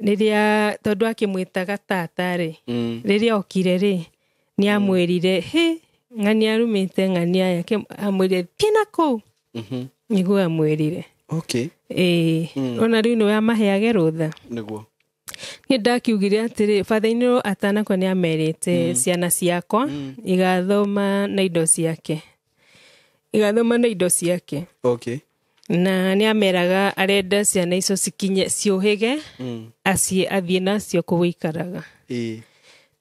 Rĩrĩa tondũ akĩmwĩtaga tata rĩ, rĩrĩa okire rĩ, nĩ amwĩrire hĩ ng'ania arumĩte ng'ania aya, amwĩrire thiĩ na kũu. Nĩguo amwĩrire. Okay. Ĩĩ, ona rĩu nĩwe amaheage rũtha. Nĩguo. Niĩ ndakiugire atĩrĩ, father-in-law atanakua nĩ amerite ciana ciakwa igathoma na indo ciake. Igathoma na indo ciake. Okay. Na nĩ ameraga arenda ciana icio cikinye ciũhĩge, aciĩ athiĩ nacio kũu aikaraga. Ĩĩ.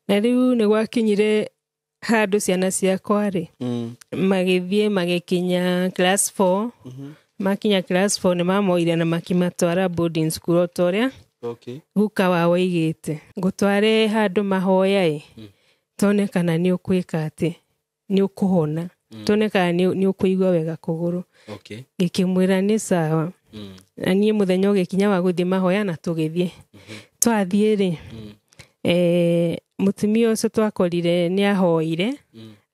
Na rĩu nĩ gwakinyire handũ ciana ciakwa rĩ, magĩthiĩ magĩkinya class 4. Makinya class 4 nĩ mamoire na makĩmatwara boarding school o ta ũrĩa Okay. guka wao oigĩte. Ngũtware handũ mahoya ĩ, tuone kana nĩ ũkwĩka atĩ, nĩ ũkũhona. Tuone kana nĩ ũkũigua wega kũgũrũ. Okay. Ngĩkĩmwĩra nĩ sawa. Na niĩ mũthenya ũgĩkinya wa gũthiĩ mahoya na tũgĩthiĩ. Twathiĩ rĩ, mũtumia ũcio twakorire nĩ ahoire,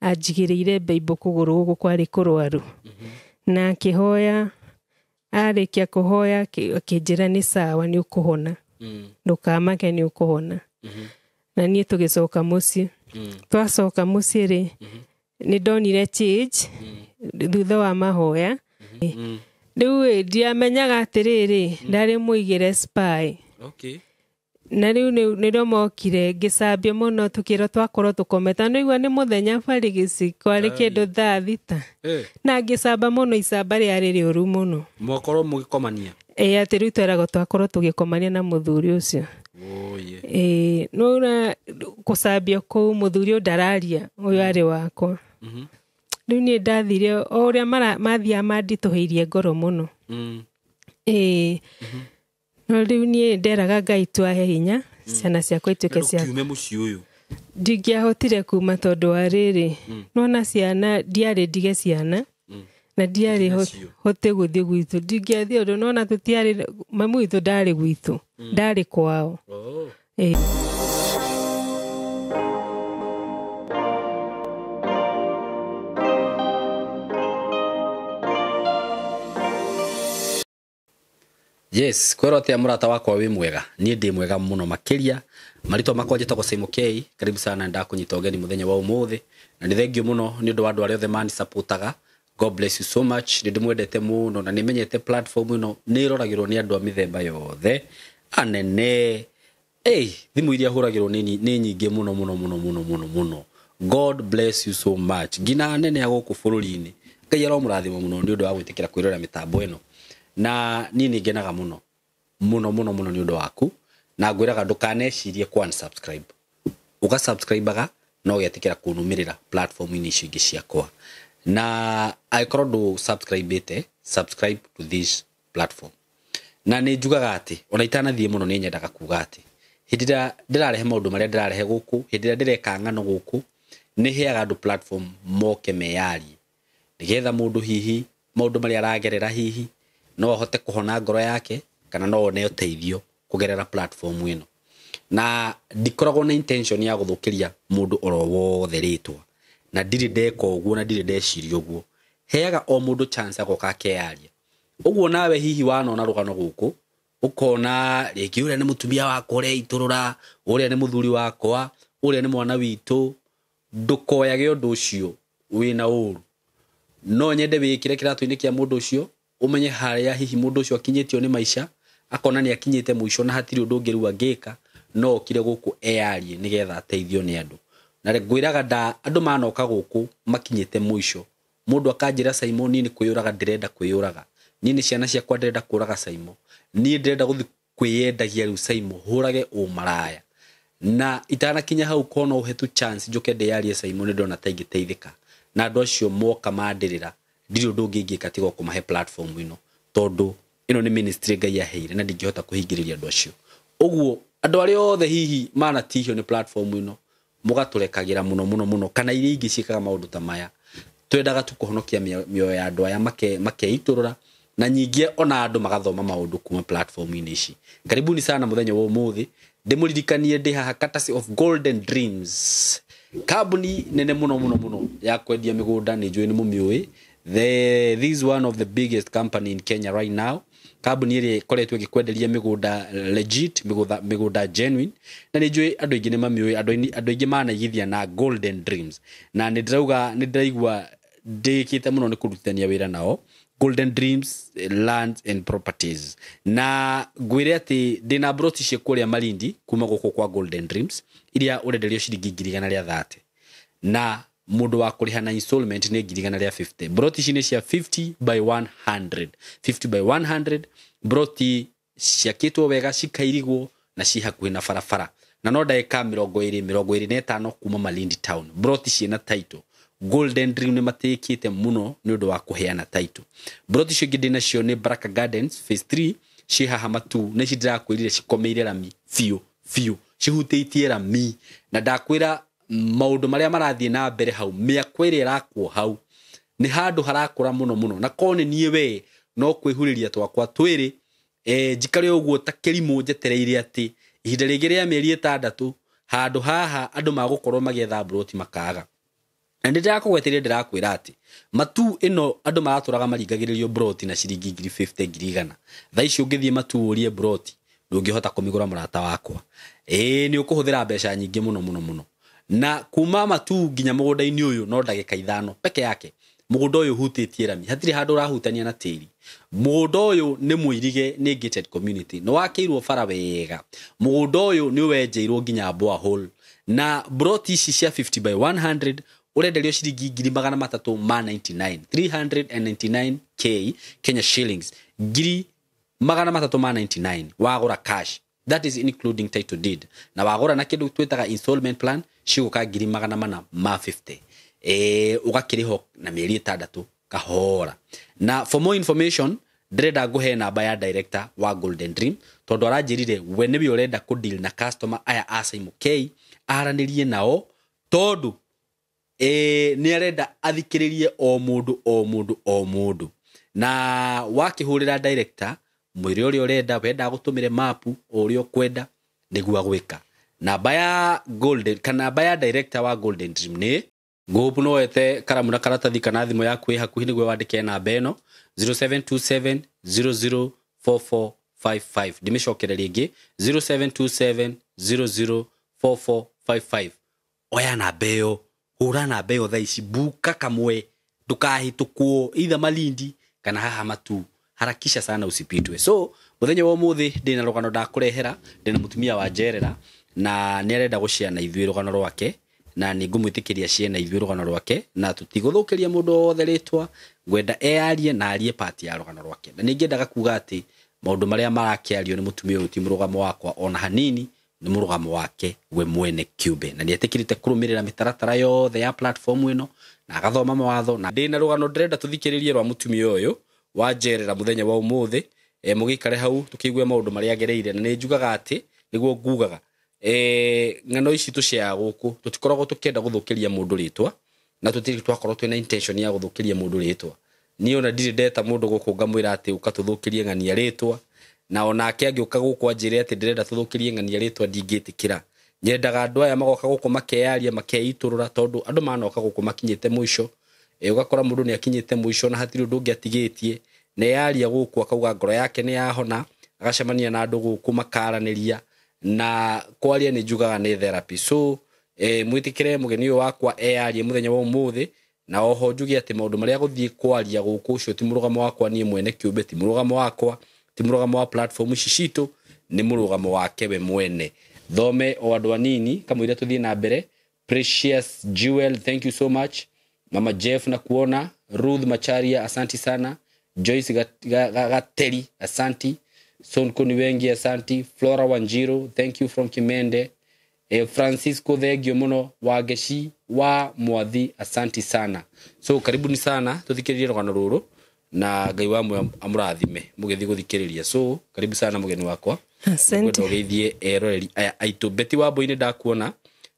anjigĩrĩire mbaimbũ kũgũrũ gũkũ kwarĩ kũrwaru. Na akĩhoya, arĩkia kũhoya, akĩnjĩra nĩ sawa, nĩ ũkũhona. Ndũkamake, nĩ ũkũhona. Na niĩ tũgĩcoka mũciĩ. Twacoka mũciĩ rĩ, nĩ ndonire change thutha wa mahoya. Rĩu ĩ, ndiamenyaga atĩrĩrĩ, ndarĩ mũigĩre spy. Okay. Na rĩu nĩrĩo mokire ngĩcambio mũno, tũkĩrwo twakorwo tũkomete. Na nĩũigua nĩ mũthenya barigĩci, kwarĩ kĩndũ thaa thita. Na ngĩcamba mũno, icamba rĩarĩ rĩũru mũno. Mwakorwo mũgĩkomania? Ĩĩ, atĩ rĩu tweragwo twakorwo tũgĩkomania na mũthuri ũcio. Oye. Ĩĩ, nĩũra gũcambio kũu mũthuri ũyũ ndararia, ũyũ arĩ wakwa. Rĩu niĩ ndathire o ũrĩa mathiaga manditũhĩirie ngoro mũno. Ĩĩ. No rĩu niĩ nderaga Ngai tu ahe hinya, ciana ciakwa ituĩke cia Ndũkiume mũciĩ ũyũ. Ndingĩahotire kuma tondũ wa rĩrĩ. Nona ciana, ndiarĩ ndige ciana. Na ndiarĩ Ndige cio. hote gũthiĩ gwitũ. Ndingĩathiĩ ũndũ, nona tũtiarĩ, mamu witũ ndarĩ gwitũ. Ndarĩ kwao. Ĩĩ. Yes, kwĩrwo atĩa mũrata wakwa wĩ mwega? Niĩ ndĩ mwega mũno makĩria. Marĩtwa makwa njĩtagwo Simon K. Karibu sana, ndakũnyita ũgeni mũthenya wa ũmũthĩ. Na nĩ thengiũ mũno nĩ ũndũ wa andũ arĩa othe manisupportaga. God bless you so much. Nĩ ndĩmwendete mũno na nĩmenyete platform ĩno nĩ ĩroragĩrwo nĩ andũ a mĩthemba yothe. Anene. Ei, thimũ iria hũragĩrwo nĩ nyingĩ mũno mũno mũno mũno mũno mũno. God bless you so much. Nginya anene a gũkũ bũrũri-inĩ. Ngai aromũrathima mũno nĩ ũndũ wa gwĩtĩkĩra kwĩrorera mĩtambo ĩno. Na niĩ nĩ ngenaga mũno mũno mũno mũno nĩ ũndũ waku, na ngwĩraga ndũkanecirie ku unsubscribe. Ũgasubscribe-aga na ũgetĩkĩra kũnũmĩrĩra platform-inĩ icio ingĩ ciakwa. Na angĩkorwo ndũ subscribe-ĩte, subscribe to this platform. Na nĩ njugaga atĩ ona itanathiĩ mũno nĩ nyendaga kuga atĩ hĩndĩ ĩrĩa ndĩrarehe maũndũ marĩa ndĩrarehe gũkũ, hĩndĩ ĩrĩa ndĩreka ng'ano gũkũ, nĩ heaga andũ platform moke meyarie, nĩgetha mũndũ hihi maũndũ marĩa aragerera hihi no ahote kũhona ngoro yake, kana no one ũteithio kũgerera platform ĩno. Na ndikoragwo na intention ya gũthũkĩria mũndũ oro wothe rĩtwa, na ndirĩ ndeka ũguo na ndirĩ ndeciria ũguo. Heaga o mũndũ chance agoka akeyaria. Ũguo nawe hihi wanona rũgano gũkũ, ũkona rĩngĩ ũrĩa nĩ mũtumia wakwa ũreitũrũra, ũrĩa nĩ mũthuri wakwa, ũrĩa nĩ mwana witũ, ndũkoyage ũndũ ũcio wĩna ũru. No nyende wĩkĩre kĩratũ-inĩ kĩa mũndũ ũcio, ũmenye harĩa hihi mũndũ ũcio akinyĩtio nĩ maica, akona nĩ akinyĩte mũico na hatirĩ ũndũ ũngĩ rĩu angĩka, no okire gũkũ eyarie nĩgetha ateithio nĩ andũ. Na ngwĩraga andũ manoka gũkũ makinyĩte mũico, mũndũ akanjĩra Simon, niĩ nĩ kwĩyũraga ndĩrenda kwĩyũraga, niĩ nĩ ciana ciakwa ndĩrenda kũraga Simon, niĩ ndĩrenda gũthiĩ kwĩyendagia rĩu Simon, hũrage ũmaraya. Na itanakinya hau kona ũhe tu chance njũke ndĩyarie Simon, nĩ ndĩrona ta ingĩteithĩka. Na andũ acio moka mandĩrĩra, ndirĩ ũndũ ũngĩ ingĩka tiga kũmahe platform ĩno, tondũ ĩno nĩ ministry Ngai aheire na ndingĩhota kũhingĩrĩria andũ acio. Ũguo andũ arĩa othe hihi manatihio nĩ platform ĩno, mũgatũrekagĩra mũno mũno mũno, kana iria ingĩ ciĩkaga maũndũ ta maya. Twendaga tu kũhonokia mĩoyo ya andũ aya makeitũrũra, na nyingĩ ona andũ magathoma maũndũ kuma platform-inĩ ici. Karibuni sana mũthenya wa ũmũthĩ, ndĩmũririkanie ndĩ haha courtesy of Golden Dreams, kambuni nene mũno mũno mũno ya kwendia mĩgũnda, nĩ njũĩ nĩ mũmĩũĩ. This is one of the biggest company in Kenya right now, kambuni ĩrĩa ĩkoretwo ĩgĩkwenderia mĩgũnda legit, mĩgũnda genuine, na nĩ njũĩ andũ aingĩ nĩ mamĩũĩ, andũ aingĩ manaigithia na Golden Dreams, na nĩ ndĩrauga nĩ ndĩraigua ndĩkĩte mũno nĩ kũrutithania wĩra nao Golden Dreams Lands and Properties. Na ngwĩre atĩ ndĩna broti cia kũrĩa Malindi kuma gũkũ kwa Golden Dreams iria ũrenderio ciringi 130,000, na mũndũ wa kũrĩha na installment nĩ 150,000. Broti ici nĩ cia 50 by 100, 50 by 100, broti ciakĩtwo wega, cikairigwo na ci hakuhĩ na barabara, na no ndagĩka 20 25 kuma Malindi town. Broti ciĩna title. Golden Dream nĩ matĩkĩte mũno nĩ ũndũ wa kũheana title. Broti icio ingĩ ndĩnacio nĩ Baraka Gardens phase 3, ciĩ haha Matu, na ici ndĩrakwĩrire cikomeire rami biũ biũ, cihutĩtie rami, na ndakwĩra maũndũ marĩa marathiĩ na mbere hau, mĩako ĩrĩa ĩrakwo hau nĩ handũ harakũra mũno mũno, na korwo nĩ niĩ we no kwĩhurĩria twakwa twĩrĩ, njikare ũguo ta kĩrimũ njetereire atĩ ihinda rĩngĩ rĩa mĩeri 6 handũ haha andũ magũkorwo magĩetha broti makaga. Na nĩ ndĩrakũgweteire, ndĩrakwĩra atĩ Matu ĩno andũ maratũraga maringagĩrĩrio broti na ciringi 50,000 100,000. Thaa ici ũngĩthiĩ Matu ũrie broti ndũngĩhota kũmĩgũra mũrata wakwa, ĩĩ nĩ ũkũhũthĩra mbeca nyingĩ mũno mũno mũno. Na kuma Matu nginya mũgũnda-inĩ ũyũ no ndagĩka 5 peke yake. Mũgũnda ũyũ ũhutĩtie rami, hatirĩ handũ ũrahutania na tĩri. Mũgũnda ũyũ nĩ mũirige, nĩ gated community, nĩ wakĩirwo bara wega. Mũgũnda ũyũ nĩ wenjeirwo nginya borehole, na broti ici cia 50 by 100 ũrenderio ciringi 399,000, 399k Kenya shillings, 399,000 wagũra cash, that is including title deed, na wagũra na kĩndũ twĩtaga installment plan cigũka 450,000, ũgakĩrĩho na mĩeri 6 kahora. Na for more information ndĩrenda ngũhe namba ya director wa Golden Dream, tondũ aranjĩrire we nĩwe ũrenda kũ deal na customer aya a Simon K, aranĩrie nao, tondũ nĩ arenda athikĩrĩrie o mũndũ o mũndũ o mũndũ. Na wakĩhũrĩra director mwĩre ũrĩa ũrenda, wenda agũtũmĩre mapu o ũrĩa ũkwenda nĩguo agwĩka. Namba ya Golden kana namba ya director wa Golden Dream nĩ ngũpu, no wete karamu na karatathi kana thimũ yaku ĩ hakuhĩ nĩguo wandĩke namba ĩno 0727 004455. Ndĩmĩcokere rĩngĩ 0727 004455. Oya namba ĩyo, hũra namba ĩyo thaa ici, buka kamwe, ndũkahĩtũkwo either Malindi kana haha Matu, harakisha sana usipitwe. So mũthenya wa ũmũthĩ ndĩna rũgano ndakũrehera, ndĩna mũtumia wa njerera na nĩ arenda gũciana ithuĩ rũgano rwake, na nĩ ngũmwĩtĩkĩria ciana ithuĩ rũgano rwake, na tũtigũthũkĩria mũndũ wothe rĩtwa, ngwenda eyarie na arie part ya rũgano rwake. Na nĩngĩendaga kuga atĩ maũndũ marĩa marakĩario nĩ mũtumia ũyũ ti mũrũgamo wakwa ona hanini, nĩ mũrũgamo wake we mwene kĩũmbe, na nĩetĩkĩrĩte kũrũmĩrĩra mĩtaratara yothe ya platform ĩno na agathoma mawatho. Na ndĩna rũgano ndĩrenda tũthikĩrĩrie rwa mũtumia ũyũ wa njerera mũthenya wa ũmũthĩ, mũgĩikare hau tũkĩigue maũndũ marĩa agereire. Na nĩ njugaga atĩ nĩguo ngugaga, ng'ano ici tũciaga gũkũ tũtikoragwo tũkĩenda gũthũkĩria mũndũ rĩtwa, na tũtirĩ twakorwo twĩna intention ya gũthũkĩria mũndũ rĩtwa. Niĩ ona ndirĩ ndeta mũndũ gũkũ ngamwĩra atĩ ũka tũthũkĩrie ng'ania rĩtwa, na onake angĩũka gũkũ anjĩre atĩ ndĩrenda tũthũkĩrie ng'ania rĩtwa ndingĩtĩkĩra. Nyendaga andũ aya magoka gũkũ makeyaria makeitũrũra, tondũ andũ manoka gũkũ makinyĩte mũico, ũgakora mũndũ nĩ akinyĩte mũico na hatirĩ ũndũ ũngĩ atigĩtie, na yaria gũkũ akauga ngoro yake nĩ yahona, agacemania na andũ gũkũ makaranĩria, na kwaria nĩ njugaga nĩ therapy. So mwĩtĩkĩre mũgeni ũyũ wakwa eyarie mũthenya wa ũmũthĩ, na oho njuge atĩ maũndũ marĩa gũthiĩ kwaria gũkũ ũcio ti mũrũgamo wakwa niĩ mwene kĩũmbe, ti mũrũgamo wakwa, ti mũrũgamo wa platform ici citũ, nĩ mũrũgamo wake we mwene. Thome o andũ anini kamũira tũthiĩ na mbere. Precious Jewel, thank you so much. Mama Jeff na kuona, Ruth Macharia, asanti sana. Joyce Gateri, asanti. Sonko ni wengi, asanti. Flora Wanjiro, thank you from Kimende. Francisco thengio muno, Wangeci wa Mwathi, asanti sana. So karibuni sana tuthikiririe rũgano rũrũ, na Ngai wa muoyo amũrathime mũgĩthiĩ gũthikĩrĩria. So karibu sana mũgeni wakwa. Asante. Ngwenda ũgeithie eroreri aya aitũ. Betty Wambui nĩ ndakuona,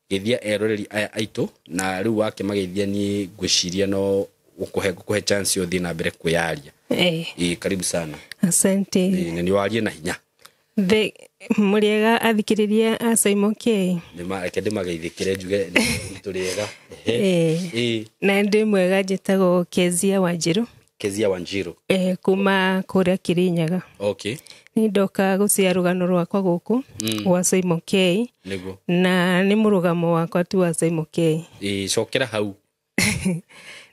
geithia eroreri aya aitũ, na rĩu wake mageithia niĩ ngwĩciria no ngũkũhe chance ũthiĩ na mbere kwĩyaria. Karibu sana. Asante. Na nĩ warie na hinya. Mũrĩega athikĩrĩria a Simon K. Reke ndĩmageithĩkĩre njuge tũrĩega. Na ndĩ mwega, njĩtagwo Kezia Wanjiru. Kezia Wanjiru. Kuma kũrĩa Kirinyaga. Okay. Nĩ ndoka gũcia rũgano rwakwa gũkũ gwa Simon K. Nĩguo. Na nĩ mũrũgamo wakwa tu wa Simon K. Cokera hau.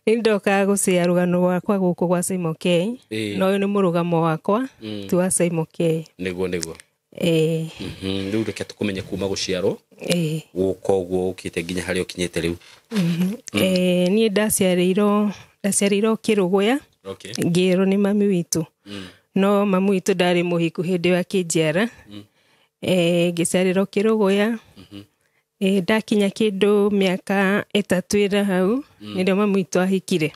Nĩ ndoka gũcia rũgano rwakwa gũkũ gwa Simon K. Na ũyũ nĩ mũrũgamo wakwa tu wa Simon K. Nĩguo nĩguo. Rĩu reke tũkũmenye kuma gũciarwo gũka ũguo ũkĩte nginya harĩa ũkinyĩte rĩu. Niĩ ndaciarĩirwo Kĩrũgũya. Ngĩrwo nĩ mami witũ. No mami witũ ndarĩ mũhiku hĩndĩ ĩyo akĩnjiara. Ngĩciarĩrwo Kĩrũgũya. Ndakinya kĩndũ mĩaka 3 ĩra hau nĩrĩo mami witũ ahikire.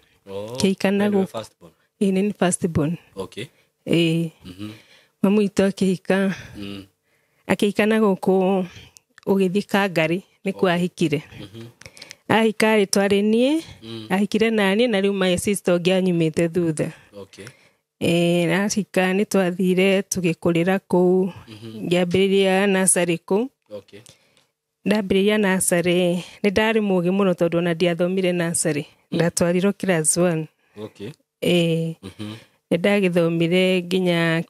Kĩhikana gũkũ. Nĩ first born. Okay. Mami witũ akĩhika. Akĩhikana gũkũ ũgĩthiĩ Kangari nĩkuo ahikire. Ahika rĩ twarĩ niĩ, ahikire naniĩ na rĩu my sister ũngĩ anyumĩte thutha. Okay. Ahika nĩ twathire tũgĩkũrĩra kũu, ngĩambĩrĩria nursery kũu. Okay. Ndambĩrĩria nursery nĩ ndarĩ mũũgĩ mũno tondũ ona ndiathomire nursery. Ndatwarirwo class 1. Okay. Nĩ ndagĩthomire nginya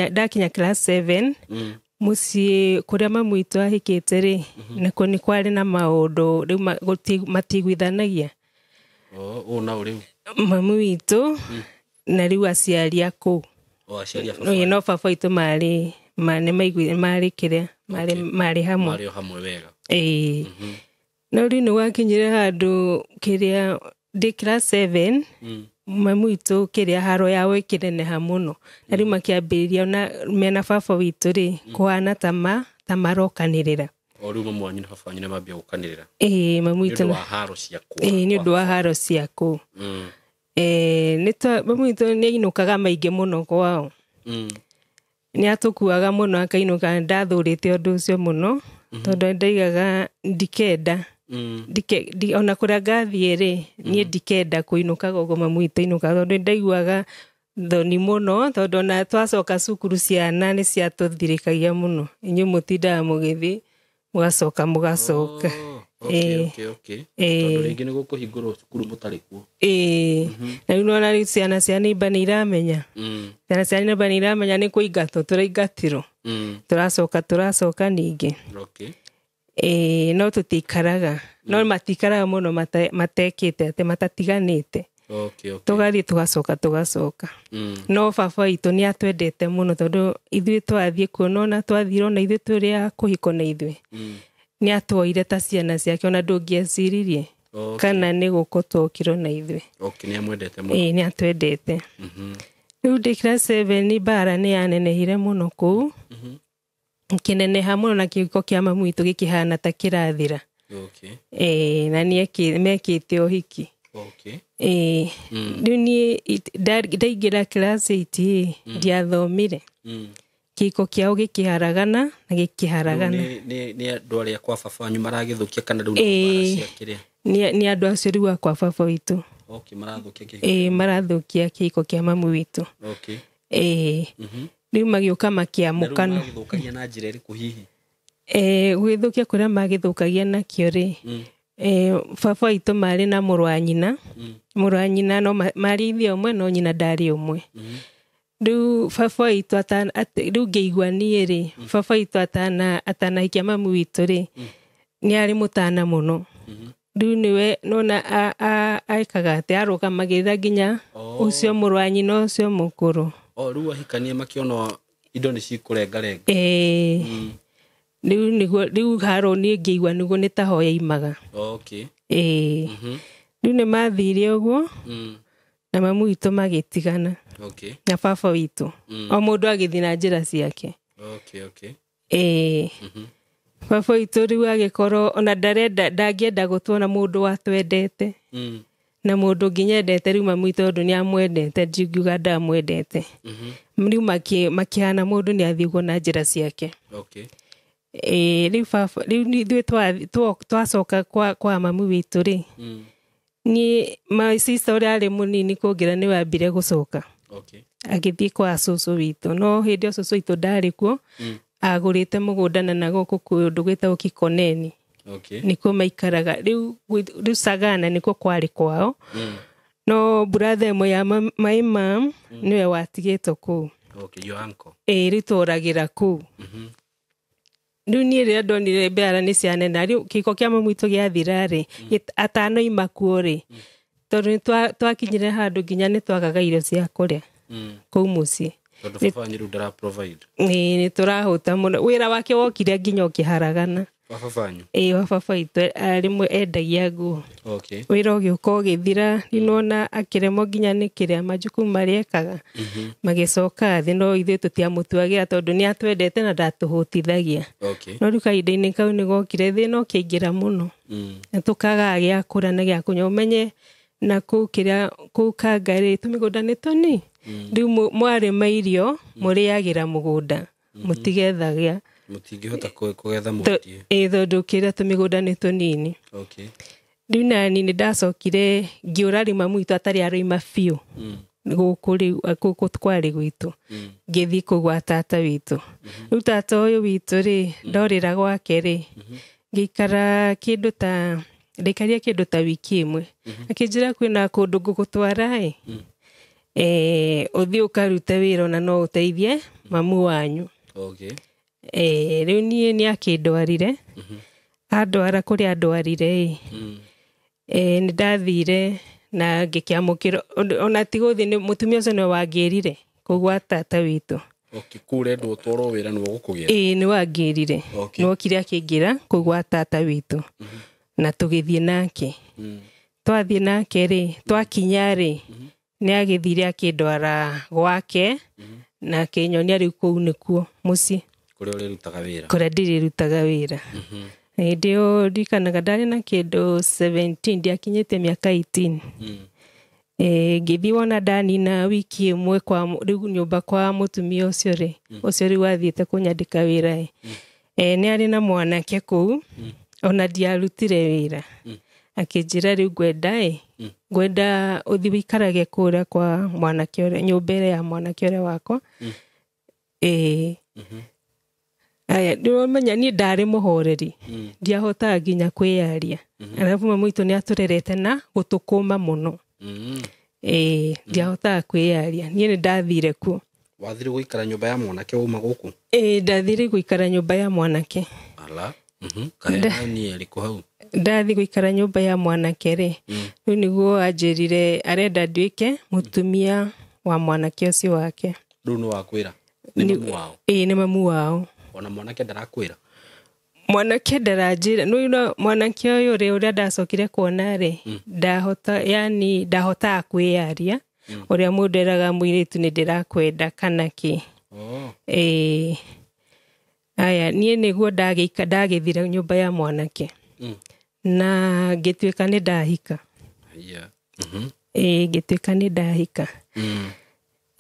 ndakinya class 7. Mũciĩ kũrĩa mamu witũ ahikĩte rĩ, nakuo nĩ kwarĩ na maũndũ rĩu matiguithanagia. Ũũ nao rĩu? Mamu witũ na rĩu aciari a kũu. Aciari a baba. No baba witũ marĩ marĩ kĩrĩa, marĩ hamwe. Marĩ o hamwe wega. No rĩu nĩ gwakinyire handũ kĩrĩa ndĩ class 7. Mamu witũ kĩrĩa haro yao ĩkĩneneha mũno. Na rĩu makĩambĩrĩria ona mena baba witũ rĩ, kũhana ta marokanĩrĩra. O rĩu mamu wanyu na baba wanyu nĩ mambia gũkanĩrĩra. Mamu witũ Nĩ ũndũ wa haro cia kũu. Nĩ ũndũ wa haro cia kũu. Mamu witũ nĩ ainũkaga maingĩ mũno kwao. Nĩ atũkuaga mũno akainũka, ndathũrĩte ũndũ ũcio mũno, tondũ ndaigaga ndikenda. Ona kũrĩa ngathiĩ rĩ, niĩ ndikenda kũinũkaga ũguo mamu witũ ainũkaga, tondũ ndaiguaga thoni mũno, tondũ ona twacoka cukuru ciana nĩ ciatũthirĩkagia mũno. Inyuĩ mũtindaga mũgĩthiĩ, mũgacoka mũgacoka. Okay. Tondũ rĩngĩ nĩ gũkũhingũrwo cukuru mũtarĩ kuo. Na rĩu nĩwona rĩu ciana cia neighbor nĩ iramenya. Ciana cia neighbor nĩ iramenya nĩ kũingatwo tũraingatirwo. Tũracoka tũracoka ningĩ. Okay. No tũtikaraga. No matikaraga mũno matekĩte atĩ matatiganĩte. Okay. Tũgathiĩ tũgacoka tũgacoka. No baba witũ nĩ atwendete mũno tondũ ithuĩ twathiĩ kuo, no twathire ona ithuĩ tũrĩ a kũhikwo na ithuĩ. Nĩ atwoire ta ciana ciake ona ndũngĩeciririe. Kana nĩ gũkũ twokirwo na ithuĩ. Okay, nĩ amwendete mũno. Nĩ atwendete. Rĩu ndĩ class 7 mbara nĩ yanenehire mũno kũu. Kĩneneha mũno na kĩhiko kĩa mamu witũ gĩkĩhana ta kĩrathira. Okay. Na nĩ mekĩte ũhiki. Okay. Rĩu niĩ ndaingĩra class 8 ndiathomire. Kĩhiko kĩao gĩkĩharagana na gĩkĩharagana. Nĩ andũ arĩa kwa baba wanyu maragĩthũkia kana rĩu nĩ mbara cia kĩrĩa? Nĩ andũ acio rĩu a kwa baba witũ. Okay, marathũkia kĩhiko. Marathũkia kĩhiko kĩa mamu witũ. Okay. Rĩu magĩũka makĩamũkana. Na rĩu magĩthũkagia na njĩra ĩrĩkũ hihi? Gũgĩthũkia kũrĩa magĩthũkagia nakĩo rĩ, baba witũ marĩ na mũrũ wa nyina. Mũrũ wa nyina no marĩ ithe ũmwe no nyina ndarĩ ũmwe. Rĩu baba witũ rĩu ngĩigua niĩ rĩ, baba witũ atanahikia mamu witũ rĩ, nĩ arĩ mũtana mũno. Rĩu nĩwe nona aĩkaga atĩ arũgamagĩrĩra nginya ũcio mũrũ wa nyina ũcio mũkũrũ. Rĩu ahikania makĩona indo nĩ cikũrengarenga. Rĩu nĩguo rĩu haro niĩ ngĩigua nĩguo nĩ ta hoya imaga. Okay. Rĩu nĩ mathire ũguo, na mamu witũ magĩtigana. Okay. Na baba witũ. O mũndũ agĩthiĩ na njĩra ciake. Okay, okay. Baba witũ rĩu agĩkorwo ona ndarenda, ndangĩenda gũtuona mũndũ watwendete. Na mũndũ nginya endete rĩu mamu witũ tondũ nĩ amwendete, ndingiuga ndamwendete. Rĩu makĩhana mũndũ nĩ athiĩ ũguo na njĩra ciake. Okay. Rĩu baba, rĩu ithuĩ twacoka kwa mamu witũ rĩ, niĩ my sister ũrĩa arĩ mũnini kũngĩra nĩwe ambire gũcoka. Okay. Agĩthiĩ kwa cũcũ witũ, no hĩndĩ ĩyo cũcũ witũ ndarĩ kuo. Agũrĩte mũgũnda na gũkũ kũndũ gwĩtagwo Kikoneni. Okay. Nĩkuo maikaraga rĩu Sagana nĩkuo kwarĩ kwao. No brother ĩmwe ya my mom nĩwe watigĩtwo kũu. Okay, your uncle. Ĩĩ rĩu tũragĩra kũu. Rĩu niĩ rĩrĩa ndonire mbara nĩ cianena rĩu kĩhiko kĩa mamu witũ gĩathira rĩ, atanoima kuo rĩ, tondũ nĩ twakinyire handũ nginya nĩ twagaga irio cia kũrĩa kũu mũciĩ. Tondũ baba wanyu rĩu ndara provide. Ĩĩ nĩ tũrahũta mũno. Wĩra wake wokire nginya ũkĩharagana. Wa baba wanyu? Ĩĩ wa baba witũ rĩmwe endagia nguo. Okay. Wĩra ũgĩũka ũgĩthira, nĩwona akĩremwo nginya nĩ kĩrĩa majukumu marĩa ekaga. Magĩcoka thĩ no ithuĩ tũtiamũtuagĩra tondũ nĩ atwendete na ndatũhũtithagia. Okay. No rĩu kahinda-inĩ kau nĩ gokire thĩna ũkĩingĩra mũno. Na tũkaga gĩa kũrĩa na gĩa kũnyua. Ũmenye na kũu kĩrĩa kũu Kanga rĩ, tũmĩgũnda nĩ tũnini. Rĩu mwarĩma irio mũrĩagĩra mũgũnda, mũtigethagia. Mũtingĩhota kũgetha mũtie. Ĩĩ tondũ kĩrĩa tũmĩgũnda nĩ tũnini. Okay. Rĩu nani nĩ ndacokire ngĩũra rĩu mamu witũ atarĩ aroima biũ. Gũkũ rĩu gũkũ kwarĩ gwitũ. Ngĩthiĩ kũu gwa tata witũ. Rĩu tata ũyũ witũ rĩ, ndorĩra gwake rĩ, ngĩikara kĩndũ ta ndaikarire kĩndũ ta wiki ĩmwe. Akĩnjĩra kwĩna kũndũ ngũgũtwara ĩ. Ũthiĩ ũkarute wĩra ona no ũteithie mamu wanyu. Okay. Rĩu niĩ nĩ akĩndwarire. Andwara kũrĩa andwarire ĩ. Nĩ ndathire na ngĩkĩamũkĩra ona ti gũthiĩ nĩ mũtumia ũcio nĩwe wangĩrire kũu gwa tata witũ. Okay, kũu ũrendwo ũtwarwo wĩra nĩwe ũgũkũgĩra? Ĩĩ nĩ wangĩrire. Okay. Nĩwokire akĩngĩra kũu gwa tata witũ. Na tũgĩthiĩ nake. Twathiĩ nake rĩ, twakinya rĩ, nĩ agĩthire akĩndwara gwake na akĩnyonia rĩu kũu nĩkuo mũciĩ. Kũrĩa ũrĩrutaga wĩra? Kũrĩa ndĩrĩrutaga wĩra. Hĩndĩ ĩyo ndirikanaga ndarĩ na kĩndũ 17, ndiakinyĩte mĩaka 18. Ngĩthiĩ wona ndanina wiki ĩmwe kwa rĩu nyũmba kwa mũtumia ũcio rĩ, ũcio rĩu athiĩte kũnyandĩka wĩra ĩ. Nĩ arĩ na mwanake kũu, ona ndiarutire wĩra. Akĩnjĩra rĩu ngwenda ĩ, ngwenda ũthiĩ ũikarage kũrĩa kwa mwanake ũrĩa, nyũmba ĩrĩa ya mwanake ũrĩa wakwa. Aya, nĩũramenya niĩ ndarĩ mũhoreri. Ndiahotaga nginya kwĩyaria. Arabu mamu witũ nĩ atũrerete na gũtũkũma mũno. Ndiahotaga kwĩyaria. Niĩ nĩ ndathire kuo. Wathire gũikara nyũmba ya mwanake wauma gũkũ? Ĩĩ, ndathire gũikara nyũmba ya mwanake. Ala. Kaĩ niĩ arĩkũ hau? Ndathiĩ gũikara nyũmba ya mwanake rĩ, rĩu nĩguo anjĩrire arenda nduĩke mũtumia wa mwanake ũcio wake. Rĩu nĩ wakwĩra? Nĩ mamu wao? Ĩĩ, nĩ mamu wao. Ona mwanake ndarakwĩra? Mwanake ndaranjĩra. Nĩ mwanake ũyũ rĩ, ũrĩa ndacokire kuona rĩ, ndahota, yani ndahotaga kwĩyaria. Ũrĩa mũndũ eraga mũirĩtu nĩ ndĩrakwenda kana kĩ. Ĩĩ. Aya, niĩ nĩguo ndagĩthire nyũmba ya mwanake. Na ngĩtuĩka nĩ ndahika. Ĩĩ, ngĩtuĩka nĩ ndahika.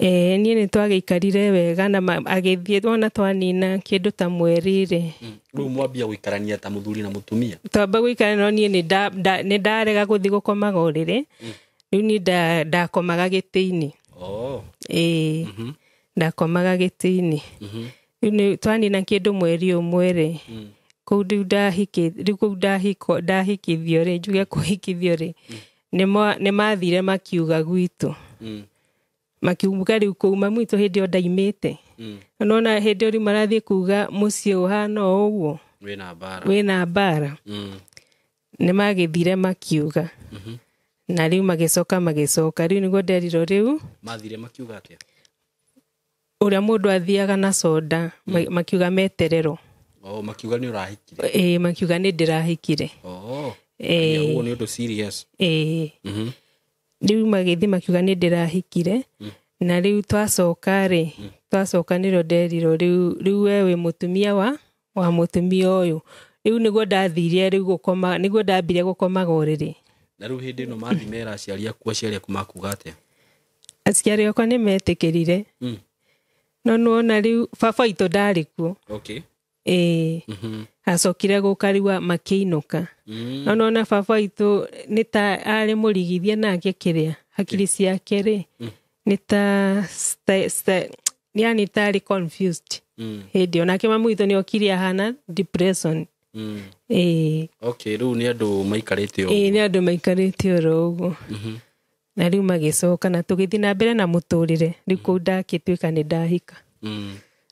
Niĩ nĩ twagĩikarire wega na agĩthiĩ wona twanina kĩndũ ta mweri rĩ. Rĩu mwambia gũikarania ta mũthuri na mũtumia? Twamba gũikarania, no niĩ nĩ ndarega gũthiĩ gũkomaga ũrĩrĩ. Rĩu niĩ ndakomaga gĩtĩ-inĩ. Ĩĩ, ndakomaga gĩtĩ-inĩ. Rĩu nĩ twanina kĩndũ mweri ũmwe rĩ, kũu rĩu rĩu kũu ndahikithio rĩ, njuge kũhikithio rĩ, nĩ mathire makiuga gwitũ. Makiuga rĩu kũu mamu witũ hĩndĩ ĩyo ndaimĩte. Nona hĩndĩ ĩyo rĩu marathiĩ kuga mũciĩ ũhana o ũguo. Wĩna mbara. Wĩna mbara. Nĩ magĩthire makiuga. Na rĩu magĩcoka magĩcoka. Rĩu nĩguo nderirwo rĩu. Mathire makiuga atĩa? Ũrĩa mũndũ athiaga na soda, makiuga metererwo. Oh, makiuga nĩ ũrahikire. Ĩĩ, makiuga nĩ ndĩrahikire. Oh. Ĩĩ, ũguo nĩ ũndũ serious. Ĩĩ. Rĩu magĩthiĩ makiuga nĩ ndĩrahikire. Na rĩu twacoka rĩ, twacoka nĩrĩo nderirwo rĩu we wĩ mũtumia wa mũtumia ũyũ. Rĩu nĩguo ndathire rĩu gũkoma, nĩguo ndambire gũkomaga ũrĩrĩ. Na rĩu hĩndĩ ĩno mathiĩ mera aciari aku, aciari aku makuga atĩa? Aciari akwa nĩ metĩkĩrire. No nĩwona rĩu baba witũ ndarĩ kuo. Okay. Ĩĩ. Acokire gũka rĩu makĩinũka. No nĩwona baba witũ nĩ ta arĩ mũrigithia nake kĩrĩa, hakiri ciake rĩ, nĩ ta yani ta arĩ confused. Hĩndĩ ĩyo nake mami witũ nĩ okire ahana depression. Ĩĩ. Okay, rĩu nĩ andũ maikarĩte ũguo. Ĩĩ, nĩ andũ maikarĩte oro ũguo. Na rĩu magĩcoka na tũgĩthiĩ na mbere na mũtũrĩre. Rĩu kũu ndagĩtuĩka nĩ ndahika.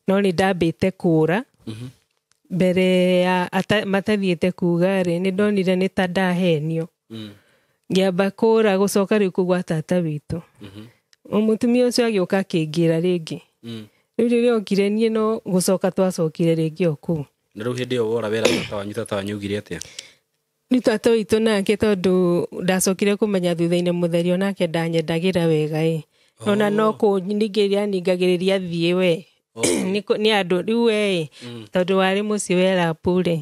No nĩ ndambĩte kũra. Mbere ya matathiĩte kuga rĩ, nĩ ndonire nĩ ta ndahenio. Ngĩamba kũra gũcoka rĩu kũu gwa tata witũ. Mũtumia ũcio agĩũka akĩngĩra rĩngĩ. Rĩu rĩrĩa okire niĩ no gũcoka twacokire rĩngĩ o kũu. Na rĩu hĩndĩ ĩyo wora wera tata wanyu augire atĩa? Rĩu tata witũ nake tondũ ndacokire kũmenya thutha-inĩ mũtheri onake ndanyendagĩra wega ĩ. Ona no kũningĩrĩria ningagĩrĩria thiĩ we. Nĩ andũ rĩu we tondũ warĩ mũciĩ we rapu rĩ.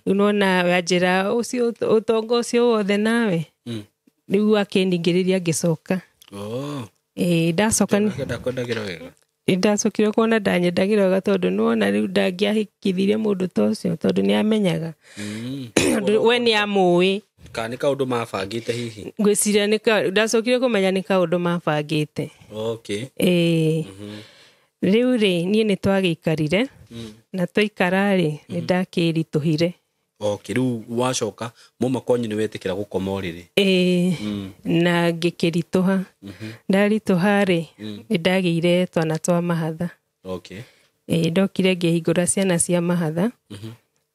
Rĩu nona wanjĩra ũcio ũtonga ũcio wothe nawe. Rĩu akĩningĩrĩria ngĩcoka. Ĩĩ ndacoka ndakwendagĩra wega. Ndacokire kuona ndanyendagĩra wega tondũ nĩwona rĩu ndangĩahikithirie mũndũ ta ũcio tondũ nĩamenyaga. Tondũ we nĩamũĩ. Kana nĩ kaũndũ mabangĩte hihi? Ngwĩciria ndacokire kũmenya nĩ kaũndũ mabangĩte. Okay. Ĩĩ. Rĩu rĩ niĩ nĩ twagĩikarire na twaikara rĩ nĩ ndakĩritũhire. Okay, rĩu wacoka mauma kwanyu nĩ wetĩkĩra gũkoma ũrĩrĩ. Ĩĩ, na ngĩkĩritũha. Ndaritũha rĩ nĩ ndagĩire twana twa mahatha. Okay. Ĩĩ, ndokire ngĩhingũra ciana cia mahatha.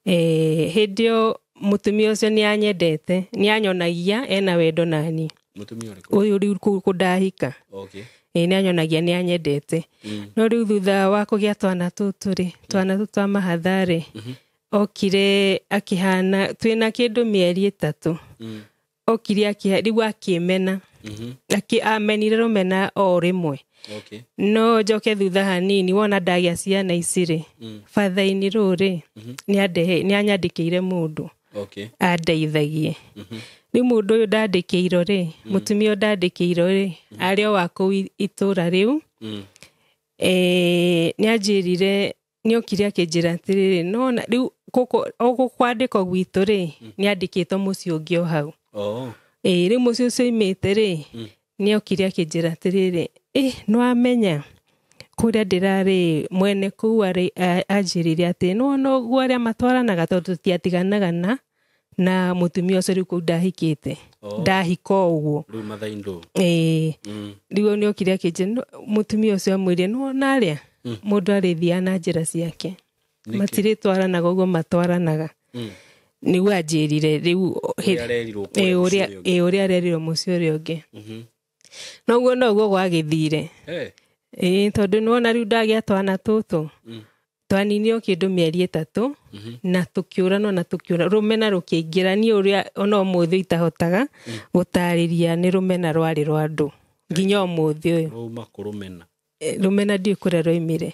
Ĩĩ, hĩndĩ ĩyo mũtumia ũcio nĩ anyendete, nĩ anyonagia ena wendo nani. Mũtumia ũrĩkũ? Ũyũ rĩu kũu ndahika. Okay. Ĩĩ, nĩ anyonagia nĩ anyendete. No rĩu thutha wa kũgĩa twana tũtũ rĩ, twana tũtũ twa mahatha rĩ, okire akĩhana twĩna kĩndũ mĩeri 3. Okire rĩu akĩmena. Amenire rũmena o rĩmwe. Okay. No njoke thutha hanini wona ndagĩa ciana ici rĩ, batha-inĩ rũu rĩ, nĩ anyandĩkĩire mũndũ. Okay. Andeithagie. Rĩu mũndũ ũyũ ndandĩkĩirwo rĩ, mũtumia ũyũ ndandĩkĩirwo rĩ, arĩ o wa kũu itũũra rĩu. Nĩ anjĩrire, nĩ okire akĩnjĩra atĩrĩrĩ, nona rĩu gũkũ kwandĩkwo gwitũ rĩ, nĩ andĩkĩtwo mũciĩ ũngĩ o hau. Ĩĩ, rĩu mũciĩ ũcio oimĩte rĩ, nĩ okire akĩnjĩra atĩrĩrĩ, nĩwamenya kũrĩa ndĩrarĩ mwene kũu arĩ anjĩrire atĩ nĩwona ũguo arĩa matwaranaga tondũ tũtiatiganaga na mũtumia ũcio rĩu kũu ndahikĩte. Ndahika o ũguo. Rĩu mathaindũ. Ĩĩ. Rĩu nĩ okire akĩnjĩra, mũtumia ũcio amwĩrire, nĩwona arĩa mũndũ arĩthiaga na njĩra ciake. Matirĩtwaranaga ũguo matwaranaga. Nĩguo anjĩrire rĩu ũrĩa arerirwo mũciĩ ũrĩa ũngĩ. Noguo noguo gwagĩthire. Ĩĩ, tondũ nĩwona rĩu ndagĩa twana tũtũ. Twaninire kĩndũ mĩeri 3 na tũkĩũranwo na tũkĩũra rũmena rũkĩingĩra. Niĩ ũrĩa ona ũmũthĩ itahotaga gũtarĩria nĩ rũmena rwarĩ rwa andũ nginya ũmũthĩ ũyũ. Rũma kũrũmena. Rũmena ndiũĩ kũrĩa rwaimire.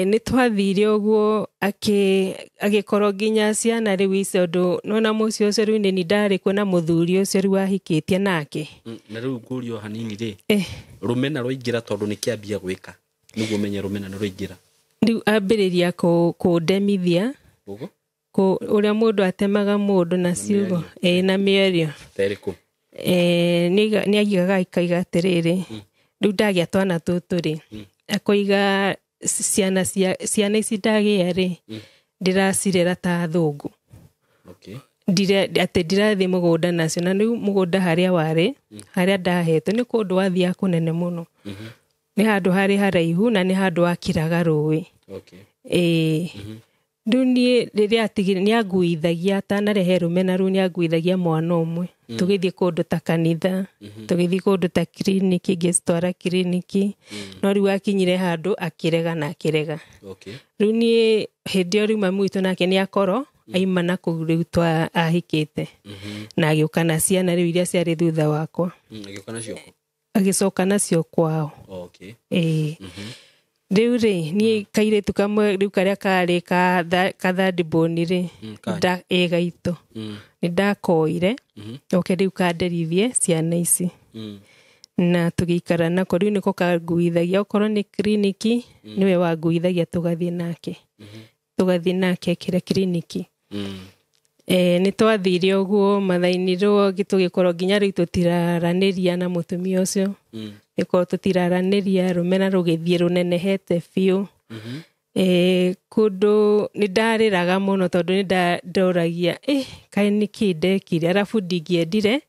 Nĩ twathire ũguo agĩkorwo nginya ciana rĩu ici ũndũ nona mũciĩ ũcio rĩu nĩ ndarĩ kuo na mũthuri ũcio rĩu ahikĩtie nake. Na rĩu ngũrio hanini rĩ, rũmena rwaingĩra tondũ nĩ kĩambia gwĩka nĩguo menye rũmena nĩ rwaingĩra. Rĩu ambĩrĩria kũndemithia ũrĩa mũndũ atemaga mũndũ na ciugo na mĩario. Terĩkũ? Nĩ aigaga akaiga atĩrĩrĩ, rĩu ndagĩa twana tũtũ rĩ, akoiga ciana ici ndagĩa rĩ, ndĩracirera ta athũngũ. Okay. Atĩ ndirathiĩ mũgũnda nacio, na rĩu mũgũnda harĩa warĩ, harĩa ndahetwo nĩ kũndũ wathiaga kũnene mũno. Nĩ handũ harĩ haraihu na nĩ handũ wakĩraga rũĩ. Okay. Ĩĩ. Rĩu niĩ rĩrĩa atigire nĩ anguithagia atanarehe rũmena rũu, nĩ anguithagia mwana ũmwe. Tũgĩthiĩ kũndũ ta kanitha, tũgĩthiĩ kũndũ ta kiriniki, ngĩcitwara kiriniki. No rĩu akinyire handũ akĩrega na akĩrega. Okay. Rĩu niĩ hĩndĩ ĩyo rĩu mami witũ nake nĩ akorwo aima na kũu rĩu ahikĩte. Na agĩũka na ciana rĩu iria ciarĩ thutha wakwa. Agĩũka nacio kũ? Agĩcoka nacio kwao. Okay. Ĩĩ. Rĩu rĩ, niĩ kairĩtu kamwe rĩu karĩa karĩ ka third born rĩ, ĩ gaitũ. Nĩ ndakoire, oke rĩu kanderithie ciana ici. Na tũgĩikara nako, rĩu nĩko kanguithagia, okorwo nĩ kiriniki, nĩwe wanguithagia tũgathiĩ nake. Tũgathiĩ nake kĩrĩa kiriniki. Nĩ twathire ũguo mathainĩ rũo tũgĩkorwo nginya rĩu tũtiraranĩria na mũtumia ũcio. Gĩkorwo tũtiraranĩria, rũmena rũgĩthiĩ rũnenehete biũ. Kũndũ nĩ ndarĩraga mũno tondũ nĩ ndoragia kaĩ nĩkĩ ndekire, arabu ndingĩendire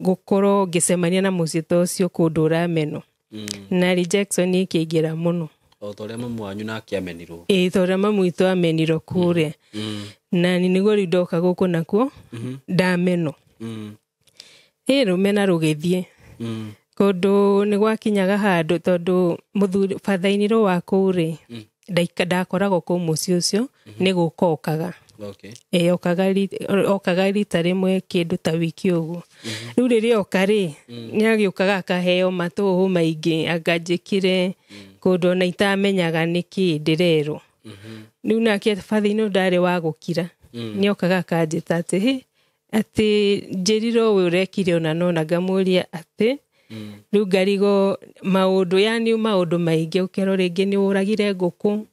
gũkorwo ngĩcemania na mũciĩ ta ũcio kũndũ ũramenwo. Na rejection ĩkĩingĩra mũno. O ta ũrĩa mamu wanyu nake amenirwo. Ĩĩ, ta ũrĩa mamu witũ amenirwo kũrĩa. Na nĩguo rĩu ndoka gũkũ nakuo ndamenwo. Ĩ rũmena rũgĩthiĩ. Kũndũ nĩ gwakinyaga handũ tondũ mũthuri bathainirwo wa kũu rĩ, ndakoragwo kũu mũciĩ ũcio, nĩ gũka okaga. Ĩ okaga rita rĩmwe kĩndũ ta wiki ũguo. Rĩu rĩrĩa oka rĩ, nĩ agĩũkaga akaheo matũhũ maingĩ, anganjĩkire kũndũ ona itamenyaga nĩkĩ ndĩrerwo. Rĩu nake bathainirwo ndarĩ wa gũkira. Nĩ okaga akanjĩta atĩ hĩ, atĩ njĩrirwo ũũ ũrekire ona nona, ngamũria atĩ rĩu ngarigo maũndũ, yani maũndũ maingĩ, ũkerwo rĩngĩ nĩ ũragire ngũkũ,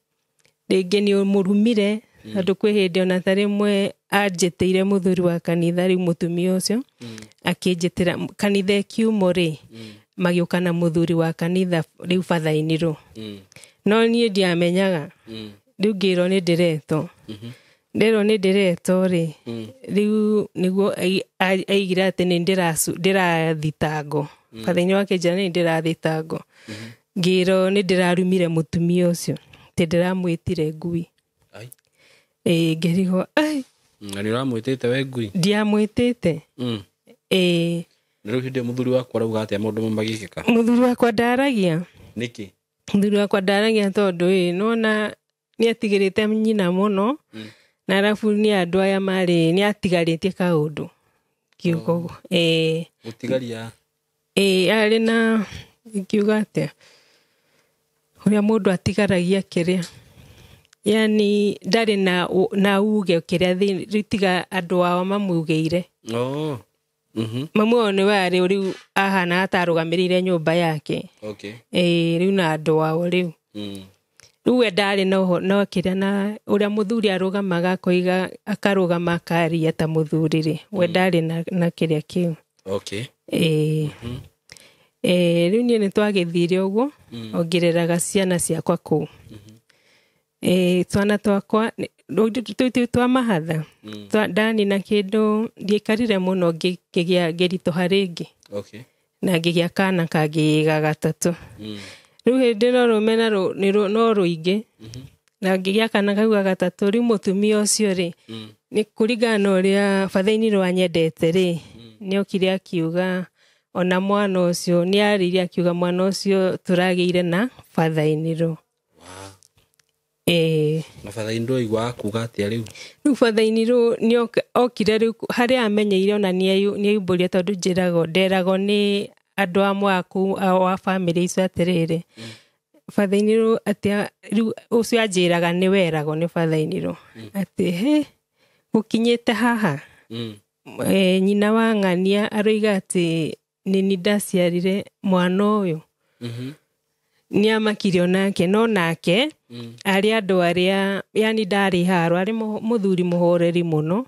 rĩngĩ nĩ ũmũrumire, tondũ kwĩ hĩndĩ ona ta rĩmwe anjĩtĩire mũthuri wa kanitha, rĩu mũtumia ũcio akĩnjĩtĩra kanitha ĩkiumwo rĩ, magĩũka na mũthuri wa kanitha rĩu bathainirwo. No niĩ ndiamenyaga. Rĩu ngĩrwo nĩ ndĩretwo. Nderwo nĩ ndĩretwo rĩ, rĩu nĩguo aigire atĩ nĩ ndĩrathitango. Bathainĩ wake njĩra nĩ ndĩrathitango. Ngĩrwo nĩ ndĩrarumire mũtumia ũcio, atĩ ndĩramwĩtire ngui. Ĩĩ, ngĩrigwo, ai. Na nĩ ũramwĩtĩte we ngui? Ndiamwĩtĩte. Ĩĩ. Na rĩu hĩndĩ ĩyo mũthuri wakwa arauga atĩa maũndũ mau magĩkĩka? Mũthuri wakwa ndaragia. Nĩkĩ? Mũthuri wakwa ndaragia tondũ ĩ, nĩwona nĩ atigĩrĩte nyina mũno, na arabu nĩ andũ aya marĩ, nĩ atigarĩtie kaũndũ. Kiugo. Ĩĩ. Gũtigaria? Ĩĩ, arĩ na, ingiuga atĩa? Ũrĩa mũndũ atigaragia kĩrĩa. Yani ndarĩ na uge kĩrĩa thĩinĩ, rĩu tiga andũ ao mamugĩire. Mamu wao nĩwe arĩ rĩu ahana atarũgamĩrĩire nyũmba yake. Ĩĩ, rĩu na andũ ao rĩu. Rĩu we ndarĩ na ũhoro, no kĩrĩa na ũrĩa mũthuri arũgamaga akoiga, akarũgama akaria ta mũthuri rĩ, we ndarĩ na kĩrĩa kĩu. Ĩĩ. Ĩĩ, rĩu niĩ nĩ twagĩthire ũguo, ongereraga ciana ciakwa kũu. Ĩĩ, twana twakwa, rĩu twa mahatha. Ndanina kĩndũ, ndiaikarire mũno ngĩgĩa ngĩritũha rĩngĩ. Na ngĩgĩa kana kangĩ ga gatatũ. Rĩu hĩndĩ ĩno rũmena no rũingĩ. Na ngĩgĩa kana kau ga gatatũ, rĩu mũtumia ũcio rĩ, nĩ kũringana na ũrĩa bathainĩ rwanyendete rĩ, nĩ okire akiuga ona mwana ũcio, nĩ arĩire akiuga mwana ũcio tũragĩire na bathainĩ rũ. Ĩĩ. Na bathainĩ rũ aiguaga kuga atĩa rĩu? Rĩu bathainĩ rũ nĩ okire rĩu harĩa amenyeire ona nĩ aumbũrire tondũ njĩragwo, nderagwo nĩ andũ amwe aku a bamĩrĩ icio atĩrĩrĩ. Bathainĩ rũ atĩ rĩu ũcio anjĩraga nĩ weragwo nĩ bathainĩ rũ. Atĩ he, gũkinyĩte haha. Nyina wa ng'ania aroiga atĩ nĩ niĩ ndaciarire mwana ũyũ. Nĩ amakire onake, no nake arĩ andũ arĩa, yani ndarĩ haro, arĩ mũthuri mũhoreri mũno.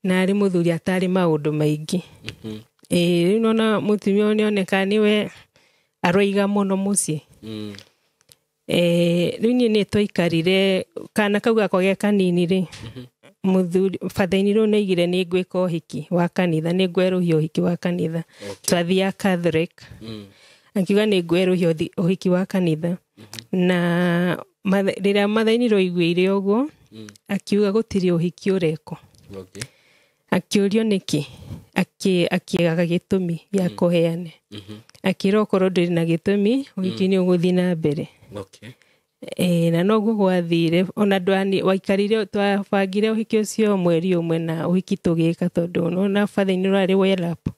Na arĩ mũthuri atarĩ maũndũ maingĩ. Ĩĩ, rĩu nona mũtumia ũyũ nĩoneka nĩwe aroiga mũno mũciĩ. Rĩu niĩ nĩ twaikarire, kana kau gakwa ge kanini rĩ, mũthuri, bathainĩ rĩu nĩaigire nĩ ngwĩka ũhiki wa kanitha, nĩ ngwerũhia ũhiki wa kanitha. Twathiaga Catholic. Akiuga nĩ ngwerũhia ũhiki wa kanitha. Na rĩrĩa mathainĩ rũiguire ũguo, akiuga gũtirĩ ũhiki ũrekwo. Akĩũrio nĩkĩ, akĩaga gĩtũmi gĩa kũheana. Akĩrwo okorwo ndũrĩ na gĩtũmi, ũhiki nĩ ũgũthiĩ na mbere. Na noguo gwathire, ona waikarire, twabangire ũhiki ũcio mweri ũmwe na ũhiki tũgĩka tondũ nĩwona bathainĩ rũrarĩ well up.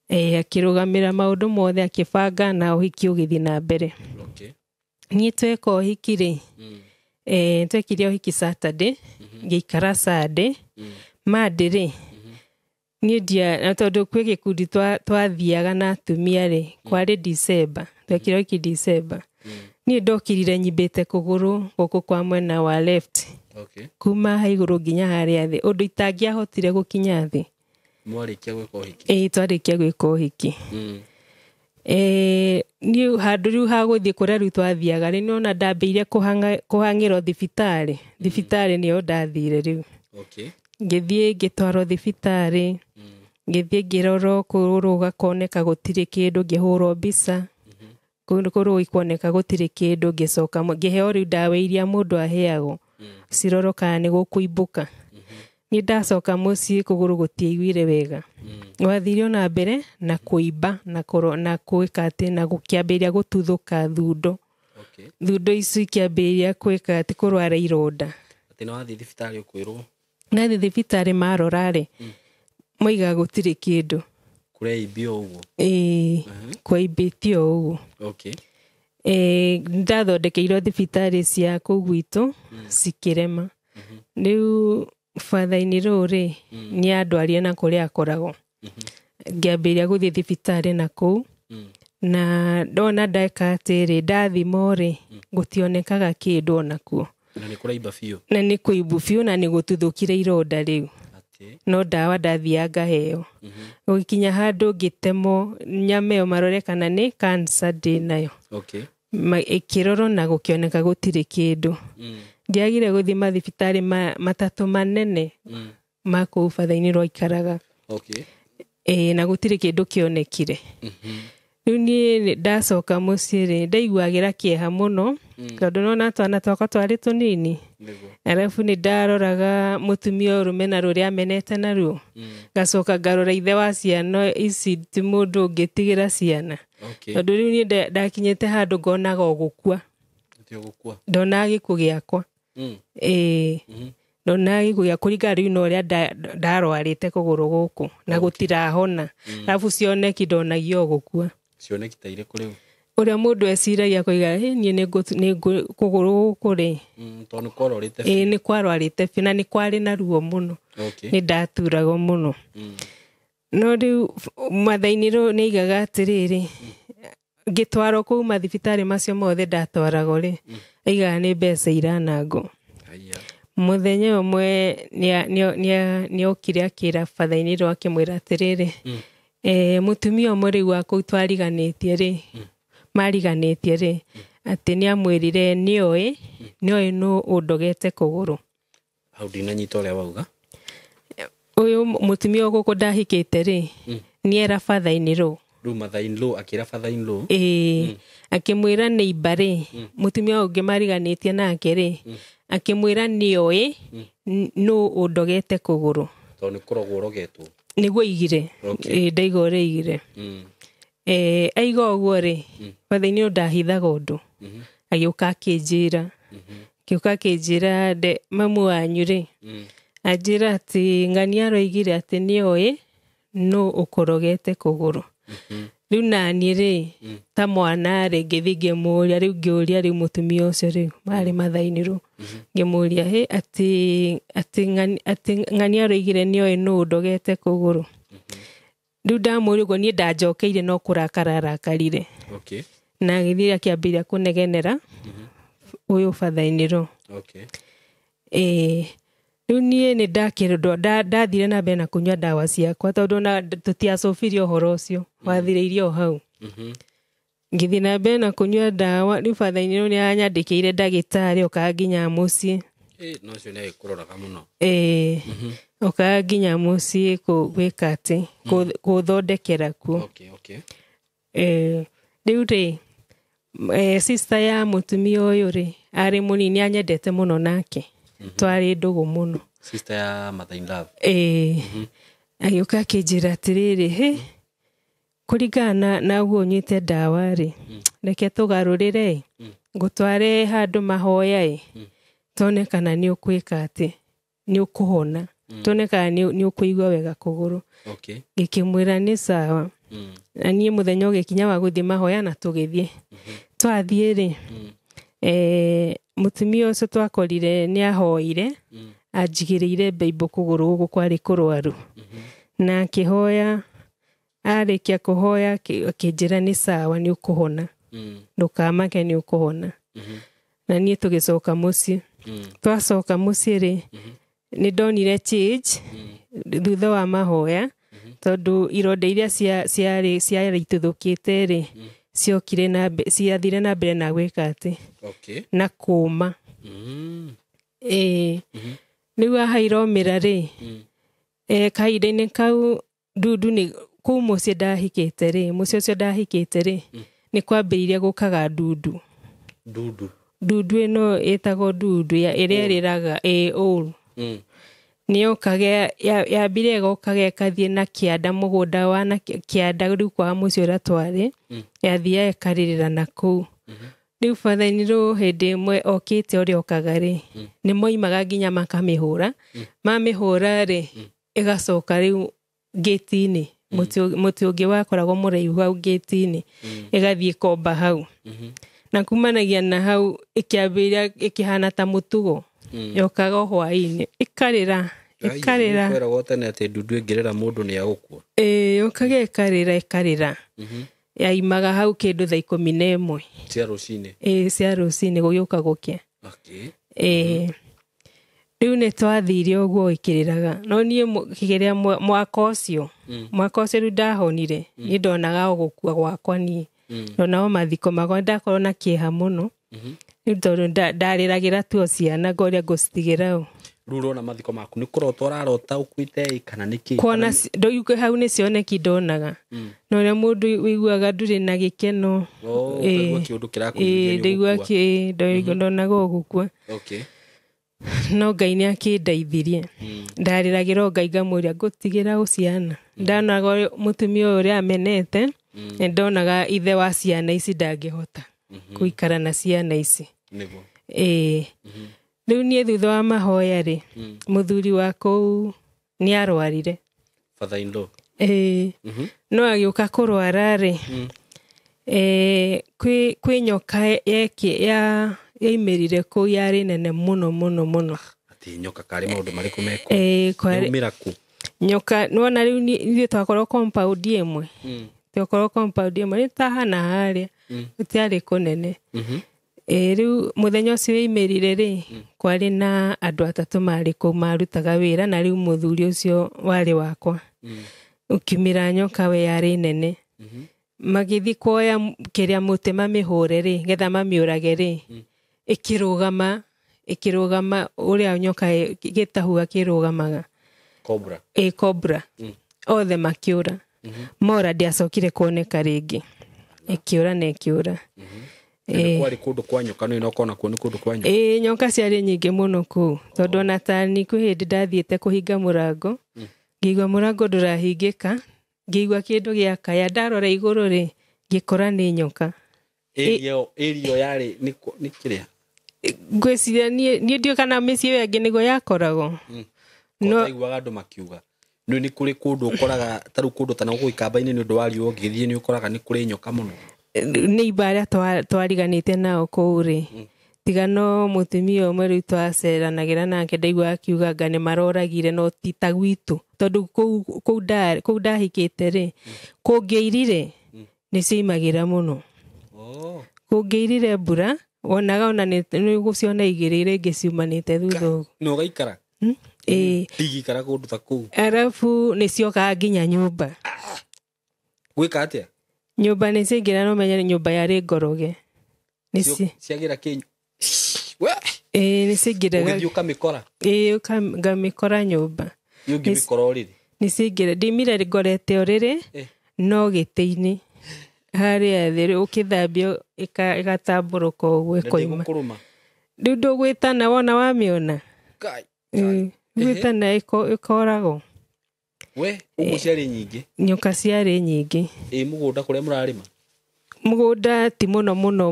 Akĩrũgamĩra maũndũ mothe, akĩbanga na ũhiki ũgĩthiĩ na mbere. Niĩ tweka ũhiki rĩ, twekire ũhiki Saturday, ngĩikara Sunday, Monday rĩ, niĩ ndia, tondũ kwĩ gĩkundi twathiaga na atumia rĩ, kwarĩ December, twekire ũhiki December. Niĩ ndokirire nyimbĩte kũgũrũ gũkũ kwa mwena wa left. Kuma ha igũrũ nginya harĩa thĩ, ũndũ itangĩahotire gũkinya thĩ. Mwarĩkia gwĩka ũhiki? Ĩĩ, twarĩkia gwĩka ũhiki. Niĩ handũ rĩu ha gũthiĩ kũrĩa rĩu twathiaga rĩ, nĩwona ndambĩire kũhang'ĩrwo thibitarĩ. Thibitarĩ nĩyo ndathire rĩu. Okay. Ngĩthiĩ ngĩtwarwo thibitarĩ, ngĩthiĩ ngĩrorwo kũgũrũ gakoneka gũtirĩ kĩndũ, ngĩhũrwo mbica, kũgũrũ kuoneka gũtirĩ kĩndũ, ngĩcoka ngĩheo rĩu ndawa iria mũndũ aheagwo cirorwo kana nĩ gũkũimbũka. Niĩ ndacoka mũciĩ kũgũrũ gũtiaiguire wega. Gwathire ona mbere na kũimba na na gwĩka atĩ na gũkĩambĩrĩria gũtuthũka thundo. Okay. Thundo ici ikĩambĩrĩria gwĩka atĩ kũrwara ironda. Atĩ nĩ wathiĩ thibitarĩ ũkwĩrwo? Nathiĩ thibitarĩ marora rĩ, moiga gũtirĩ kĩndũ. Kũreimbio ũguo? Ĩĩ, kwaimbĩtio ũguo. Okay. Ndathondekeirwo thibitarĩ cia kũu gwitũ cikĩrema. Rĩu batha-inĩ rũu rĩ, nĩ andwarire na kũrĩa akoragwo. Ngĩambĩrĩria gũthiĩ thibitarĩ na kũu, na ndona ndeka atĩrĩ, ndathimwo rĩ, gũtionekaga kĩndũ onakuo. Na nĩ kũraimba biũ? Na nĩ kũimbu biũ na nĩ gũtuthũkire ironda rĩu. No ndawa ndathiaga ngaheo. Gũgĩkinya handũ ngĩtemwo nyama ĩyo marore kana nĩ cancer ndĩnayo. Okay. Ĩkĩrorwo na gũkĩoneka gũtirĩ kĩndũ. Ndiagire gũthiĩ mathibitarĩ matatũ manene ma kũu batha-inĩ rwaikaraga. Okay. Na gũtirĩ kĩndũ kĩonekire. Rĩu niĩ ndacoka mũciĩ rĩ, ndaiguagĩra kĩeha mũno, tondũ nĩwona twana twakwa twarĩ tũnini. Arabu nĩ ndaroraga mũtumia ũyũ rũmena rũrĩa amenete naruo. Ngacoka ngarora ithe wa ciana ici ti mũndũ ũngĩtigĩra ciana. Okay. Tondũ rĩu niĩ ndakinyĩte handũ ngonaga o gũkua. Ndonaga gĩkuũ gĩakwa. Ndonaga gĩkuũ gĩakwa kũringana rĩu na ũrĩa ndarwarĩte kũgũrũ gũkũ na gũtirahona. Arabu cioneki ndonagia o gũkua. Cioneki ta irĩkũ rĩu? Ũrĩa mũndũ eciragia koiga, niĩ nĩ kũgũrũ gũkũ rĩ. Tondũ nĩ kwarwarĩte biũ. Nĩ kwarwarĩte biũ na nĩ kwarĩ na ruo mũno. Okay. Nĩ ndaturagwo mũno. No rĩu matha-inĩ rĩu nĩ aigaga atĩrĩrĩ, ngĩtwarwo kũu mathibitarĩ macio mothe ndatwaragwo rĩ, aigaga nĩ mbeca iranangwo. Mũthenya ũmwe nĩokire akĩra batha-inĩ rĩu akĩmwĩra atĩrĩrĩ, mũtumia ũmwe rĩu wa kũu twariganĩtie rĩ, mariganĩtie rĩ, atĩ nĩamwĩrire nĩoĩ, nĩoĩ nũ ũndogete kũgũrũ. Hau ndinanyita ũrĩa wauga. Ũyũ mũtumia ũyũ gũkũ ndahikĩte rĩ, nĩera batha-inĩ rĩu. Rĩu mother in law akĩra father in law. Ĩĩ, akĩmwĩra neighbor rĩ, mũtumia ũngĩ mariganĩtie nake rĩ, akĩmwĩra nĩoĩ nũ ũndogete kũgũrũ. Tondũ nĩ kũrogwo ũrogetwo. Nĩguo aigire. Okay. Ĩĩ, ndaiga ũrĩa aigire. Aiga ũguo rĩ, batha-inĩ ũyũ ndahithaga ũndũ. Agĩũka akĩnjĩra. Agĩũka akĩnjĩra mamu wanyu rĩ, anjĩra atĩ ng'ania aroigire atĩ nĩoĩ nũ ũkũrogete kũgũrũ. Rĩu naniĩ rĩ, ta mwana rĩ, ngĩthiĩ ngĩmũria, rĩu ngĩũria rĩu mũtumia ũcio rĩu, marĩ matha-inĩ rĩu. Ngĩmũria, hĩ, atĩ ng'ania aroigire nĩoĩ nũ ũndogete kũgũrũ. Rĩu ndamũria ũguo niĩ ndanjokeire no kũrakara arakarire. Okay. Na agĩthiĩ akĩambĩrĩria kũnegenera ũyũ batha-inĩ rĩu. Okay. Rĩu niĩ nĩ ndakĩrwo, ndathire na mbere na kũnyua ndawa ciakwa tondũ ona tũtiacobirie ũhoro ũcio, wathirĩirie o hau. Ngĩthiĩ na mbere na kũnyua ndawa, rĩu batha-inĩ rĩu nĩ anyandĩkĩire ndagĩtarĩ okaga nginya mũciĩ. No ũcio nĩ agĩkũroraga mũno. Okaga nginya mũciĩ gwĩka atĩ, gũthondekera kuo. Okay, okay. Rĩu rĩ, sister ya mũtumia ũyũ rĩ, arĩ mũnini anyendete mũno nake. Twarĩ ndũgũ mũno. Sister ya mother in love. Agĩũka akĩnjĩra atĩrĩrĩ, hĩ, kũringana na ũguo ũnyuĩte ndawa rĩ, reke tũgarũrĩre, ngũtware handũ mahoya ĩ, tuone kana nĩ ũkwĩka atĩ, nĩ ũkũhona. Tuone kana nĩ ũkũigua wega kũgũrũ. Okay. Ngĩkĩmwĩra nĩ sawa. Na niĩ mũthenya ũgĩkinya wa gũthiĩ mahoya na tũgĩthiĩ. Twathiĩ rĩ, mũtumia ũcio twakorire nĩ ahoire, anjigĩrĩire mbaimbũ kũgũrũ gũkũ kwarĩ kũrwaru. Na akĩhoya, arĩkia kũhoya, akĩnjĩra nĩ sawa, nĩ ũkũhona. Ndũkamake nĩ ũkũhona. Na niĩ tũgĩcoka mũciĩ. Twacoka mũciĩ rĩ, nĩ ndonire change thutha wa mahoya, Tondũ ironda iria ciarĩ ciarituthũkĩte rĩ, ciokire na ciathire na mbere na gwĩka atĩ na kũma. Ĩĩ rĩu haha iromĩra rĩ, kahinda-inĩ kau ndundu nĩ kũu mũciĩ ndahikĩte rĩ, mũciĩ ũcio ndahikĩte rĩ, nĩ kwambĩrĩirie gũkaga ndundu. Ndundu. Ndundu ĩno ĩtagwo ndundu ĩrĩa ĩrĩraga ũru. Nĩyokaga yambire ĩgokaga ĩkathiĩ na kĩanda mũgũnda wa na kĩanda rĩu kwa mũciĩ ũrĩa twarĩ, yathiaga ĩkarĩrĩra na kũu. Rĩu father-in-law hĩndĩ ĩmwe okĩte ũrĩa okaga rĩ, nĩ moimaga nginya makamĩhũra. Mamĩhũra rĩ, ĩgacoka rĩu ngĩti-inĩ, mũtĩ ũngĩ wakoragwo mũraihu hau ngĩti-inĩ, ĩgathiĩ ĩkomba hau. Na kumanagia na hau ĩkĩambĩrĩria ĩkĩhana ta mũtugo. Yokaga o hwaĩ-inĩ ĩkarĩra ĩkarĩra. Kwĩragwo tene atĩ ndundu ĩngĩrĩra mũndũ nĩ egũkua. Ĩĩ yokaga ĩkarĩra ĩkarĩra. Yaimaga hau kĩndũ thaa 11 cia rũcinĩ. Ĩĩ cia rũcinĩ gũgĩũka gũkĩa. Ĩĩ rĩu nĩ twathire ũguo ĩkĩrĩraga, no niĩ kĩrĩa mwaka ũcio, mwaka ũcio rĩu ndahonire, niĩ ndonaga o gũkua gwakwa niĩ. Ndonaga o mathiko makwa, ndakorwo na kĩeha mũno. Rĩu tondũ ndarĩragĩra tu o ciana ngoria ngũcitigĩra ũ. Rĩu ũrona mathiko maku nĩ kũrota ũrarota ũkuĩte ĩ kana nĩ kĩ? Kuona hau nĩ cioneki ndonaga. Na ũrĩa mũndũ ũiguaga ndũrĩ na gĩkeno. Ũkaigua kĩũndũ kĩrakũiguithia nĩ ũgũkua. Ndonaga o gũkua. No Ngai nĩ akĩndeithirie. Ndarĩragĩra o Ngai ngamwĩra ngũtigĩra ũ ciana. Ndonaga mũtumia ũyũ ũrĩa amenete, nĩ ndonaga ithe wa ciana ici ndangĩhota gũikara na ciana ici. Ĩĩ. Rĩu niĩ thutha wa mahoya rĩ, mũthuri wa kũu nĩ arwarire. Father-in-law. Ĩĩ. No agĩũka kũrwara rĩ, kwĩ nyoka yaimĩrire kũu yarĩ nene mũno mũno mũno. Atĩ nyoka karĩ maũndũ marĩkũ mekũ? Yaumĩra kũ? Nyoka, nĩwona rĩu ithuĩ twakorwo compound ĩmwe. Twakorwo compound ĩmwe, nĩ ta haha na harĩa. Gũtiarĩ kũnene. Rĩu mũthenya ũcio yaimĩrire rĩ, kwarĩ na andũ atatũ marĩ kũu marutaga wĩra, na rĩu mũthuri ũcio warĩ wakwa. Ũkiumĩra nyoka we yarĩ nene. Magĩthiĩ kuoya kĩrĩa mũtĩ mamĩhũre rĩ, getha mamĩũrage rĩ, ĩkĩrũgama, ĩkĩrũgama ũrĩa nyoka gĩtahua kĩrũgamaga. Cobra. Ĩ cobra. Othe makĩũra. Mora ndĩacokire kuoneka rĩngĩ. Ĩkĩũra na ĩkĩũra. Kwarĩ kũndũ kwa nyoka, no ũkona kuo nĩ kũndũ kwa nyoka. Ĩĩ nyoka ciarĩ nyingĩ mũno kũu. Tondũ ona tani kwĩ hĩndĩ ndathiĩte kũhinga mũrango, ngĩigua mũrango ndũrahingĩka, ngĩigua kĩndũ gĩakaya, ndarora igũrũ rĩ, ngĩkora nĩ nyoka. Ĩrio yarĩ nĩ kĩrĩa? Ngwĩciria niĩ ndiũĩ kana mĩciĩ ĩyo ĩngĩ nĩguo yakoragwo. No ndaiguaga andũ makiuga nĩ nĩ kũrĩ kũndũ ũkoraga ta rĩu kũndũ ta gũkũ Ikamba-inĩ nĩ ũndũ wa riũa ũngĩthiĩ nĩ ũkoraga nĩ kũrĩ nyoka mũno. Nĩ iba arĩa twariganĩte nao kũu rĩ, tiga no mũtumia ũmwe rĩu twaceranagĩra nake ndaigua akiuga anga nĩ maroragire no ti ta gwitũ. Tondũ kũu ndahikĩte rĩ, kũngĩairire nĩ ciaimagĩra mũno. Kũngĩairire mbura, wonaga ona nĩ gũciona igĩrĩ iria ingĩ ciumanĩte thutha ũguo. Na ũgaikara? Ĩĩ. Ndigikara kũndũ ta kũu. Arabu nĩ ciokaga nginya nyũmba. Gwĩka atĩa? Nyũmba nĩ ciaingĩra no ũmenye nyũmba yarĩ ngoroge. Ciagĩra kĩ? Ĩĩ nĩ ciaingĩraga. Ũgĩthiĩ ũkamĩkora? Ĩĩ ngamĩkora nyũmba. Ĩ ũngĩmĩkora ũrĩrĩ? Nĩ ciaingĩra, ndimire ngorete ũrĩrĩ, no gĩtĩ-inĩ. Harĩa thĩ rĩu ũkĩthambio ĩgatambũrũka ũguo ĩkoima. Na ndĩgũkũrũma? Rĩu ndũgwĩtana wona wamĩona? Gwĩtana ĩkoragwo. We, ũguo ciarĩ nyingĩ? Nyoka ciarĩ nyingĩ. Ĩ mũgũnda kũrĩa mũrarĩma? Mũgũnda ti mũno mũno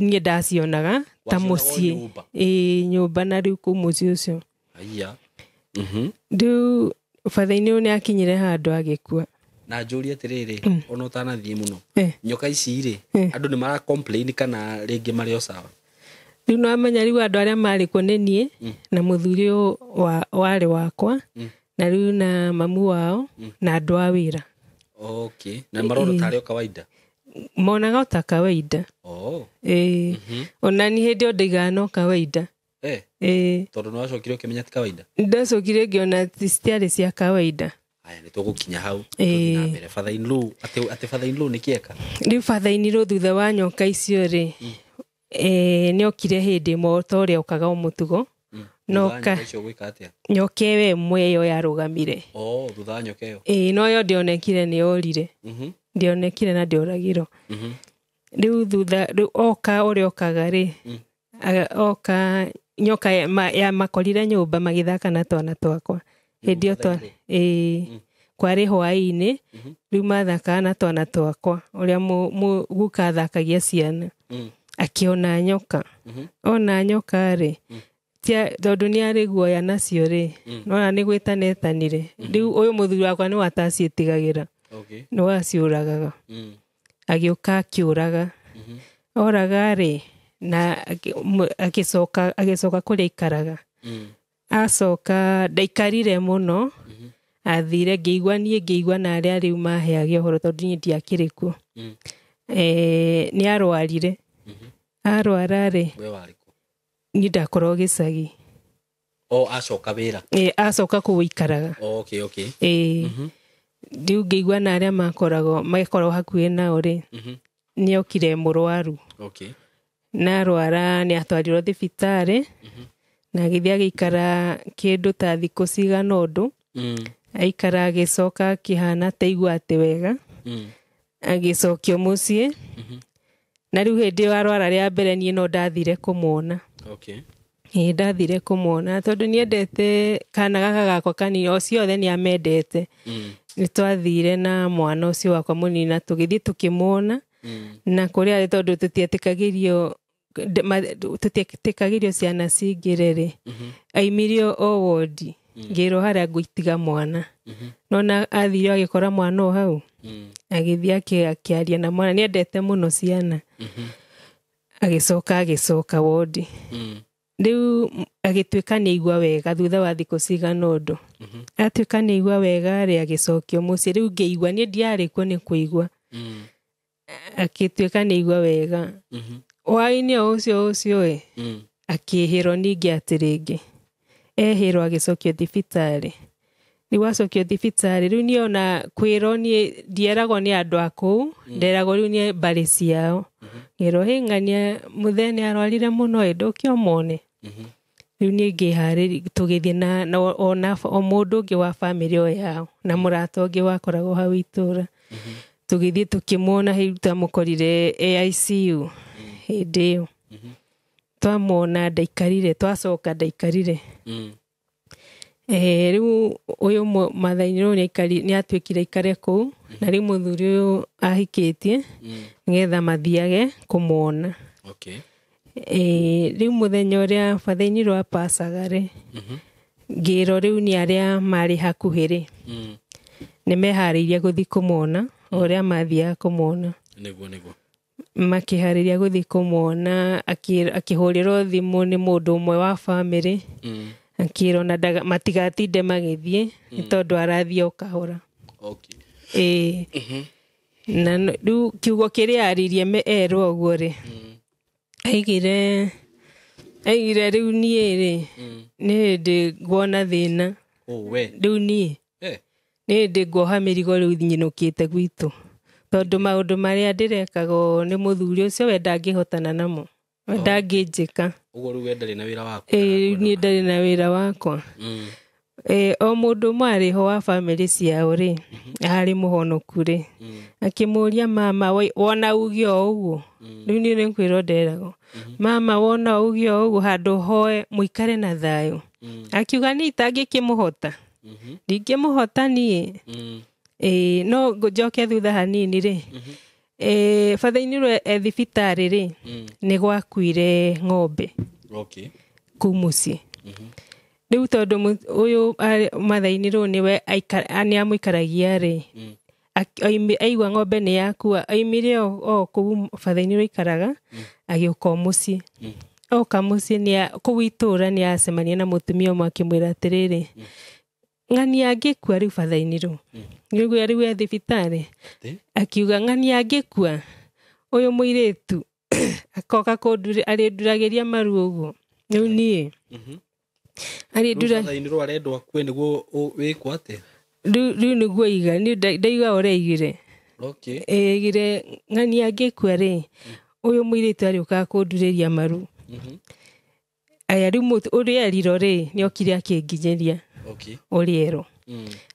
niĩ ndacionaga ta mũciĩ. Ĩ nyũmba na rĩu kũu mũciĩ ũcio. Aya. Rĩu father-inĩ ũyũ nĩ akinyire handũ agĩkua. Na njũrie atĩrĩrĩ, ona ũtanathiĩ mũno, nyoka ici rĩ, andũ nĩ mara complain kana rĩngĩ marĩ o sawa? Rĩu no amenya rĩu andũ arĩa marĩ kuo nĩ niĩ na mũthuri ũyũ warĩ wakwa, na rĩu na mamu wao na andũ a wĩra. Na marona tarĩ o kawaida? Monaga o ta kawaida. Ĩĩ. Ona niĩ hĩndĩ ĩyo ndaigaga no kawaida. Tondũ nĩ wacokire ũkĩmenya ti kawaida? Ndacokire ngĩona citiarĩ cia kawaida. Aya nĩ tũgũkinya hau tũthiĩ na mbere. Father in law atĩ father in law nĩ kĩeka? Rĩu father in law thutha wa nyoka icio rĩ, nĩ okire hĩndĩ ĩmwe ta ũrĩa okaga o mũtugo. Noka icio gwĩka atĩa? Nyoka ĩyo ĩmwe ĩyo yarũgamire. Oh, thutha wa nyoka ĩyo. Ĩĩ, no yo ndĩonekire, nĩ yorire. Ndĩonekire na ndĩoragirwo. Rĩu thutha rĩu oka ũrĩa okaga rĩ, oka nyoka ya makorire nyũmba magĩthaka na twana twakwa. Hĩndĩ ĩyo ĩĩ kwarĩ hwaĩ-inĩ, rĩu mathakaga na twana twakwa ũrĩa guka athakagia ciana. Akĩona nyoka. Ona nyoka rĩ, tondũ nĩ arĩ guoya nacio rĩ, nona nĩ gwĩtanetanire. Rĩu ũyũ mũthuri wakwa nĩ wataciĩtigagĩra. Nĩ waciũragaga. Agĩũka akĩũraga. Oraga rĩ, na agĩcoka kũrĩa aikaraga. Acoka ndaikarire mũno, athire ngĩigua niĩ ngĩigua na arĩa rĩu maheage ũhoro tondũ niĩ ndiakĩrĩ kuo. Nĩ arwarire. Arwara rĩ, niĩ ndakorwo gĩcagi. O acoka wĩra? Acoka kũu aikaraga. Okay, okay. Rĩu ngĩigua na arĩa makoragwo hakuhĩ nao rĩ, nĩ okire mũrwaru. Na arwara nĩ atwarirwo thibitarĩ, na agĩthiĩ agĩikara kĩndũ ta thikũ cigana ũndũ. Aikara agĩcoka akĩhana ta aigua atĩ wega. Agĩcokio mũciĩ. Na rĩu hĩndĩ ĩyo arwara rĩa mbere niĩ no ndathire kũmuona. Ĩĩ, ndathire kũmuona tondũ nĩendete kana gaka gakwa kanini, o ciothe nĩ amendete. Nĩ twathire na mwana ũcio wakwa mũnini na tũgĩthiĩ tũkĩmuona. Na kũrĩa arĩ tondũ tũtietĩkagĩrio ciana cingĩre rĩ, aimirio o wondi, ngĩrwo harĩa ngũitiga mwana. No na athire agĩkora mwana o hau, agĩthiĩ akĩaria na mwana, nĩendete mũno ciana. Agĩcoka agĩcoka wondi. Rĩu agĩtuĩka nĩ aigua wega thutha wa thikũ cigana ũndũ. Atuĩka nĩ aigua wega rĩ, agĩcokio mũciĩ. Rĩu ngĩigua, niĩ ndiarĩ kuo nĩ kũigua. Agĩtuĩka nĩ aigua wega. Hwaĩ-inĩ o ũcio ũcio ĩ, akĩhĩrwo ningĩ atĩ rĩngĩ. Ehĩrwo agĩcokio thibitarĩ. Rĩu acokio thibitarĩ, rĩu niĩ ona kwĩrwo niĩ ndieragwo nĩ andũ a kũu, nderagwo rĩu nĩ mbarĩ ciao. Ngĩrwo, hĩ ng'ania mũthee nĩ arwarire mũno ĩ, ndũke ũmwone. Rĩu niĩ ngĩharĩria, tũgĩthiĩ na o mũndũ ũngĩ wa bamĩrĩ o yao, na mũrata ũngĩ wakoragwo hau itũũra. Tũgĩthiĩ tũkĩmuona, hĩu twamũkorire AICU hĩndĩ ĩyo. Twamuona ndaikarire, twacoka ndaikarire. Rĩu ũyũ mathainĩ rĩu nĩ atuĩkire aikare kũu, na rĩu mũthuri ũyũ ahikĩtie, nĩgetha mathiage kũmuona. Rĩu mũthenya ũrĩa bathainĩ rwa pacaga rĩ, ngĩrwo rĩu nĩ arĩa marĩ hakuhĩ rĩ, nĩ meharĩirie gũthiĩ kũmuona, o ũrĩa mathiaga kũmuona. Nĩguo, nĩguo. Makĩharĩria gũthiĩ kũmuona, akĩhũrĩrwo thimũ nĩ mũndũ ũmwe wa bamĩrĩ, akĩrwo na matigatinde magĩthiĩ, nĩ tondũ arathiĩ o kahora. Na rĩu kiugo kĩrĩa aririe erwo ũguo rĩ, aigire rĩu niĩ rĩ, nĩ hĩndĩ nguona thĩna. Rĩu niĩ. Nĩ hĩndĩ nguoha mĩrigo rĩu nyinũkĩte gwitũ. Tondũ maũndũ marĩa ndĩrekagwo nĩ mũthuri ũcio we ndangĩhotana namo. We ndangĩnjĩka. Ũguo rĩu we ndarĩ na wĩra waku? Ĩĩ, niĩ ndarĩ na wĩra wakwa. O mũndũ ũmwe arĩ ho wa bamĩrĩ ciao rĩ, arĩ mũhonoku rĩ. Akĩmũria mama, wona uge o ũguo? Rĩu niĩ nĩ kwĩrwo nderagwo. Mama, wona uge o ũguo handũ hoe mũikare na thayũ. Akiuga niĩ itangĩkĩmũhota. Ndingĩmũhota niĩ. No njoke thutha hanini rĩ. Bathainĩ rwe thibitarĩ rĩ, nĩ gwakuire ng'ombe. Kũu mũciĩ. Rĩu tondũ ũyũ mathainĩ rĩu nĩwe nĩ amũikaragia rĩ, aigua ng'ombe nĩ yakua, aimire o kũu bathainĩ rĩu aikaraga, agĩũka o mũciĩ. Oka mũciĩ kũu itũũra nĩ acemania na mũtumia ũmwe akĩmwĩra atĩrĩrĩ, ng'ania angĩkua rĩu bathainĩ rĩu. Nĩguo rĩu e thibitarĩ. Akiuga ng'ania angĩkua, ũyũ mũirĩtu akoka arĩnduragĩria maru ũguo. Rĩu niĩ. Rĩu bathainĩ rĩu arendwo akue nĩguo wĩkwo atĩa? Rĩu nĩguo iga ndaigua ũrĩa aigire. Okay. Aigire ng'ania angĩkua rĩ, ũyũ mũirĩtu arĩũkaga kũndurĩria maru. Aya rĩu ũrĩa eriro rĩ, nĩokire akĩnginyĩria. Okay. Ũrĩa erwo.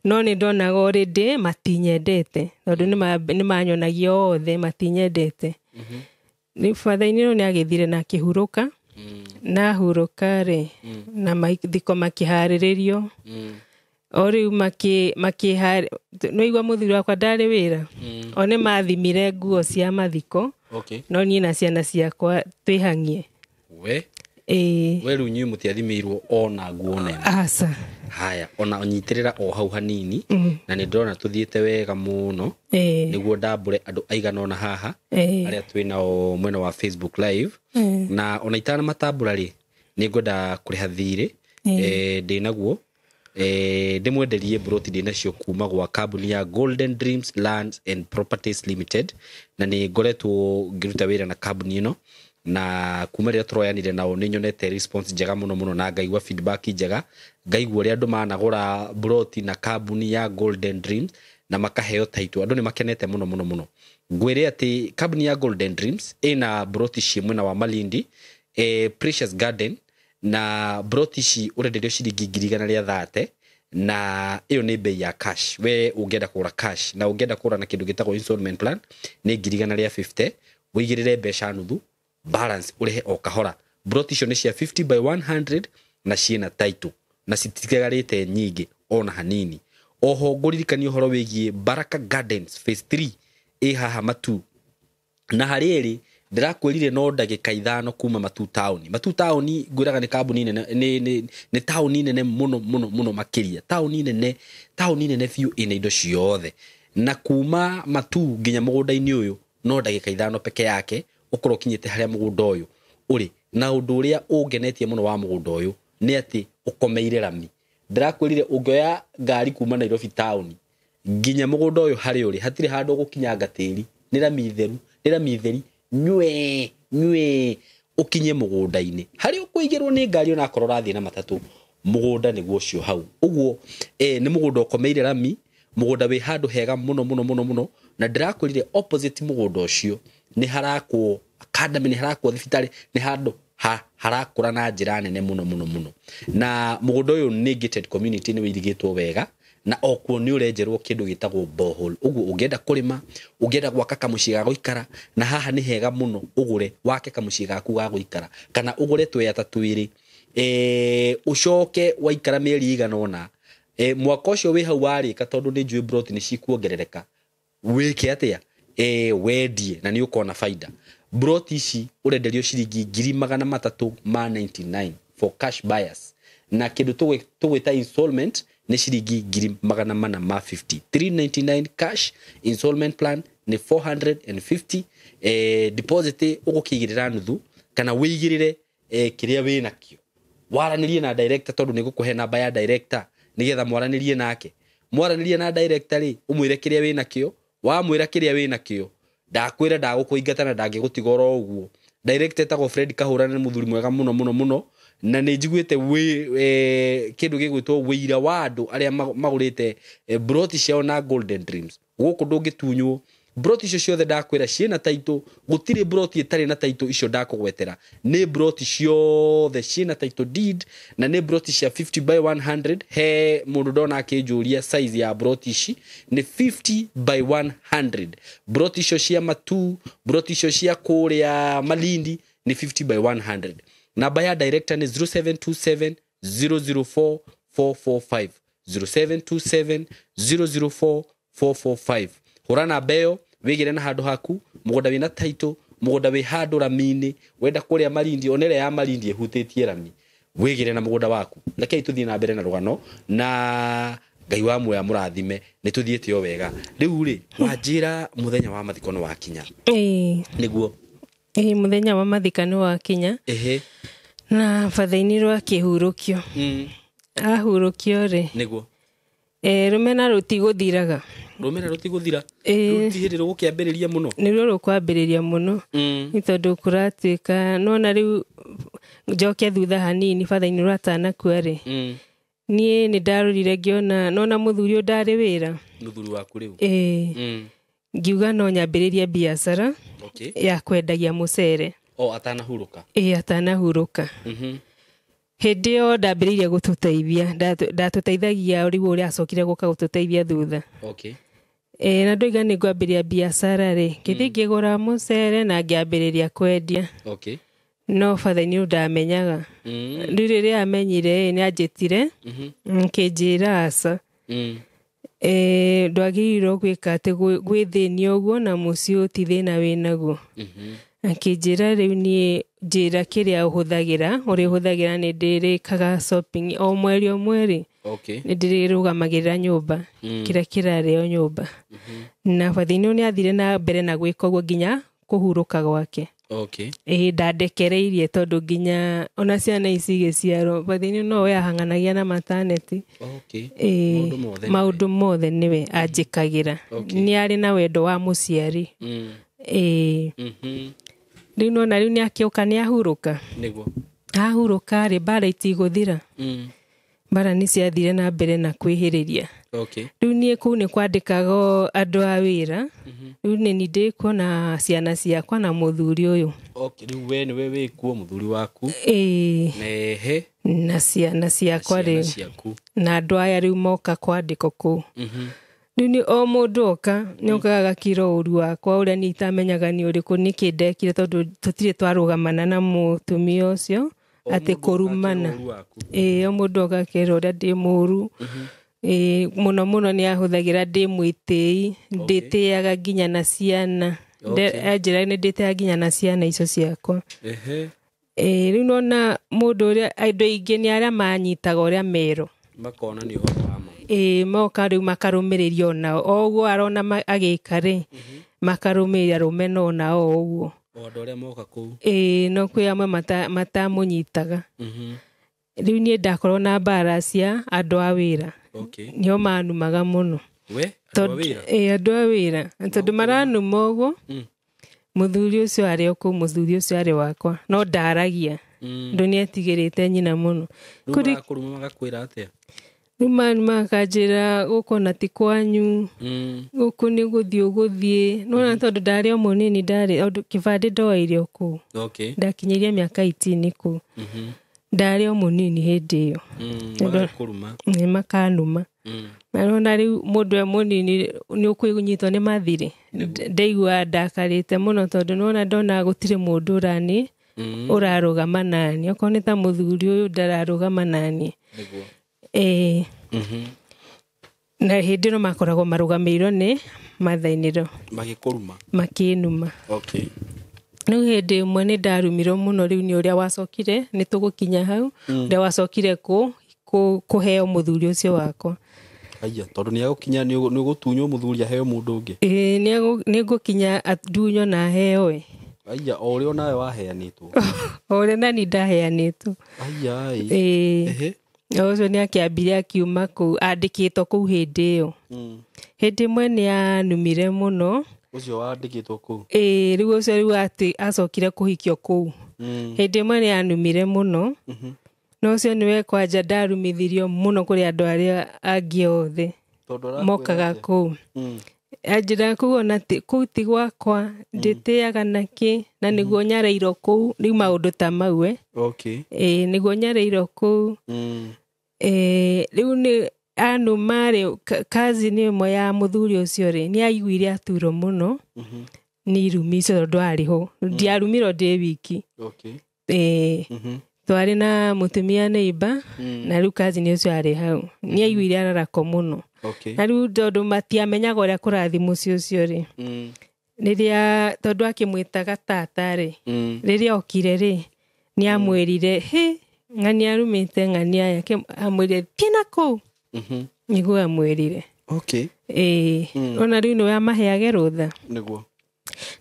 No nĩ ndonaga already matinyendete tondũ nĩ manyonagia othe matinyendete. Rĩu batha-inĩ nĩ agĩthire na akĩhurũka. Na ahurũka rĩ, na mathiko makĩharĩrĩrio. O rĩu nĩwaigua mũthuri wakwa ndarĩ wĩra. O nĩ mathimire nguo cia mathiko. Okay. No niĩ na ciana ciakwa twĩhang'ie. We? Ĩĩ. We rĩu inyuĩ mũtiathimĩirwo ona nguo nene. Aca. Haya, ona ũnyitĩrĩra o hau hanini, na nĩ ndĩrona tũthiĩte wega mũno. Nĩguo ndambũre andũ aigana ũna haha, arĩa twĩ nao mwena wa Facebook Live. Na ona itanamatambũra rĩ, nĩ ngwenda kũrĩha thirĩ, ndĩ naguo. Ndĩmwenderie mburoti ndĩ nacio kuma gwa kambuni ya Golden Dreams Lands and Properties Limited, na nĩ ngoretwo ngĩruta wĩra na kambuni ĩno, na kuma rĩrĩa tũroyanire nao nĩ nyonete response njega mũno mũno, na ngaigua feedback njega, ngaigua ũrĩa andũ managũra mburoti na kambuni ya Golden Dreams na makaheo title. Andũ nĩ makenete mũno mũno mũno. Ngwĩre atĩ kambuni ya Golden Dreams ĩna mburoti ciĩ mwena wa Malindi, Precious Garden, na mburoti ici ũrenderio ciringi ngiri igana rĩa thate, na ĩyo nĩ bei ya cash. We ũngĩenda kũgũra cash na ũngĩenda kũgũra na kĩndũ gĩtagwo installment plan nĩ ngiri igana rĩa 50, wĩigĩrĩre mbeca nuthu, balance ũrĩhe o kahora. Mburoti icio nĩ cia 50 by 100 na ciĩna title na citigarĩte nyingĩ ona hanini. Oho ngũririkanie ũhoro wĩgiĩ Baraka Gardens phase 3 ĩ haha Matu, na harĩ ĩrĩ ndĩrakwĩrire no ndagĩka 5 kuma Matu town. Matu town ngwĩraga nĩ kambuni nene, nĩ taũni nene mũno mũno mũno makĩria, taũni nene biũ ĩna indo ciothe. Na kuma Matu nginya mũgũnda-inĩ ũyũ no ndagĩka 5 peke yake ũkorwo ũkinyĩte harĩa mũgũnda ũyũ ũrĩ. Na ũndũ ũrĩa ũngenetie mũno wa mũgũnda ũyũ nĩ atĩ ũkomeire rami. Ndĩrakwĩrire ũngĩoya ngari kuma Nairobi town nginya mũgũnda ũyũ harĩa ũrĩ, hatirĩ handũ ũgũkinyanga tĩri, nĩ rami theru, nĩ rami theri, nywe nywe ũkinye mũgũnda-inĩ harĩa ũkũigĩrwo nĩ ngari onakorwo ũrathiĩ na matatũ, mũgũnda nĩguo ũcio hau. Ũguo nĩ mũgũnda ũkomeire rami, mũgũnda wĩ handũ hega mũno mũno mũno mũno. Na ndĩrakwĩrire opposite mũgũnda ũcio nĩ harakwo academy, nĩ harakwo thibitarĩ, nĩ handũ harakũra na njĩra nene mũno mũno mũno. Na mũgũnda ũyũ nĩ gated community, nĩ wĩirigĩtwo wega, na okuo nĩ ũrenjerwo kĩndũ gĩtagwo borehole. Ũguo ũngĩenda kũrĩma, ũngĩenda gwaka kamũciĩ ga gũikara, na haha nĩ hega mũno ũgũre wake kamũciĩ gaku ga gũikara, kana ũgũre twĩata twĩrĩ, ũcoke waikara mĩeri ĩigana ũna, mwaka ũcio wĩ hau warĩka, tondũ nĩ njũĩ broti nĩ cikuongerereka, wĩke atĩa? Wendie na nĩ ũkona baida. Broti ici ũrenderio ciringi ngiri magana matatũ ma 99 for cash buyers, na kĩndũ tũgwĩta installment nĩ ciringi ngiri magana mana ma 50. 399 cash, installment plan nĩ 450. Deposit ũgũkĩigĩrĩra nuthu kana wĩigĩrĩre kĩrĩa wĩ nakĩo, waranĩrie na director, tondũ nĩ ngũkũhe namba ya director nĩgetha mwaranĩrie nake. Mwaranĩrie na director rĩ, ũmwĩre kĩrĩa wĩ nakĩo, wamwĩra kĩrĩa wĩ nakĩo, ndakwĩra ndagũkũingata na ndangĩgũtiga oro ũguo. Director etagwo Fred Kahũra, nĩ mũthuri mwega mũno mũno mũno, na nĩ njiguĩte kĩndũ gĩgwĩtwo wĩira wa andũ arĩa magũrĩte broti ciao na Golden Dreams. Gũkũ ndũngĩtunywo broti icio ciothe ndakwĩra ciĩna title, gũtirĩ broti ĩtarĩ na title. Icio ndakũgwetera nĩ broti ciothe ciĩna title deed, na nĩ broti cia 50 by 100. He mũndũ ndona akĩnjũria size ya broti ici nĩ 50 by 100. Broti icio cia Matu, broti icio cia kũrĩa Malindi nĩ 50 by 100. Namba ya director nĩ 0727 004 445, 0727 004 445. Hũra namba ĩyo wĩgĩre na handũ haku, mũgũnda wĩna title, mũgũnda wĩ handũ rami-inĩ, wenda kũrĩa Malindi, ona ĩrĩa ya Malindi ĩhutĩtie rami, wĩgĩre na mũgũnda waku. Rekei tũthiĩ na mbere na rũgano, na Ngai wa muoya mũrathime, nĩ tũthiĩte o wega. Rĩu rĩ, wanjĩra mũthenya wa mathiko nĩ wakinya. Nĩguo. Mũthenya wa mathiko nĩ wakinya. Na batha-inĩ rwa kĩhurũkio. Ahurũkio rĩ. Nĩguo. Rũmena rũtigũthiraga. Rũmena rũtigũthira. Rũtihĩrĩ rũgũkĩambĩrĩria mũno. Nĩruo rũkwambĩrĩria mũno. Nĩ tondũ kũratuĩka nona rĩu njoke thutha hanini batha-inĩ rwatanakua rĩ. Niĩ nĩ ndarorire ngĩona nona mũthuri ũyũ ndarĩ wĩra. Mũthuri waku rĩu. Ĩĩ. Ngiuga no nyambĩrĩrie biacara ya kwendagia mũcere. O atanahurũka. Ĩĩ atanahurũka. Hĩndĩ ĩyo ndambĩrĩirie gũtũteithia, ndatũteithagia rĩu ũrĩa acokire gũka gũtũteithia thutha. Na ndoiga nĩ ngwambĩrĩria biacara rĩ, ngĩthiĩ ngĩgũra mũcere na ngĩambĩrĩria kwendia. No batha-inĩ ndamenyaga. Rĩu rĩrĩa amenyire nĩ anjĩtire, akĩnjĩra aca. Ndwagĩrĩirwo gwĩka atĩ gwĩthĩnia ũguo na mũciĩ ũyũ ti thĩna wĩnaguo. Akĩnjĩra rĩu niĩ njĩra kĩrĩa ũhũthagĩra, ũrĩa ũhũthagĩra nĩ ndĩrĩkaga shopping o mweri o mweri. Nĩ ndĩrĩrũgamagĩrĩra nyũmba, kĩrĩa kĩrarĩo nyũmba. Na batha-inĩ nĩ athire na mbere na gwĩka ũguo nginya kũhurũka gwake. Ĩĩ ndandekereirie tondũ nginya ona ciana ici igĩciarwo batha-inĩ no we ahang'anagia na mataneti. Maũndũ mothe nĩwe anjĩkagĩra. Nĩ arĩ na wendo wa mũciari. Ĩĩ. Rĩu nona rĩu nĩ akĩũka nĩ ahurũka. Nĩguo. Ahurũka rĩ, mbara itigũthira. Mbara nĩ ciathire na mbere na kwĩhĩrĩria. Rĩu niĩ kũu nĩ kwandĩkaga andũ a wĩra. Rĩu nĩ niĩ ndĩkuo na ciana ciakwa na mũthuri ũyũ. Rĩu we nĩwe wĩkuo, mũthuri waku. Ĩĩ. Nehe. Na ciana ciakwa rĩu. Ciaku. Na andũ aya rĩu moka kwandĩkwo kũu. Rĩu nĩ o mũndũ oka nĩ okaga agakira ũru wakwa ũrĩa niĩ itamenyaga nĩ ũrĩkũ nĩkĩ ndekire tondũ tũtirĩ twarũgamana na mũtumia ũcio atĩ kũrumana. Ĩĩ o mũndũ oka akerwo ũrĩa ndĩ mũru. Ĩĩ mũno mũno nĩ ahũthagĩra ndĩ mwĩtĩi, ndĩtĩaga nginya na ciana. Anjĩra nĩ ndĩtĩaga nginya na ciana icio ciakwa. Ĩĩ rĩu nona mũndũ ũrĩa andũ aingĩ nĩ arĩa manyitaga ũrĩa merwo. Makona nĩ ũhoro wa ma. Ĩĩ moka rĩu makarũmĩrĩria onao. O ũguo arona agĩka rĩ, makarũmĩrĩra arũme no onao o ũguo. O andũ arĩa moka kũu. Ĩĩ no kwĩ amwe matamũnyitaga. Rĩu niĩ ndakorwo na mbara cia andũ a wĩra. Nĩo manumaga mũno. We, andũ a wĩra? Ĩĩ andũ a wĩra. Tondũ maranuma ũguo, mũthuri ũcio arĩ o kũu, mũthuri ũcio arĩ wakwa. No ndaragia. Ndũ nĩetigĩrĩte nyina mũno. Rĩu marakũruma magakwĩra atĩa? Rĩu manuma makanjĩra gũkũ ona ti kwanyu, gũkũ nĩ gũthiĩ ũgũthiĩ. Nĩwona tondũ ndarĩ o mũnini ndarĩ, tondũ kĩbandĩ ndoeire o kũu. Ndakinyĩria mĩaka 18 kũu. Ndarĩ o mũnini hĩndĩ ĩyo. Magakũruma. Nĩ makanuma. Na nĩwona rĩu mũndũ e mũnini nĩ ũkũnyitwo nĩ mathirĩ. Ndaigua ndakarĩte mũno tondũ nĩwona ndona gũtirĩ mũndũ ũrani ũrarũgama naniĩ. Okorwo nĩ ta mũthuri ũyũ ndararũgama naniĩ. Ĩĩ. Na hĩndĩ ĩno makoragwo marũgamĩirwo nĩ mathainĩro. Magĩkũruma? Makĩnuma. Rĩu hĩndĩ ĩmwe nĩ ndarumirwo mũno rĩu nĩ ũrĩa wacokire, nĩ tũgũkinya hau, ũrĩa wacokire kũheo mũthuri ũcio wakwa. Aya, tondũ nĩ egũkinya nĩ ũgũtunywo mũthuri aheo mũndũ ũngĩ. Ĩĩ, nĩ ngũkinya ndunywo na aheo ĩ. Aya, o ũrĩa onawe waheanĩtwo. O ũrĩa nani ndaheanĩtwo. Aya, ĩ. Ĩĩ. Ũcio nĩ akĩambire akiuma kũu, andĩkĩtwo kũu hĩndĩ ĩyo. Hĩndĩ ĩmwe nĩ anumire mũno. Ũcio wandĩkĩtwo kũu? Ĩĩ, rĩu ũcio rĩu atĩ acokire kũhikio kũu. Hĩndĩ ĩmwe nĩ anumire mũno. No ũcio nĩwe kwanja ndarumithirio mũno kũrĩ andũ arĩa angĩ othe. Mokaga kũu. Anjĩra kũu ona kũu ti gwakwa, ndĩtĩaga nakĩ, na nĩguo nyareirwo kũu, rĩu maũndũ ta mau ĩ. Ĩĩ, nĩguo nyareirwo kũu. Ĩĩ, rĩu nĩ anuma rĩ, kazi nĩ ĩmwe ya mũthuri ũcio rĩ, nĩ aiguire aturwo mũno. Nĩ irumi icio tondũ arĩ ho. Ndiarumirwo ndĩ wiki. Ĩĩ. Twarĩ na mũtumia neighbor, na rĩu kazi nĩ ũcio arĩ hau. Nĩ aiguire ararako mũno. Na rĩu tondũ matiamenyaga ũrĩa kũrathiĩ mũciĩ ũcio rĩ. Rĩrĩa tondũ akĩmwĩtaga tata rĩ, rĩrĩa okire rĩ, nĩ amwĩrire, hĩ, ng'ani arumĩte ng'ani aya, amwĩrire, thiĩ na kũu. Nĩguo amwĩrire. Ĩĩ. Ona rĩu nĩwe amaheage rũtha. Nĩguo.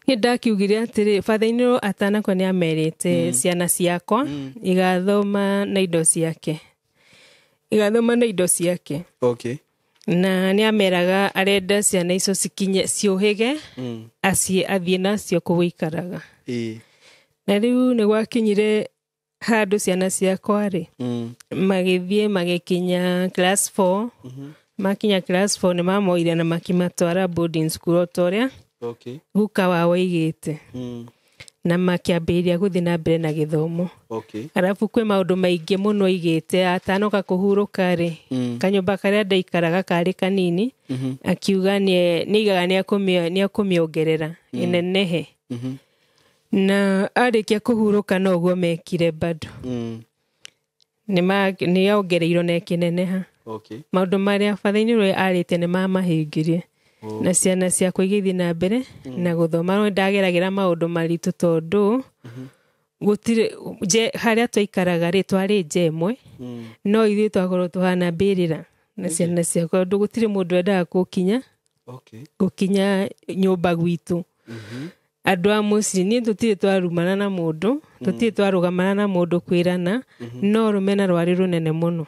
Nĩ ndakiugire atĩrĩ, batha-inĩ atanakua nĩ amerite ciana ciakwa igathoma na indo ciake. Igathoma na indo ciake. Na nĩ ameraga arenda ciana icio cikinye ciũhĩge, athiĩ nacio kũu aikaraga. Na rĩu nĩ gwakinyire handũ ciana ciakwa rĩ, magĩthiĩ magĩkinya class 4. Makinya class 4 nĩ mamoire na makĩmatwara boarding school o ta ũrĩa guka wao oigĩte, na makĩambĩrĩria gũthiĩ na mbere na gĩthomo. Arabu kwĩ maũndũ maingĩ mũno oigĩte atanoka kũhurũka rĩ, kanyũmba karĩa ndaikaraga karĩ kanini, akiuga nĩaigaga nĩekũmĩongerera ĩnenehe. Na arĩkia kũhurũka noguo mekire bado. Nĩongereirwo na ĩkĩneneha. Maũndũ marĩa batha-inĩ ũrĩa arĩte nĩ mamahingirie. Na ciana ciakwa igĩthiĩ na mbere na gũthoma. No ndageragĩra maũndũ maritũ tondũ gũtirĩ harĩa twaikaraga rĩ, twarĩ nja ĩmwe, no ithuĩ twakorwo tũhana mbĩrĩra na ciana ciakwa, tondũ gũtirĩ mũndũ wendaga gũkinya nyũmba gwitũ. Andũ a mũciĩ niĩ tũtirĩ twarumana na mũndũ, tũtirĩ twarũgamana na mũndũ kwĩrana, no rũmena rwarĩ rũnene mũno.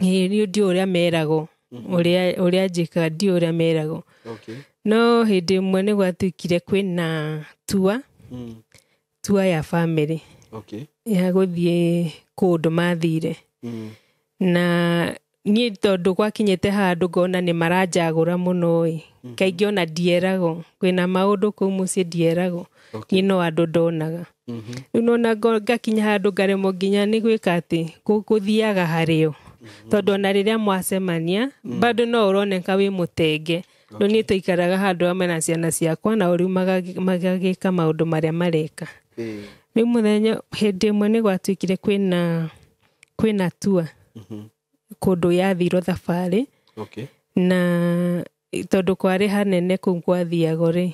Ĩĩ, niĩ ndiũĩ ũrĩa meragwo, ũrĩa njĩkaga ndiũĩ ũrĩa meragwo. No hĩndĩ ĩmwe nĩ gwatuĩkire kwĩna tua ya bamĩrĩ ya gũthiĩ kũndũ mathire. Na niĩ tondũ gwakinyĩte handũ ngona nĩ maranjagũra mũno ĩ, kaingĩ ona ndieragwo, kwĩna maũndũ kũu mũciĩ ndieragwo, niĩ no andũ ndonaga. Rĩu nona ngakinya handũ ngaremwo nginya nĩ gwĩka atĩ gũthiaga harĩo. Tondũ ona rĩrĩa mwacemania bado no ũroneka wĩ mũtenge. Rĩu niĩ tũikaraga handũ hamwe na ciana ciakwa na rĩu magagĩka maũndũ marĩa mareka. Rĩu mũthenya hĩndĩ ĩmwe nĩ gwatuĩkire kwĩna tua kũndũ yathirwo thabarĩ. Na tondũ kwarĩ hanene kũu gwathiagwo rĩ,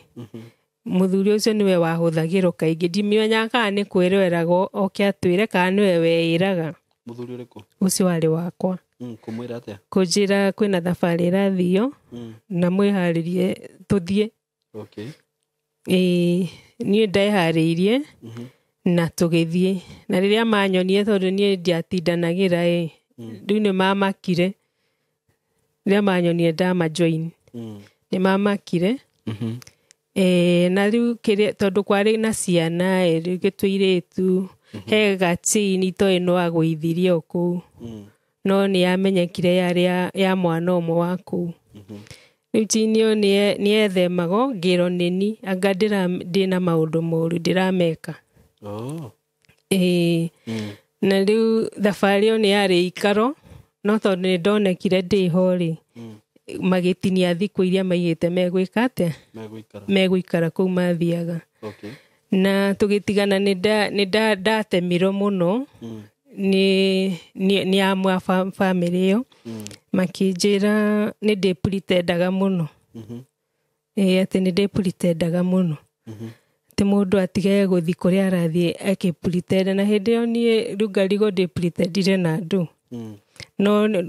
mũthuri ũcio nĩwe wahũthagĩrwo kaingĩ. Ndimĩmenyaga kana nĩ kwĩrwo oke atwĩre kana nĩwe weĩraga. Mũthuri ũrĩkũ? Ũcio warĩ wakwa. Kũmwĩra atĩa? Kũnjĩra kwĩna thabarĩ ĩrathio na mwĩharĩrie tũthiĩ. Ĩĩ, niĩ ndeharĩirie na tũgĩthiĩ. Na rĩrĩa manyonire tondũ niĩ ndiatindanagĩra ĩ, rĩu nĩ mamakire. Rĩrĩa manyonire ndamajoin, nĩ mamakire. Na rĩu kĩrĩa tondũ kwarĩ na ciana ĩ, rĩu tũirĩtu, he gachain itoĩ no agũithirie o kũu. No nĩ yamenyekire yarĩ ya mwana ũmwe wa kũu. Rĩu chain ĩyo nĩ yethemagwo ngĩrwo nĩni anga ndĩna maũndũ moru ndĩrameka. Ĩĩ. Na rĩu thabarĩ ĩyo nĩ yarĩ ikaro, no tondũ nĩ ndonekire ndĩho rĩ, magĩtinia thikũ iria maigĩte megwĩka atĩa? Megũikara kũu mathiaga. Na tũgĩtigana nĩ ndatemirwo mũno nĩ amwe a bamĩrĩ ĩyo, makĩnjĩra nĩ ndĩpuritendaga mũno. Ĩĩ, atĩ nĩ ndĩpuritendaga mũno. Atĩ mũndũ atige gũthiĩ kũrĩa arathiĩ akĩpuritenda. Na hĩndĩ ĩyo niĩ rĩu ngarigwo ndĩpuritendire na andũ.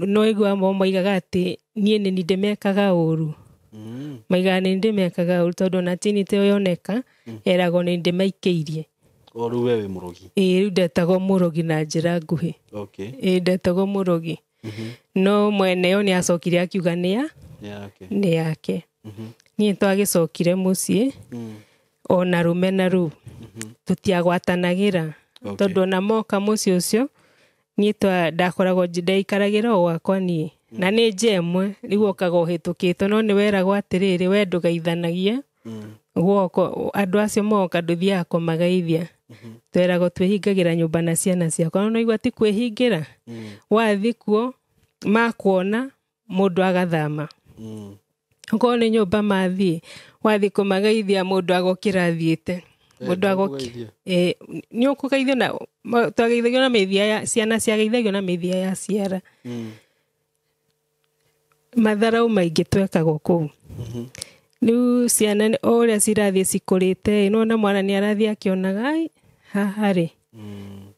No iguaga moigaga atĩ niĩ nĩ ndĩmekaga ũru. Maigaga nĩ ndĩmekaga ũru tondũ ona chain ta ĩyo yoneka, eragwo nĩ ndĩmaikĩirie. O rĩu we wĩ mũrogi? Ĩĩ, rĩu ndetagwo mũrogi na njĩra nguhĩ. Ĩĩ, ndetagwo mũrogi. No mwene yo nĩ acokire akiuga nĩ yake. Niĩ twagĩcokire mũciĩ, ona rũmena rũu, tũtiagwatanagĩra. Tondũ ona moka mũciĩ ũcio, niĩ ndakoragwo ndaikaragĩra o gwakwa niĩ. Na nĩ nja ĩmwe, rĩu okaga ũhĩtũkĩtwo, no nĩ weragwo atĩrĩrĩ, we ndũgeithanagie guoko, andũ acio moka ndũthiaga kũmageithia. Tweragwo twĩhingagĩra nyũmba na ciana ciakwa. No igua ti kwĩhingĩra. Wathiĩ kuo, makuona, mũndũ agathama. Okorwo nĩ nyũmba mathiĩ, wathiĩ kũmageithia mũndũ agokĩra athiĩte. Mũndũ agokĩra. Nĩ ũkũgeithio na, twageithagio na mĩthia ya, ciana ciageithagio na mĩthia ya ciara. Matharau maingĩ twekagwo kũu. Rĩu ciana o ũrĩa cirathiĩ cikũrĩte, nĩwona mwana nĩ arathiĩ akĩonaga, ai, haha rĩ,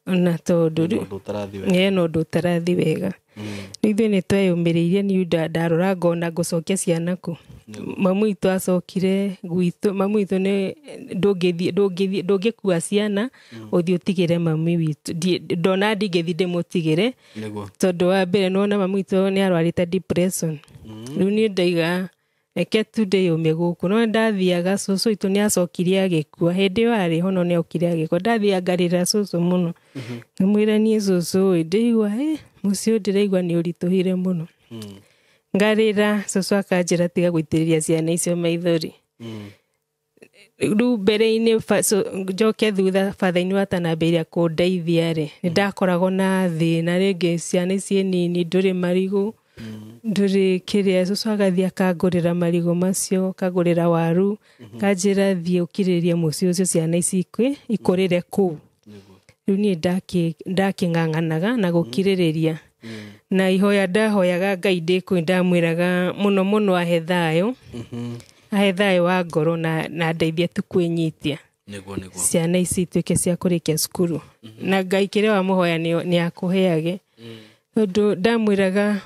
ona tondũ rĩu ena ũndũ ũtarathiĩ wega. Rĩu ithuĩ nĩ tweyũmĩrĩirie, niĩ ndarora ngona ngũcokia ciana kũ. Mamu witũ acokire gwitũ, mamu witũ nĩ ndũngĩthiĩ, ndũngĩkua ciana ũthiĩ ũtigĩre mami witũ. Ndona ndingĩthiĩ ndĩmũtigĩre, tondũ wa mbere nĩwona mamu witũ nĩ arwarĩte depression. Rĩu niĩ ndaiga Reke tu ndĩyũmie gũkũ. No ndathiaga cũcũ witũ nĩ acokire agĩkua. Hĩndĩ ĩyo arĩ ho no nĩ okire agĩkua. Ndathiaga ngarĩra cũcũ mũno. Ngĩmwĩra niĩ cũcũ ĩ ndĩigua mũciĩ ũyũ ndĩraigua nĩ ũritũhire mũno. Ngarĩra cũcũ akanjĩra tiga gũitĩrĩria ciana icio maithori. Rĩu mbere-inĩ njoke thutha batha-inĩ watanambĩrĩria kũndeithia rĩ, nĩ ndakoragwo na thĩna rĩngĩ ciana ici nini ndũrĩ marigũ, ndũrĩ kĩrĩa, cũcũ agathiĩ akangũrĩra marigũ macio, akangũrĩra waru, akanjĩra thiĩ ũkirĩrĩrie mũciĩ ũcio ciana ici ikũrĩre kũu. Rĩu niĩ ndakĩng'ang'anaga na gũkirĩrĩria. Na ihoya ndahoyaga Ngai ndĩ kũu ndamwĩraga mũno mũno ahe thayũ. Ahe thayũ wa ngoro na ndeithie tu kwĩnyitia. Nĩguo. Ciana ici ituĩke cia kũrĩkia cukuru. Na Ngai kĩrĩa wamũhoya nĩ akũheage. Tondũ ndamwĩraga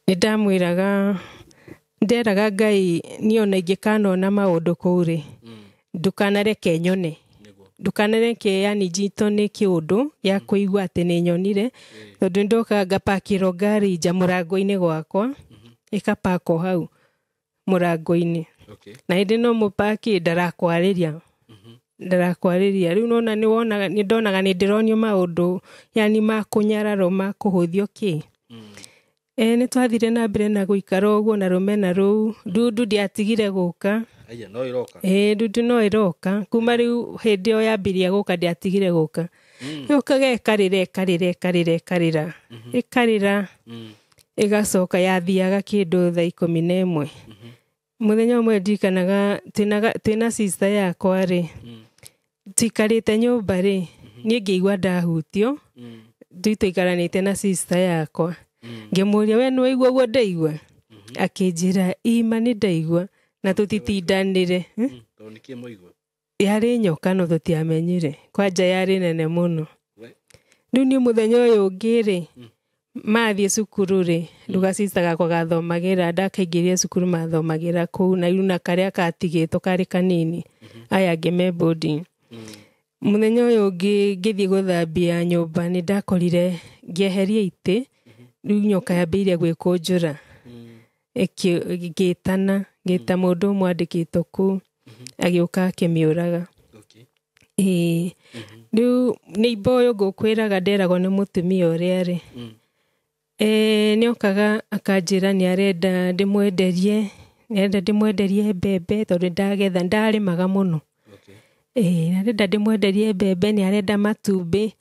nĩ nderaga Ngai niĩ ona ingĩkanona maũndũ kũu rĩ, ndũkanareke nyone. Ndũkanareke yani njitwo nĩ kĩũndũ gĩa kũigua atĩ nĩ nyonire. Tondũ ndoka ngapakĩrwo ngari nja mũrango-inĩ gwakwa, ĩkapakwo hau mũrango-inĩ. Na hĩndĩ no mũpaki ndarakwarĩria. Ndarakwarĩria. Rĩu nona nĩ wonaga nĩ ndonaga nĩ ndĩronio maũndũ yani ma kũnyararwo ma kũhũthio kĩ. Nĩ twathire na mbere na gũikara ũguo na rũmena rũu. Ndundu ndiatigire gũka. Aya no ĩroka. Ndundu no ĩroka. Kuma rĩu hĩndĩ ĩyo yambirie gũka ndiatigire gũka. Yũkaga ĩkarĩra ĩkarĩra ĩkarĩra ĩkarĩra. Ĩkarĩra. Ĩgacoka yathiaga kĩndũ thaa 11. Mũthenya ũmwe ndirikanaga twĩna sister yakwa rĩ, tũikarĩte nyũmba rĩ, niĩ ngĩigua ndahutio, rĩu tũikaranĩte na sister yakwa. Ngĩmũria we nĩ waigua ũguo ndaigua? Akĩnjĩra ima nĩ ndaigua na tũtitindanĩre. Tondũ nĩkĩ mwaigua? Yarĩ nyoka no tũtiamenyire. Kwanja yarĩ nene mũno. Rĩu niĩ mũthenya ũyũ ũngĩ rĩ, mathiĩ cukuru rĩ, nduga sister gakwa gathomagĩra, ndakaingĩria cukuru mathomagĩra kũu na rĩu na karĩa katigĩtwo karĩ kanini, aya angĩ me boarding. Mũthenya ũyũ ũngĩ ngĩthiĩ gũthambia nyũmba nĩ ndakorire ngĩeheria itĩ, rĩu nyoka yambĩrĩirie gwĩkũnjũra. Ngĩtana, ngĩta mũndũ ũmwe andĩkĩtwo kũu, agĩũka akĩmĩũraga. Ĩĩ. Rĩu nĩ imba ũyũ ngũkwĩraga nderagwo nĩ mũtumia ũrĩa rĩ. Nĩ okaga akanjĩra nĩ arenda ndĩmwenderie, nĩ arenda ndĩmwenderie mbembe tondũ ndagetha ndarĩmaga mũno. Nĩ arenda ndĩmwenderie mbembe, nĩ arenda matumbĩ,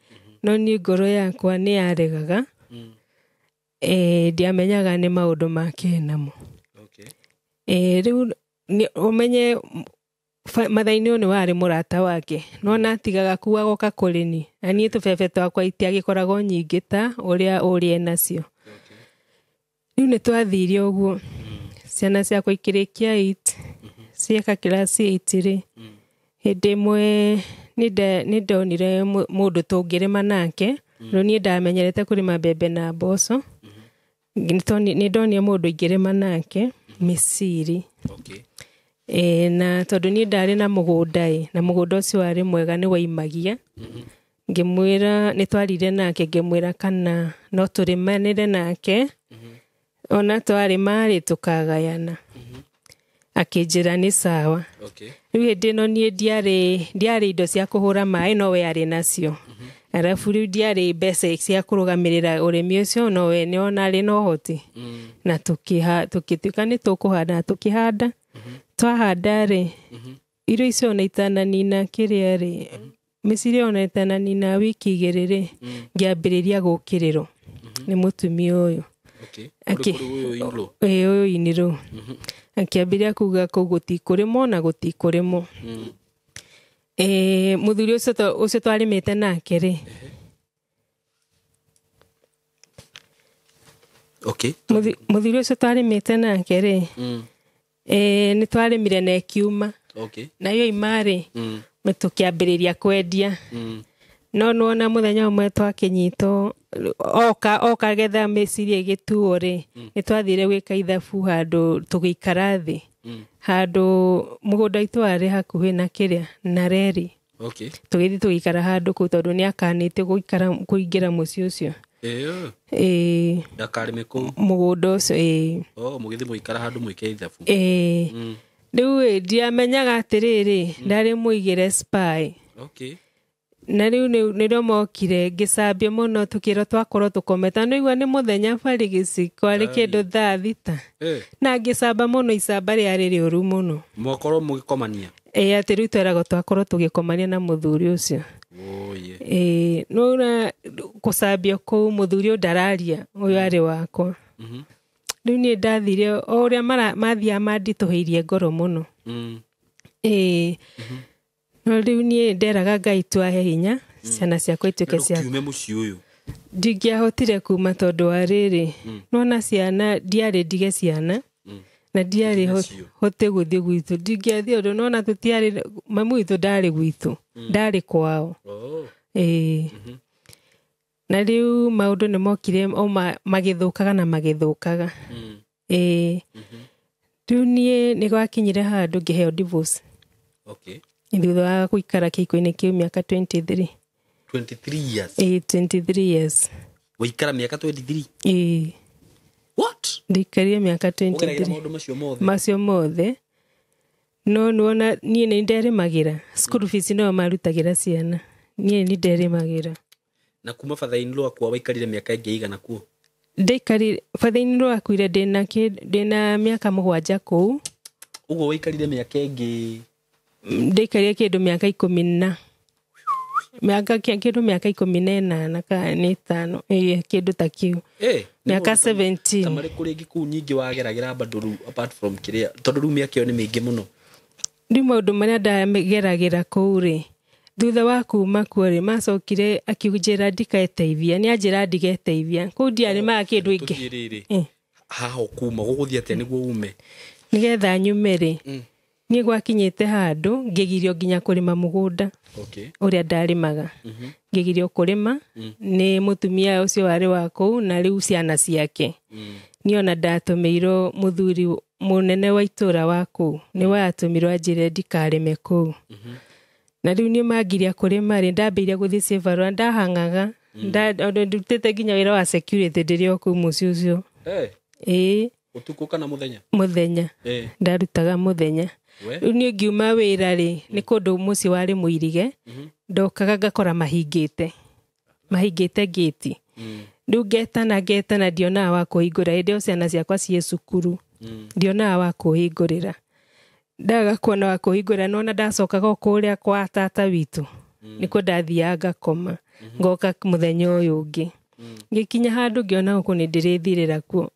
no niĩ ngoro yakwa nĩ yaregaga. Ndiamenyaga nĩ maũndũ make namo. Rĩu ũmenye mathaa-inĩ ũyũ nĩ warĩ mũrata wake, no na atigaga kuga goka kũrĩ niĩ, na niĩ tũbebe twakwa itiagĩkoragwo nyingĩ ta ũrĩa ũrĩa enacio. Rĩu nĩ twathire ũguo, ciana ciakwa ikĩrĩkia 8, cieka class 8 rĩ, hĩndĩ ĩmwe nĩ ndonire mũndũ tũngĩrĩma nake, rĩu niĩ ndamenyerete kũrĩma mbembe na mboco. Nĩ ndonire mũndũ ingĩrĩma nake mĩciri. Na tondũ niĩ ndarĩ na mũgũnda ĩ, na mũgũnda ũcio warĩ mwega nĩ waimagia. Ngĩmwĩra nĩ twarire nake, ngĩmwĩra kana no tũrĩmanĩre nake, ona twarĩma rĩ tũkagayana. Akĩnjĩra nĩ sawa. Rĩu hĩndĩ ĩno niĩ ndiarĩ indo cia kũhũra maĩ no we arĩ nacio. Arabu rĩu ndiarĩ mbeca cia kũrũgamĩrĩra ũrĩmi ũcio no we nĩ ona arĩ na ũhoti. Na tũgĩtuĩka nĩ tũkũhanda na tũkĩhanda. Twahanda rĩ, irio icio ona itananina kĩrĩa rĩ, mĩciri ona itananina wiki 2 rĩ, ngĩambĩrĩria gũkĩrĩrwo nĩ mũtumia ũyũ. Ũyũ inirũ. Akĩambĩrĩria kuga kũu gũtikũrĩmwo na gũtikũrĩmwo. Mũthuri ũcio twarĩmĩte nake rĩ. Mũthuri ũcio twarĩmĩte nake rĩ, nĩ twarĩmire na ĩkiuma. Na yoima rĩ, tũkĩambĩrĩria kwendia. No nĩwona mũthenya ũmwe twakĩnyitwo, oka getha mĩciri ĩgĩtuo rĩ, nĩ twathire gwĩka ithabu handũ tũgĩikara thĩ. Handũ mũgũnda witũ warĩ hakuhĩ na kĩrĩa, na reri. Tũgĩthiĩ tũgĩikara handũ kũu tondũ nĩ akanĩte kũingĩra mũciĩ ũcio. Ĩĩ. Ndakarĩme kũu. Mũgũnda ũcio, ĩĩ. Oh, mũgĩthiĩ mũgĩikara handũ mwĩke ithabu. Ĩĩ. Rĩu ĩ, ndiamenyaga atĩrĩrĩ, ndarĩ mũigĩre spy. Okay. Na rĩu nĩrĩo mokire ngĩcambio mũno, tũkĩrwo twakorwo tũkomete. Nĩigua nĩ mũthenya barigisi, kwarĩ kĩndũ 6:00. Na ngĩcamba mũno, icamba rĩarĩ rĩũru mũno. Mwakorwo mũgĩkomania? Ĩĩ, atĩ rĩu tweragwo twakorwo tũgĩkomania na mũthuri ũcio. Ĩĩ, nĩwona gũcambio kũu mũthuri ũyũ ndararia, ũyũ arĩ wakwa. Rĩu niĩ ndathire o ũrĩa mathiaga manditũhĩirie ngoro mũno. Ĩĩ. No rĩu niĩ nderaga Ngai tu ahe hinya, ciana ciakwa ituĩke cia. Ndũkiume mũciĩ ũyũ. Ndingĩahotire kuma tondũ wa rĩrĩ, nona ciana ndiarĩ ndige ciana, na ndiarĩ hote gũthiĩ gwitũ. Ndingĩathiĩ ũndũ nona tũtiarĩ, mamu witũ ndarĩ gwitũ, ndarĩ kwao. Ĩĩ. Na rĩu maũndũ nĩ mokire o magĩthũkaga na magĩthũkaga. Ĩĩ. Rĩu niĩ nĩ gwakinyire handũ ngĩheo divorce. Okay. Thutha wa gũikara kĩhiko-inĩ kĩu mĩaka 23. 23 years. Ĩĩ, 23 years. Waikara mĩaka 23? Ĩĩ. What? Ndaikarire mĩaka 23. Ũgeragĩra maũndũ macio mothe? Macio mothe. No nĩwona niĩ nĩ nderĩmagĩra. School fees no marutagĩra ciana. Niĩ nĩ nderĩmagĩra. Na kuma father-in law akua waikarire mĩaka ĩngĩ igana kuo? Ndaikarire, father-in law akuire ndĩna mĩaka 7 kũu. Ũguo waikarire mĩaka ĩngĩ? Ndaikarire kĩndũ mĩaka 10 na. Mĩaka kĩndũ mĩaka 18 kana nĩ 5, ĩĩ, kĩndũ ta kĩu. Mĩaka 17. Ta marĩ kũrĩ ĩngĩ kũu nyingĩ wageragĩra bado rĩu apart from kĩrĩa, tondũ rĩu mĩaka ĩyo nĩ mĩingĩ mũno. Rĩu maũndũ marĩa ndageragĩra kũu rĩ, thutha wa kuma kuo rĩ, macokire akiunjĩra ndiketeithia, nĩ anjĩra ndigeteithia. Kũu ndiarĩmaga kĩndũ ĩngĩ. Tũthiĩ rĩrĩ, haha ũkuma, gũgũthiĩ atĩa nĩguo ume? Nĩgetha nyume rĩ, niĩ gwakinyĩte handũ ngĩgirio nginya kũrĩma mũgũnda. Okay. Ũrĩa ndarĩmaga. Ngĩgirio kũrĩma nĩ mũtumia ũcio warĩ wa kũu na rĩu ciana ciake. Niĩ ona ndatũmĩirwo mũthuri mũnene wa itũũra wa kũu, nĩ watũmirwo anjĩre ndikarĩme kũu. Na rĩu niĩ mangiria kũrĩma rĩ, ndambĩire gũthiĩ cibarũa, ndahang'aga. Ndutĩte nginya wĩra wa security ndĩrĩ o kũu mũciĩ ũcio. Ĩĩ. Ũtukũ kana mũthenya? Mũthenya. Ndarutaga mũthenya. Rĩu niĩ ngiuma wĩra rĩ, nĩ kũndũ mũciĩ warĩ mũirige, ndokaga ngakora mahingĩte. Mahingĩte gate. Rĩu ngetana ndionaga wa kũhingũra. Hĩndĩ ĩyo ciana ciakwa ciĩ cukuru. Ndionaga wa kũhingũrĩra. Ndaga kuona wa kũhingũrĩra, nona ndacokaga o kũrĩa kwa tata witũ. Nĩkuo ndathiaga ngakoma. Ngoka mũthenya ũyũ ũngĩ. Ngĩkinya handũ ngĩona gũkũ nĩ ndĩrĩthirĩra kuo.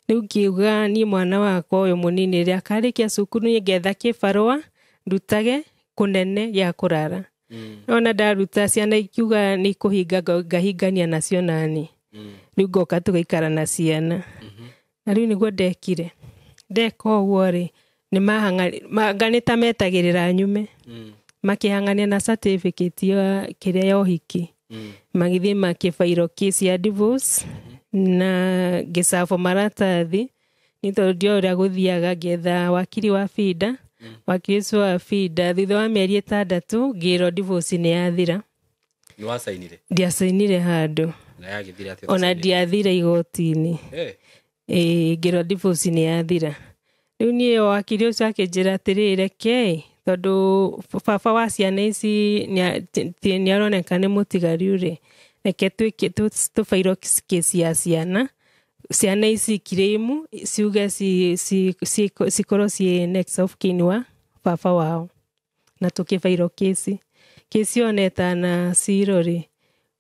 Rĩu ngiuga niĩ mwana wakwa ũyũ mũnini rĩrĩa akarĩkia cukuru niĩ ngetha kĩbarũa ndutage kũnene gĩa kũrara. Ona ndaruta ciana ikiuga nĩ ikũhinga, ngahingania nacio nani. Rĩu ngoka tũgaikara na ciana. Na rĩu nĩguo ndekire. Ndeka ũguo rĩ, nĩ ta metagĩrĩra nyume. Makĩhang'ania na certificate ya kĩrĩa ya ũhiki. Magĩthiĩ makĩbairwo case ya divorce. Na ngĩcabwo maratathi nĩ tondũ ndioĩ ũrĩa gũthiaga, ngĩetha wakiri wa Binda. Wakiri ũcio wa Binda thutha wa mĩeri 6 ngĩrwo divorce nĩ yathira. Nĩ wacainire? Ndiacainire handũ. Na yagĩthira atĩa? Ona ndiathire igoti-inĩ. Ĩĩ, ngĩrwo divorce nĩ yathira. Rĩu niĩ wakiri ũcio akĩnjĩra atĩrĩrĩ, reke tondũ baba wa ciana ici nĩ aroneka nĩ mũtigari rĩ, reke tũbairwo case ya ciana. Ciana ici claim ciuge cikorwo ciĩ next of kin wa baba wao. Na tũkĩbairwo case. Case ĩyo netana ciro rĩ,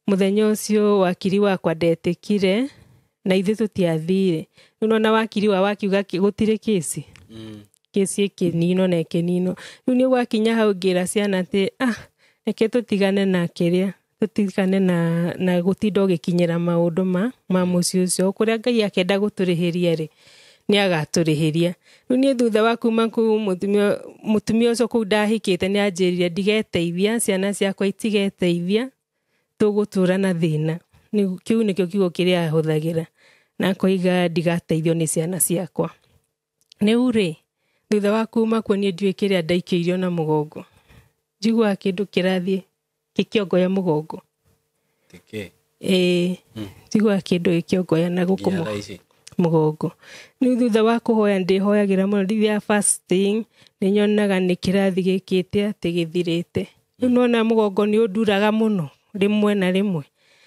mũthenya ũcio wakiri wakwa ndetĩkire na ithuĩ tũtiathire. Rĩu nona wakiri wao akiuga gũtirĩ case. Case ĩkĩninwo na ĩkĩninwo. Rĩu nĩ gwakinya hau ngĩra ciana atĩ, reke tũtigane na kĩrĩa, tũtigane na gũtinda ũgĩkinyĩra maũndũ ma mũciĩ ũcio. Kũrĩa Ngai akenda gũtũrĩhĩria rĩ, nĩ agatũrĩhĩria. Rĩu niĩ thutha wa kuma kũu, mũtumia ũcio kũu ndahikĩte nĩ anjĩrire ndigeteithia, ciana ciakwa itigeteithia, tũgũtũra na thĩna. Kĩu nĩkĩo kiugo kĩrĩa ahũthagĩra. Na akoiga ndigateithio nĩ ciana ciakwa. Rĩu rĩ, thutha wa kuma kuo niĩ ndiũĩ kĩrĩa ndaikĩirio na mũgongo. Njiguaga kĩndũ kĩrathiĩ gĩkĩongoya mũgongo. Tĩkĩ? Ĩĩ, njiguaga kĩndũ gĩkĩongoya na gũkũ Nginya thaa ici. Mũgongo. Rĩu thutha wa kũhoya ndĩhoyagĩra mũno, ndithiaga fasting, nĩ nyonaga nĩ kĩrathi gĩkĩte atĩ gĩthirĩte. Rĩu nona mũgongo nĩ ũnduraga mũno rĩmwe na rĩmwe.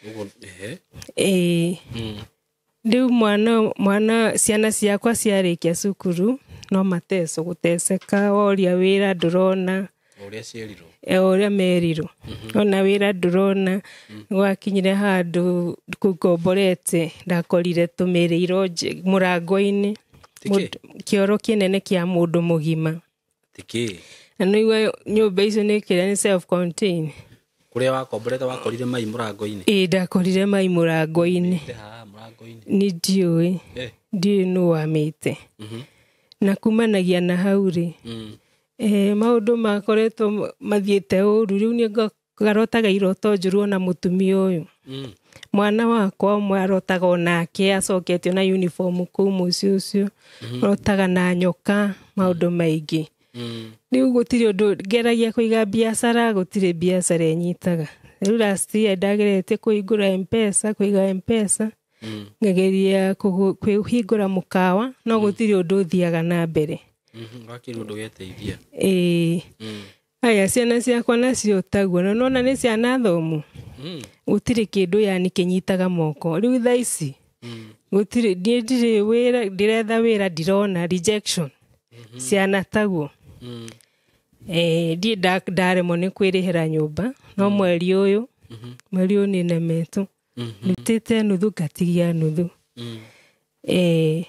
Ũguo, ehe. Ĩĩ. Rĩu mwana ciana ciakwa ciarĩkia cukuru no mateco gũteceka, woria wĩra ndũrona. O ũrĩa cierirwo. O ũrĩa merirwo. Ona wĩra ndũrona. Gwakinyire handũ ngomborete ndakorire tũmĩrĩirwo mũrango-inĩ. Tikĩ? Kĩoro kĩnene kĩa mũndũ mũgima. Tikĩ? Na nĩigua nyũmba icio nĩ kĩrĩa nĩ self contained. Kũrĩa wakomborete wakorire mai mũrango-inĩ? Ĩĩ, ndakorire mai mũrango-inĩ. Te haha mũrango-inĩ? Nĩ ndiũĩ. Ndiũĩ nũ wamĩte. Na kumanagia na hau rĩ, maũndũ makoretwo mathiĩte ũru. Rĩu nĩ ngarotaga iroto njũru ona mũtumia ũyũ. Mwana wakwa ũmwe arotaga onake acoketio na uniform kũu mũciĩ ũcio. Arotaga na nyoka, maũndũ maingĩ. Rĩu gũtirĩ ũndũ ngeragia kũiga biacara, gũtirĩ biacara ĩnyitaga. Rĩu last year ndageretie kũhingũra M-Pesa, kũiga M-Pesa, ngageria kũhingũra mũkawa, no gũtirĩ ũndũ ũthiaga na mbere. Wakĩrwo ndũgeteithia. Ĩĩ. Aya, ciana ciakwa nacio taguo, na nĩwona nĩ ciana thomu. Gũtirĩ kĩndũ yani kĩnyitaga moko. Rĩu thaa ici, gũtirĩ, niĩ ndirĩ wĩra, ndĩretha wĩra ndirona rejection. Ciana taguo. Ndiĩ ndaremwo nĩ kwĩrĩhĩra nyũmba, no mweri ũyũ, mweri ũyũ nĩ nemetwo. Ndutĩte nuthu ngatigia nuthu. Rĩu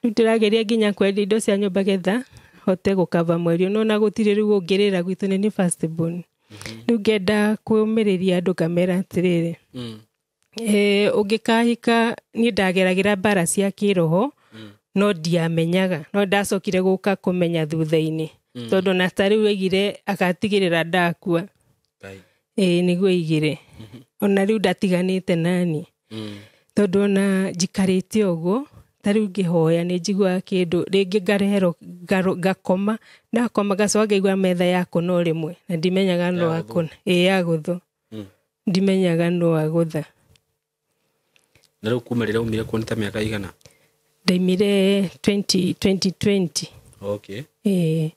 ndĩrageria nginya kwendia indo cia nyũmba getha hote gũkava mweri ũyũ, no na gũtirĩ rĩu ũngĩrĩra gwitũ nĩ nĩ first born. Rĩu ngenda kũũmĩrĩria andũ ngamera atĩrĩrĩ, ũngĩkahika, niĩ ndageragĩra mbara cia kĩroho, no ndiamenyaga, no ndacokire gũka kũmenya thutha-inĩ. Tondũ na ta rĩu aigire agatigĩrĩra ndakua. Nĩguo aigire. Ona rĩu ndatiganĩte nani. Tondũ ona njikarĩte ũguo, ta rĩu ngĩhoya nĩ njiguaga kĩndũ, rĩngĩ ngareherwo, ngakoma, ndakoma ngacoka ngaigua metha yakũna o rĩmwe, na ndimenyaga nũ Yagũthwo. akũna. Ĩĩ, yagũthwo. Ndimenyaga nũ agũtha. Na rĩu kuma rĩrĩa umire kuo nĩ ta mĩaka igana? Ndaimire 2020. Ĩĩ.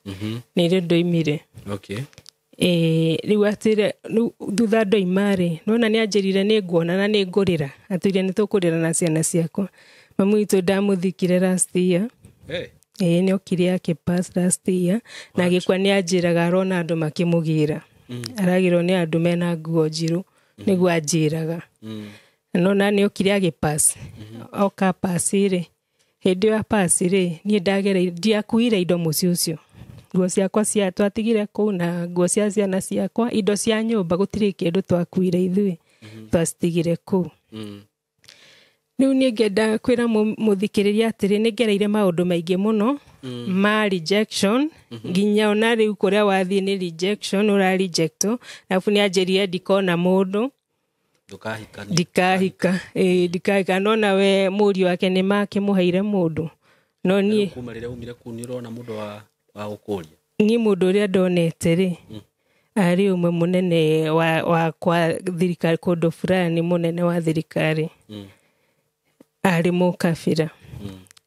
Nĩrĩo ndoimire. Ĩĩ, rĩu atĩrĩ, rĩu thutha ndoima rĩ, nĩwona nĩanjĩrire nĩ nguona na nĩ ngũrĩra. Atwĩrire nĩ tũkũrĩra na ciana ciakwa. Mamu witũ ndamũthikire last year. Ĩĩ, nĩokire akĩpass last year. Na agĩkua nĩanjĩraga arona andũ makĩmũgĩra. Aragĩrwo nĩ andũ mena nguo njirũ, nĩguo anjĩraga. Na nona nĩokire agĩpass. Oka pass rĩ, hĩndĩ ĩyo apass rĩ, niĩ ndagereire, ndiakuire indo mũciĩ ũcio. Nguo ciakwa cia twatigire kũu na nguo cia ciana ciakwa, indo cia nyũmba gũtirĩ kĩndũ twakuire ithuĩ. Twacitigire kũu. Rĩu niĩ ngenda kwĩra mũthikĩrĩria atĩrĩ, nĩ ngereire maũndũ maingĩ mũno ma rejection, nginya ona rĩu kũrĩa wathiĩ nĩ rejection, ũra rejectwo. Arabu nĩ anjĩrire ndikona mũndũ. Ndũkahika. Ndikahika. Ĩĩ, ndikahika. No nawe mũriũ wake nĩ makĩmũheire mũndũ. No niĩ Rĩu kuma rĩrĩa umire kũu nĩ ũrona mũndũ wa gũkũria? Niĩ mũndũ ũrĩa ndonete rĩ, arĩ ũmwe mũnene wa kwa thirikari, kũndũ fulani mũnene wa thirikari. Arĩ mũkabira.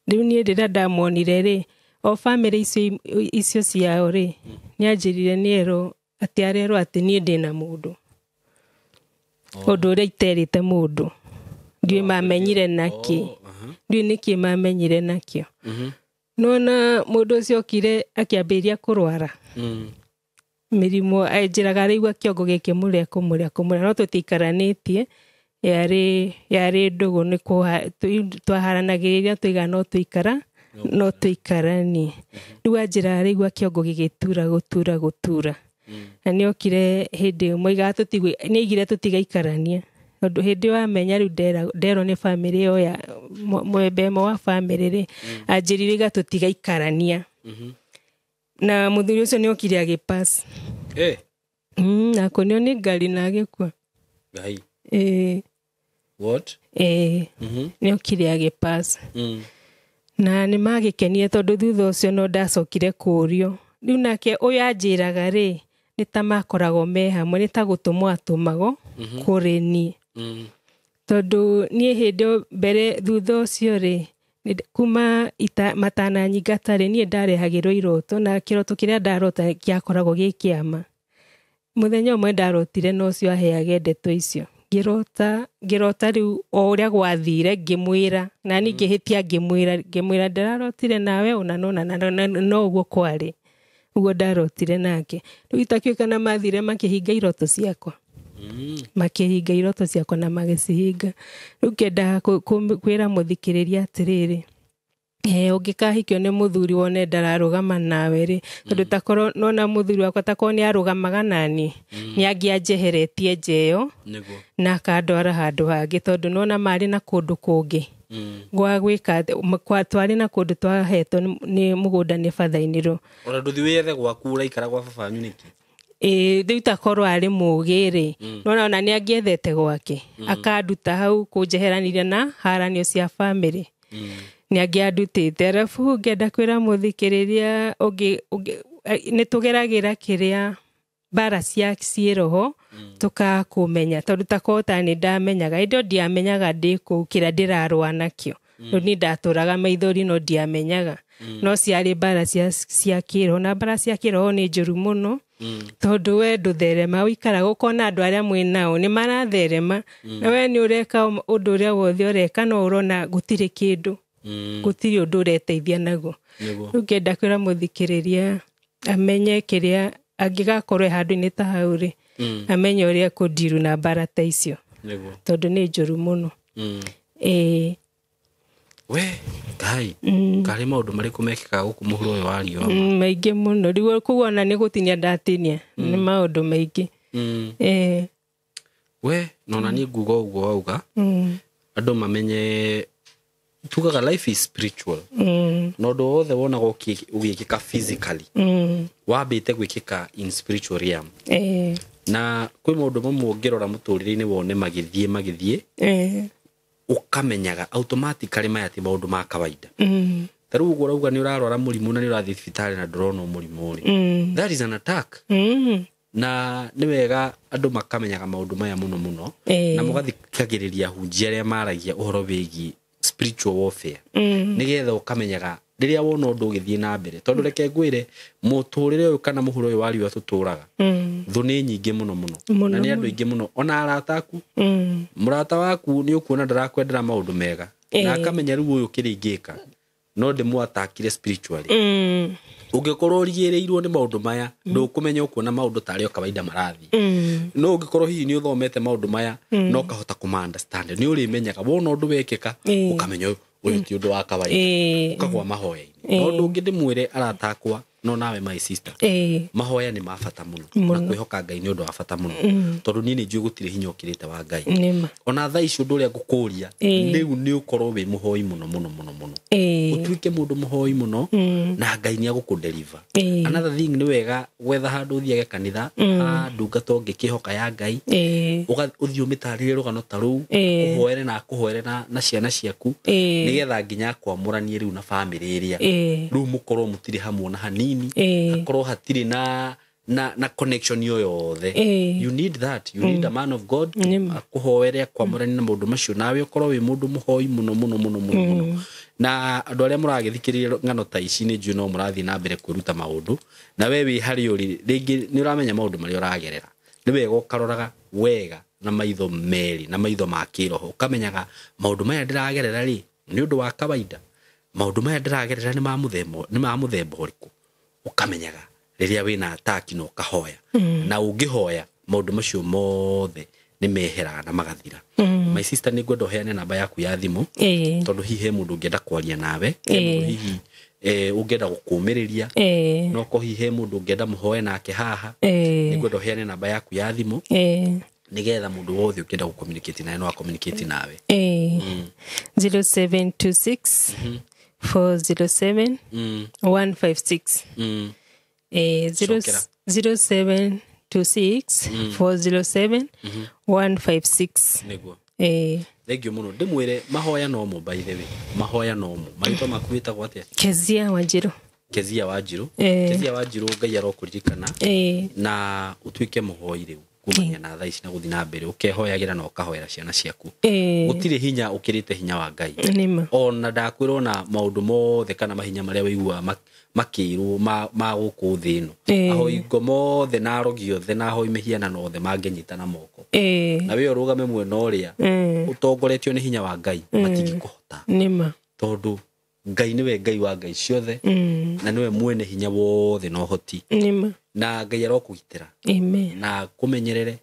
Rĩu niĩ rĩrĩa ndamuonire rĩ, o bamĩrĩ icio ciao rĩ, nĩanjĩrire nĩerwo atĩ arerwo atĩ niĩ ndĩna mũndũ. Ũndũ ũrĩa iterĩte mũndũ. Ndiũĩ mamenyire nakĩ. Ndiũĩ nĩkĩ mamenyire nakĩo. Nona mũndũ ũcio okire akĩambĩrĩria kũrwara. Mĩrimũ, anjĩraga rĩu kĩongo gĩkĩ mũrĩa kũmũrĩa kũmũrĩa, no tũtiikaranĩtie. Yarĩ ndũgũ, nĩ twaharanagĩrĩria tũiga no tũikara, no tũikaranie. Rĩu anjĩraga rĩu kĩongo gĩgĩtura gũtura gũtura. Na nĩ okire hĩndĩ ĩmwe, oigaga nĩ aigire tũtigaikarania. Tondũ hĩndĩ ĩyo amenya rĩu nderwo nĩ bamĩrĩ ĩyo ya mwembe ĩmwe wa bamĩrĩ rĩ, anjĩrire iga tũtigaikarania. Na mũthuri ũcio nĩ okire agĩpass. Na akũnio nĩ ngari na agĩkua. Ngai. What? Nĩ okire agĩpass. Na nĩ magĩkenire tondũ thutha ũcio no ndacokire kũũrio. Rĩu nake ũyũ anjĩraga rĩ, nĩ ta makoragwo me hamwe, nĩ ta gũtũmwo atũmagwo kũrĩ niĩ. Tondũ niĩ hĩndĩ ĩyo mbere thutha ũcio rĩ, kuma matananyingata rĩ, niĩ ndarehagĩrwo iroto na kĩroto kĩrĩa ndarota gĩakoragwo gĩ kĩama. Mũthenya ũmwe ndarotire na ũcio aheage ndeto icio. Ngĩrota rĩu o ũrĩa gwathire ngĩmwĩra, na niĩ ngĩhĩtia ngĩmwĩra ndĩrarotire nawe ũna na no ũguo kwarĩ. Ũguo ndarotire nake. Rĩu itakĩũĩ kana mathire makĩhinga iroto ciakwa. Makĩhinga iroto ciakwa na magĩcihinga. Rĩu ngĩendaga kwĩra mũthikĩrĩria atĩrĩrĩ, ũngĩkahikio nĩ mũthuri wone ndararũgama nawe rĩ, tondũ takorwo nona mũthuri wakwa takorwo nĩ arũgamaga nani, nĩ angĩanjeheretie nja ĩyo na akandwara handũ hangĩ, tondũ nona marĩ na kũndũ kũngĩ gwa gwĩka, twarĩ na kũndũ twahetwo nĩ mũgũnda nĩ batha-inĩ. Ona ndũthi wĩethe gwaku ũraikara gwa baba wanyu nĩkĩ? Rĩu takorwo arĩ mũgĩ rĩ, nona ona nĩ angĩethete gwake, akanduta hau kũnjeheranirie na haranio cia bamĩrĩ. Nĩ angĩandutĩte. Arabu ngĩenda kwĩra mũthikĩrĩria nĩ tũgeragĩra kĩrĩa mbara cia ciĩroho tũkakũmenya, tondũ takorwo ta nĩ ndamenyaga, ĩndĩ ndiamenyaga ndĩ kũu kĩrĩa ndĩrarũa nakĩo. Rĩu niĩ ndatũraga maithori no ndiamenyaga. No ciarĩ mbara cia kĩroho, na mbara cia kĩroho nĩ njũru mũno, tondũ we ndũtherema, ũikaraga ũkona andũ arĩa mwĩ nao nĩ maratherema, na we nĩ ũreka ũndũ ũrĩa wothe ũreka no ũrona gũtirĩ kĩndũ, gũtirĩ ũndũ ũreteithia naguo. Rĩu ngĩenda kwĩra mũthikĩrĩria amenye kĩrĩa angĩgakorwo handũ-inĩ ta hau rĩ, amenye ũrĩa kũndiru na mbara ta icio, tondũ nĩ njũru mũno. We Ngai, karĩ maũndũ marĩkũ mekĩkaga gũkũ mũhuro ũyũ wa riũa? Maingĩ mũno. Rĩu koguo ona nĩ gũtinia ndatinia, nĩ maũndũ maingĩ. We nona niĩ nguga ũguo wauga, andũ mamenye tugaga life is spiritual. Na ũndũ wothe wonaga ũgĩkĩka physically, wambĩte gwĩkĩka in spiritual realm. Na kwĩ maũndũ mamwe ũngĩrora mũtũrĩre-inĩ wone magĩthiĩ, ũkamenyaga automatically maya ti maũndũ ma kawaida. Ta rĩu ũguo ũrauga nĩ ũrarwara mũrimũ na nĩ ũrathiĩ thibitarĩ na ndũrona mũrimũ rĩ, that is an attack. Na nĩ wega andũ makamenyaga maũndũ maya mũno mũno, na mũgathikagĩrĩria hunjia arĩa maragia ũhoro wĩgiĩ spiritual warfare, nĩgetha ũkamenyaga rĩrĩa wona ũndũ ũgĩthiĩ na mbere. Tondũ reke ngwĩre, mũtũrĩre ũyũ kana mũhuro ũyũ wa riũa tũtũraga, thũ nĩ nyingĩ mũno mũno, na nĩ andũ aingĩ mũno, ona arata aku. Mũrata waku nĩ ũkuona ndarakwendera maũndũ mega, na akamenya rĩu ũyũ kĩrĩa ingĩka no ndĩmũatakire spiritually. Ũngĩkorwo ũrigĩrĩirwo nĩ maũndũ maya, ndũkũmenya ũkuona maũndũ tarĩ o kawaida marathiĩ. No ũngĩkorwo hihi nĩ ũthomete maũndũ maya, no ũkahota kũma understand, nĩ ũrĩmenyaga wona ũndũ wekĩka, ũkamenya ũyũ ti ũndũ wa kawaida, ũkagwa mahoya-inĩ. No ũndũ ũngĩ ndĩmwĩre arata akwa, no nawe my sister, mahoya nĩ ma bata mũno, na kwĩhoka Ngai nĩ ũndũ wa bata mũno, tondũ niĩ nĩ njũĩ gũtirĩ hinya ũkĩrĩte wa Ngai. Ona thaa ici ũndũ ũrĩa ngũkũria rĩu nĩ ũkorwo wĩ mũhoi mũno mũno mũno mũno, ũtuĩke mũndũ mũhoi mũno, na Ngai nĩ agũkũdeliver. Another thing, nĩ wega gwetha handũ ũthiage kanitha, ndungata ũngĩkĩhoka ya Ngai, ũthiĩ ũmĩtarĩrie rũgano ta rũu, ũhoere na akũhoere na ciana ciaku, nĩgetha nginya akwamũranie rĩu na bamĩrĩ ĩrĩa rĩu mũkorwo mũtirĩ hamwe na hanini, akorwo hatirĩ na connection yo yothe. You need that, you need a man of God akũhoere akwamũranie na maũndũ macio, nawe ũkorwo wĩ mũndũ mũhoi mũno mũno mũno mũno mũno. Na andũ arĩa mũragĩthikĩrĩria ng'ano ta ici, nĩ njũĩ no mũrathiĩ na mbere kwĩruta maũndũ, na we wĩ harĩa ũrĩ rĩngĩ nĩ ũramenya maũndũ marĩa ũragerera. Nĩ wega ũkaroraga wega na maitho merĩ, na maitho ma kĩroho, ũkamenyaga maũndũ maya ndĩragerera rĩ nĩ ũndũ wa kawaida, maũndũ maya ndĩragerera nĩ ma mũthemba ũrĩkũ. Ũkamenyaga rĩrĩa wĩna attack na ũkahoya, na ũngĩhoya maũndũ macio mothe nĩ meheraga na magathira. My sister, nĩ ngwenda ũheane namba yaku ya thimũ, tondũ hihi he mũndũ ũngĩenda kwaria nawe, he mũndũ hihi ũngĩenda gũkũmĩrĩria, no ko hihi he mũndũ ũngĩenda mũhoe nake haha. Nĩ ngwenda ũheane namba yaku ya thimũ, nĩgetha mũndũ wothe ũngĩenda gũcommunicate nawe no acommunicate nawe. 0726 407 156. 0726 407 156. Nĩguo. Thank you mũno. Ndĩmwĩre mahoya no mo, by the way, mahoya no mo. Marĩtwa maku wĩtagwo atĩa? Kezia Wanjiru. Kezia Wanjiru. Kezia Wanjiru, Ngai arokũririkana na ũtuĩke mũhoi rĩu. Kumania na thaa ici na gũthiĩ na mbere ũkehoyagĩra na ũkahoera ciana ciaku. Gũtirĩ hinya ũkĩrĩte hinya wa Ngai. Nĩma. Ona ndakwĩrwo na maũndũ mothe kana mahinya marĩa wĩiguaga makĩirwo ma gũkũ thĩ ĩno, ahoi ngo mothe na arogi othe na ahoi mĩhianano othe mangĩnyitana moko na we ũrũgame mwena ũrĩa ũtongoretio nĩ hinya wa Ngai, matingĩkũhota. Nĩma. Tondũ Ngai nĩwe Ngai wa ngai ciothe na nĩwe mwene hinya wothe na ũhoti. Nĩma. Na Ngai arokũgitĩra. Amen. Na kũmenyerere.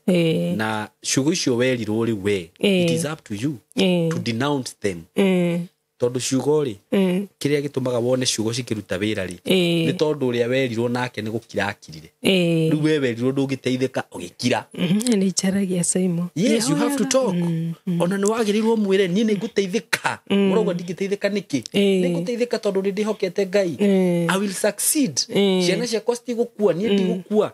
Na ciugo icio werirwo rĩu we, it is up to you to denounce them. Tondũ ciugo rĩ, kĩrĩa gĩtũmaga wone ciugo cikĩruta wĩra rĩ, nĩ tondũ ũrĩa werirwo nake nĩ gũkira akirire. Rĩu we werirwo ndũngĩteithĩka, ũgĩkira. Nĩ njaragia Simon. Yes, you have to talk. Ona nĩ wagĩrĩirwo mwĩre niĩ nĩ ngũteithĩka. Ũrauga ndingĩteithĩka nĩkĩ? Nĩ ngũteithĩka tondũ nĩ ndĩhokete Ngai. I will succeed. Ciana ciakwa citigũkua, niĩ ndigũkua.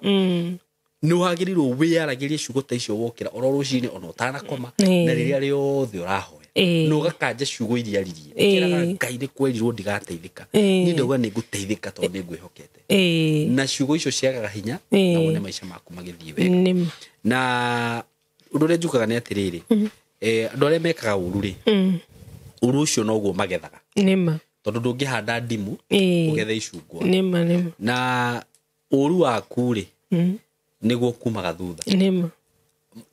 Nĩ wagĩrĩirwo wĩyaragĩrie ciugo ta icio wokĩra oro rũcinĩ ona ũtanakoma na rĩrĩa rĩothe ũrahoya. Na ũgakanja ciugo iria ririe. Ũkĩraga Ngai nĩ kwerirwo ndigateithĩka. Niĩ ndauga nĩ ngũteithĩka tondũ nĩ ngwĩhokete. Na ciugo icio ciagaga hinya na wone maica maku magĩthiĩ wega. Nĩma. Na ũndũ ũrĩa njugaga nĩ atĩrĩrĩ, andũ arĩa mekaga ũru rĩ, ũru ũcio noguo magethaga. Nĩma. Tondũ ndũngĩhanda ndimũ ũgethe icungwa. Nĩma, nĩma. Na ũru waku rĩ, nĩguo kumaga thutha. Nĩma.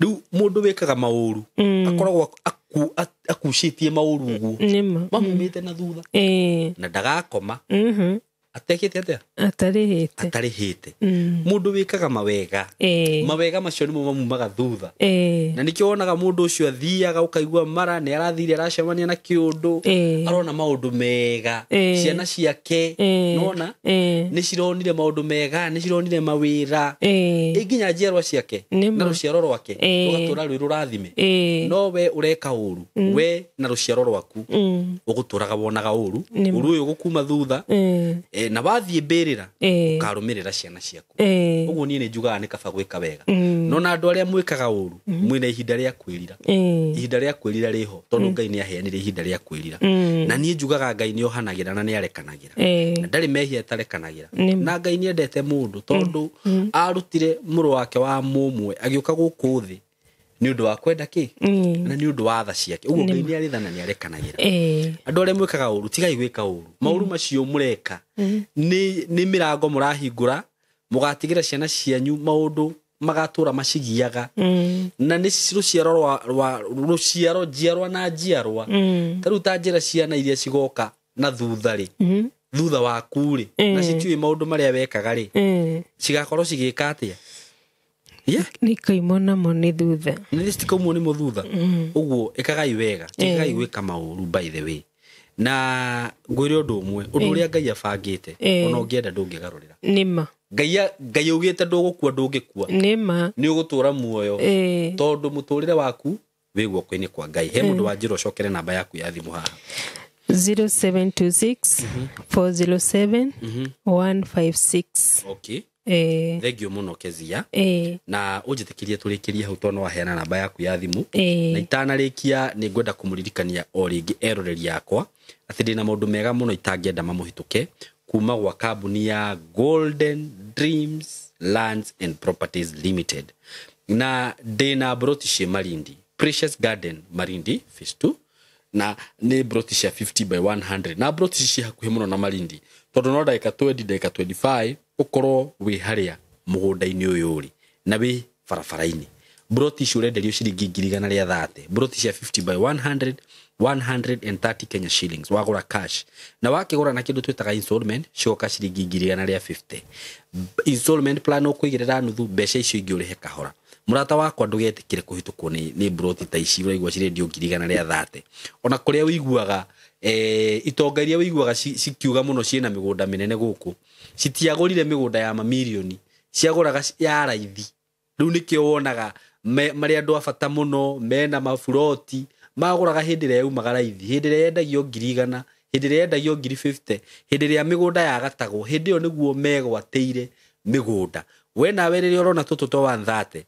Rĩu mũndũ wĩkaga maũru akoragwo akucĩtie maũru ũguo. Nĩma. Mamumĩte na thutha. Na ndagakoma. Atekĩte atĩa? Atarĩhĩte. Atarĩhĩte. Mũndũ wĩkaga mawega. Mawega macio nĩmo mamumaga thutha. Na nĩkĩo wonaga mũndũ ũcio athiaga ũkaigua mara nĩ arathire aracemania na kĩũndũ. Arona maũndũ mega. Ciana ciake nona nĩ cironire maũndũ mega, nĩ cironire mawĩra. Nginya njiarwa ciake na rũciaro rwake rũgatũra rwĩ rũrathime. No we ũreka ũru, we na rũciaro rwaku ũgũtũraga wonaga ũru. Ũru ũyũ ũgũkuma thutha. Na wathiĩ mbĩrĩra ũkarũmĩrĩra ciana ciaku. Ũguo niĩ nĩ njugaga nĩ kaba gwĩka wega. No na andũ arĩa mwĩkaga ũru mwĩna ihinda rĩa kwĩrira. Ihinda rĩa kwĩrira rĩho tondũ Ngai nĩ aheanire ihinda rĩa kwĩrira. Na niĩ njugaga Ngai nĩ ohanagĩra na nĩ arekanagĩra. Na ndarĩ mehia atarekanagĩra. Na Ngai nĩ endete mũndũ tondũ arutire mũrũ wake wa mũmwe agĩũka gũkũ thĩ nĩ ũndũ wa kwenda kĩ na nĩ ũndũ wa tha ciake. Ũguo Ngai nĩ arĩ tha na nĩ arekanagĩra. Andũ arĩa mwĩkaga ũru tigai gwĩka ũru. Maũru macio mũreka nĩ mĩrango mũrahingũra mũgatigĩra ciana cianyu maũndũ magatũra macigiaga. Na nĩ rũciaro rwa rũciaro njiarwa na njiarwa. Ta rĩu ta njĩra ciana iria cigoka na thutha rĩ, thutha waku rĩ, na citiũĩ maũndũ marĩa wekaga rĩ, cigakorwo cigĩka atĩa? Nĩ ikaimwo namo nĩ thutha. Nĩ citikaumwo nĩmo thutha. Ũguo ĩkagai wega, tigagai gwĩka maũru by the way. Na ngwĩre ũndũ ũmwe, ũndũ ũrĩa Ngai abangĩte, ona ũngĩenda ndũngĩgarũrĩra. Nĩma. Ngai augĩte ndũgũkua ndũngĩkua. Nĩma. Nĩ ũgũtũra muoyo. Tondũ mũtũrĩre waku wĩ guoko-inĩ kwa Ngai. He mũndũ wanjĩra ũcokere namba yaku ya thimũ haha. 0726 407 156. Okay. Thengio mũno Kezia. Na ũnjĩtĩkĩrie tũrĩkĩrie hau tondũ waheana namba yaku ya thimũ. Na itanarĩkia nĩ ngwenda kũmũririkania o rĩngĩ eroreri yakwa atĩ ndĩna maũndũ mega mũno itangĩenda mamũhĩtũke kuma gwa kambuni ya Golden Dreams Lands and Properties Limited. Na ndĩna broti cia Malindi, Precious Garden Malindi Phase 2, na nĩ broti cia 50 by 100 na broti ici ciĩ hakuhĩ mũno na Malindi tondũ no ndagĩka 20 ndagĩka 25 ũkorwo wĩ harĩa mũgũnda-inĩ ũyũ ũrĩ na wĩ barabara-inĩ. Broti ici ũrenderio ciringi 130,000, broti cia 50 by 100, 130 Kenya shillings wagũra cash, na wakĩgũra na kĩndũ twĩtaga installment cigoka ciringi 150. Installment plan ũkũigĩrĩra nuthu, mbeca icio ingĩ ũrĩhe kahora. Mũrata wakwa ndũgetĩkĩre kũhĩtũkwo nĩ broti ta ici ũraigua cirendio 130. Ona kũrĩa ũiguaga itonga iria ũiguaga cikiuga mũno ciĩna mĩgũnda mĩnene gũkũ, citiagũrire mĩgũnda ya mamirioni, ciagũraga ya raithi. Rĩu nĩkĩo wonaga marĩ andũ a bata mũno mena maburoti magũraga hĩndĩ ĩrĩa yaumaga raithi, hĩndĩ ĩrĩa yendagio 100,000, hĩndĩ ĩrĩa yendagio 50,000, hĩndĩ ĩrĩa mĩgũnda yagatagwo, hĩndĩ ĩyo nĩguo megwatĩire mĩgũnda. We nawe rĩrĩa ũrona tũtũ twa 130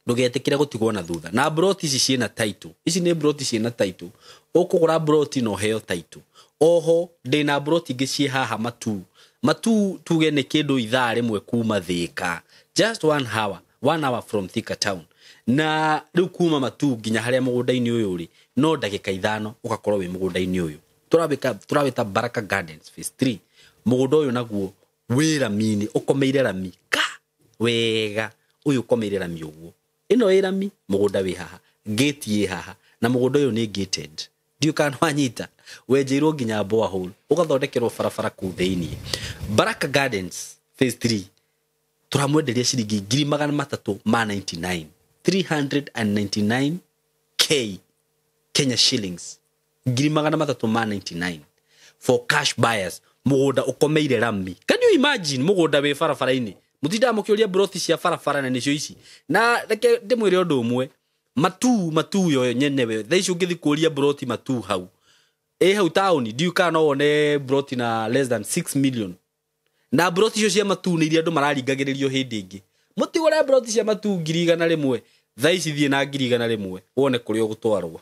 ndũgetĩkĩre gũtigwo na thutha. Na broti ici ciĩna title, ici nĩ broti ciĩna title, ũkũgũra broti na ũheo title. Oho ndĩna broti ingĩ ciĩ haha Matuu. Matuu tuge nĩ kĩndũ ithaa rĩmwe kuma Thĩka, just 1 hour. 1 hour from Thika town. Na rĩu kuma Matuu nginya harĩa mũgũnda-inĩ ũyũ ũrĩ no ndagĩka 5 ũgakorwo wĩ mũgũnda-inĩ ũyũ. Tũrawĩta Baraka Gardens phase 3. Mũgũnda ũyũ naguo wĩ rami-inĩ, ũkomeire rami ka wega. Ũyũ ũkomeire rami ũguo, ĩno ĩ rami, mũgũnda wĩ haha, gate ĩ haha, na mũgũnda ũyũ nĩ gated. Ndiũ kana wanyita, wenjeirwo nginya borehole, ũgathondekerwo barabara kũu thĩiniĩ. Baraka Gardens phase 3 tũramwenderia ciringi 399,000, 399K Kenya shillings, 399 for cash buyers. Mũgũnda ũkomeire rami. Can you imagine mũgũnda wĩ barabara-inĩ? Mũtindaga mũkĩũria broti cia barabara na nĩcio ici. Na reke ndĩmwĩre ũndũ ũmwe, Matuu yo nyenyewe thaa ici ũngĩthiĩ kũria broti Matuu hau, ĩ hau taũni, ndiũĩ kana no wone broti na less than 6 million. Na broti icio cia Matuu nĩ iria andũ mararingagĩrĩrio hĩndĩ ĩngĩ. Mũtigũre broti cia Matuu 100,000, thaa ici thiĩ na 100,000 wone kũrĩa ũgũtwarwo.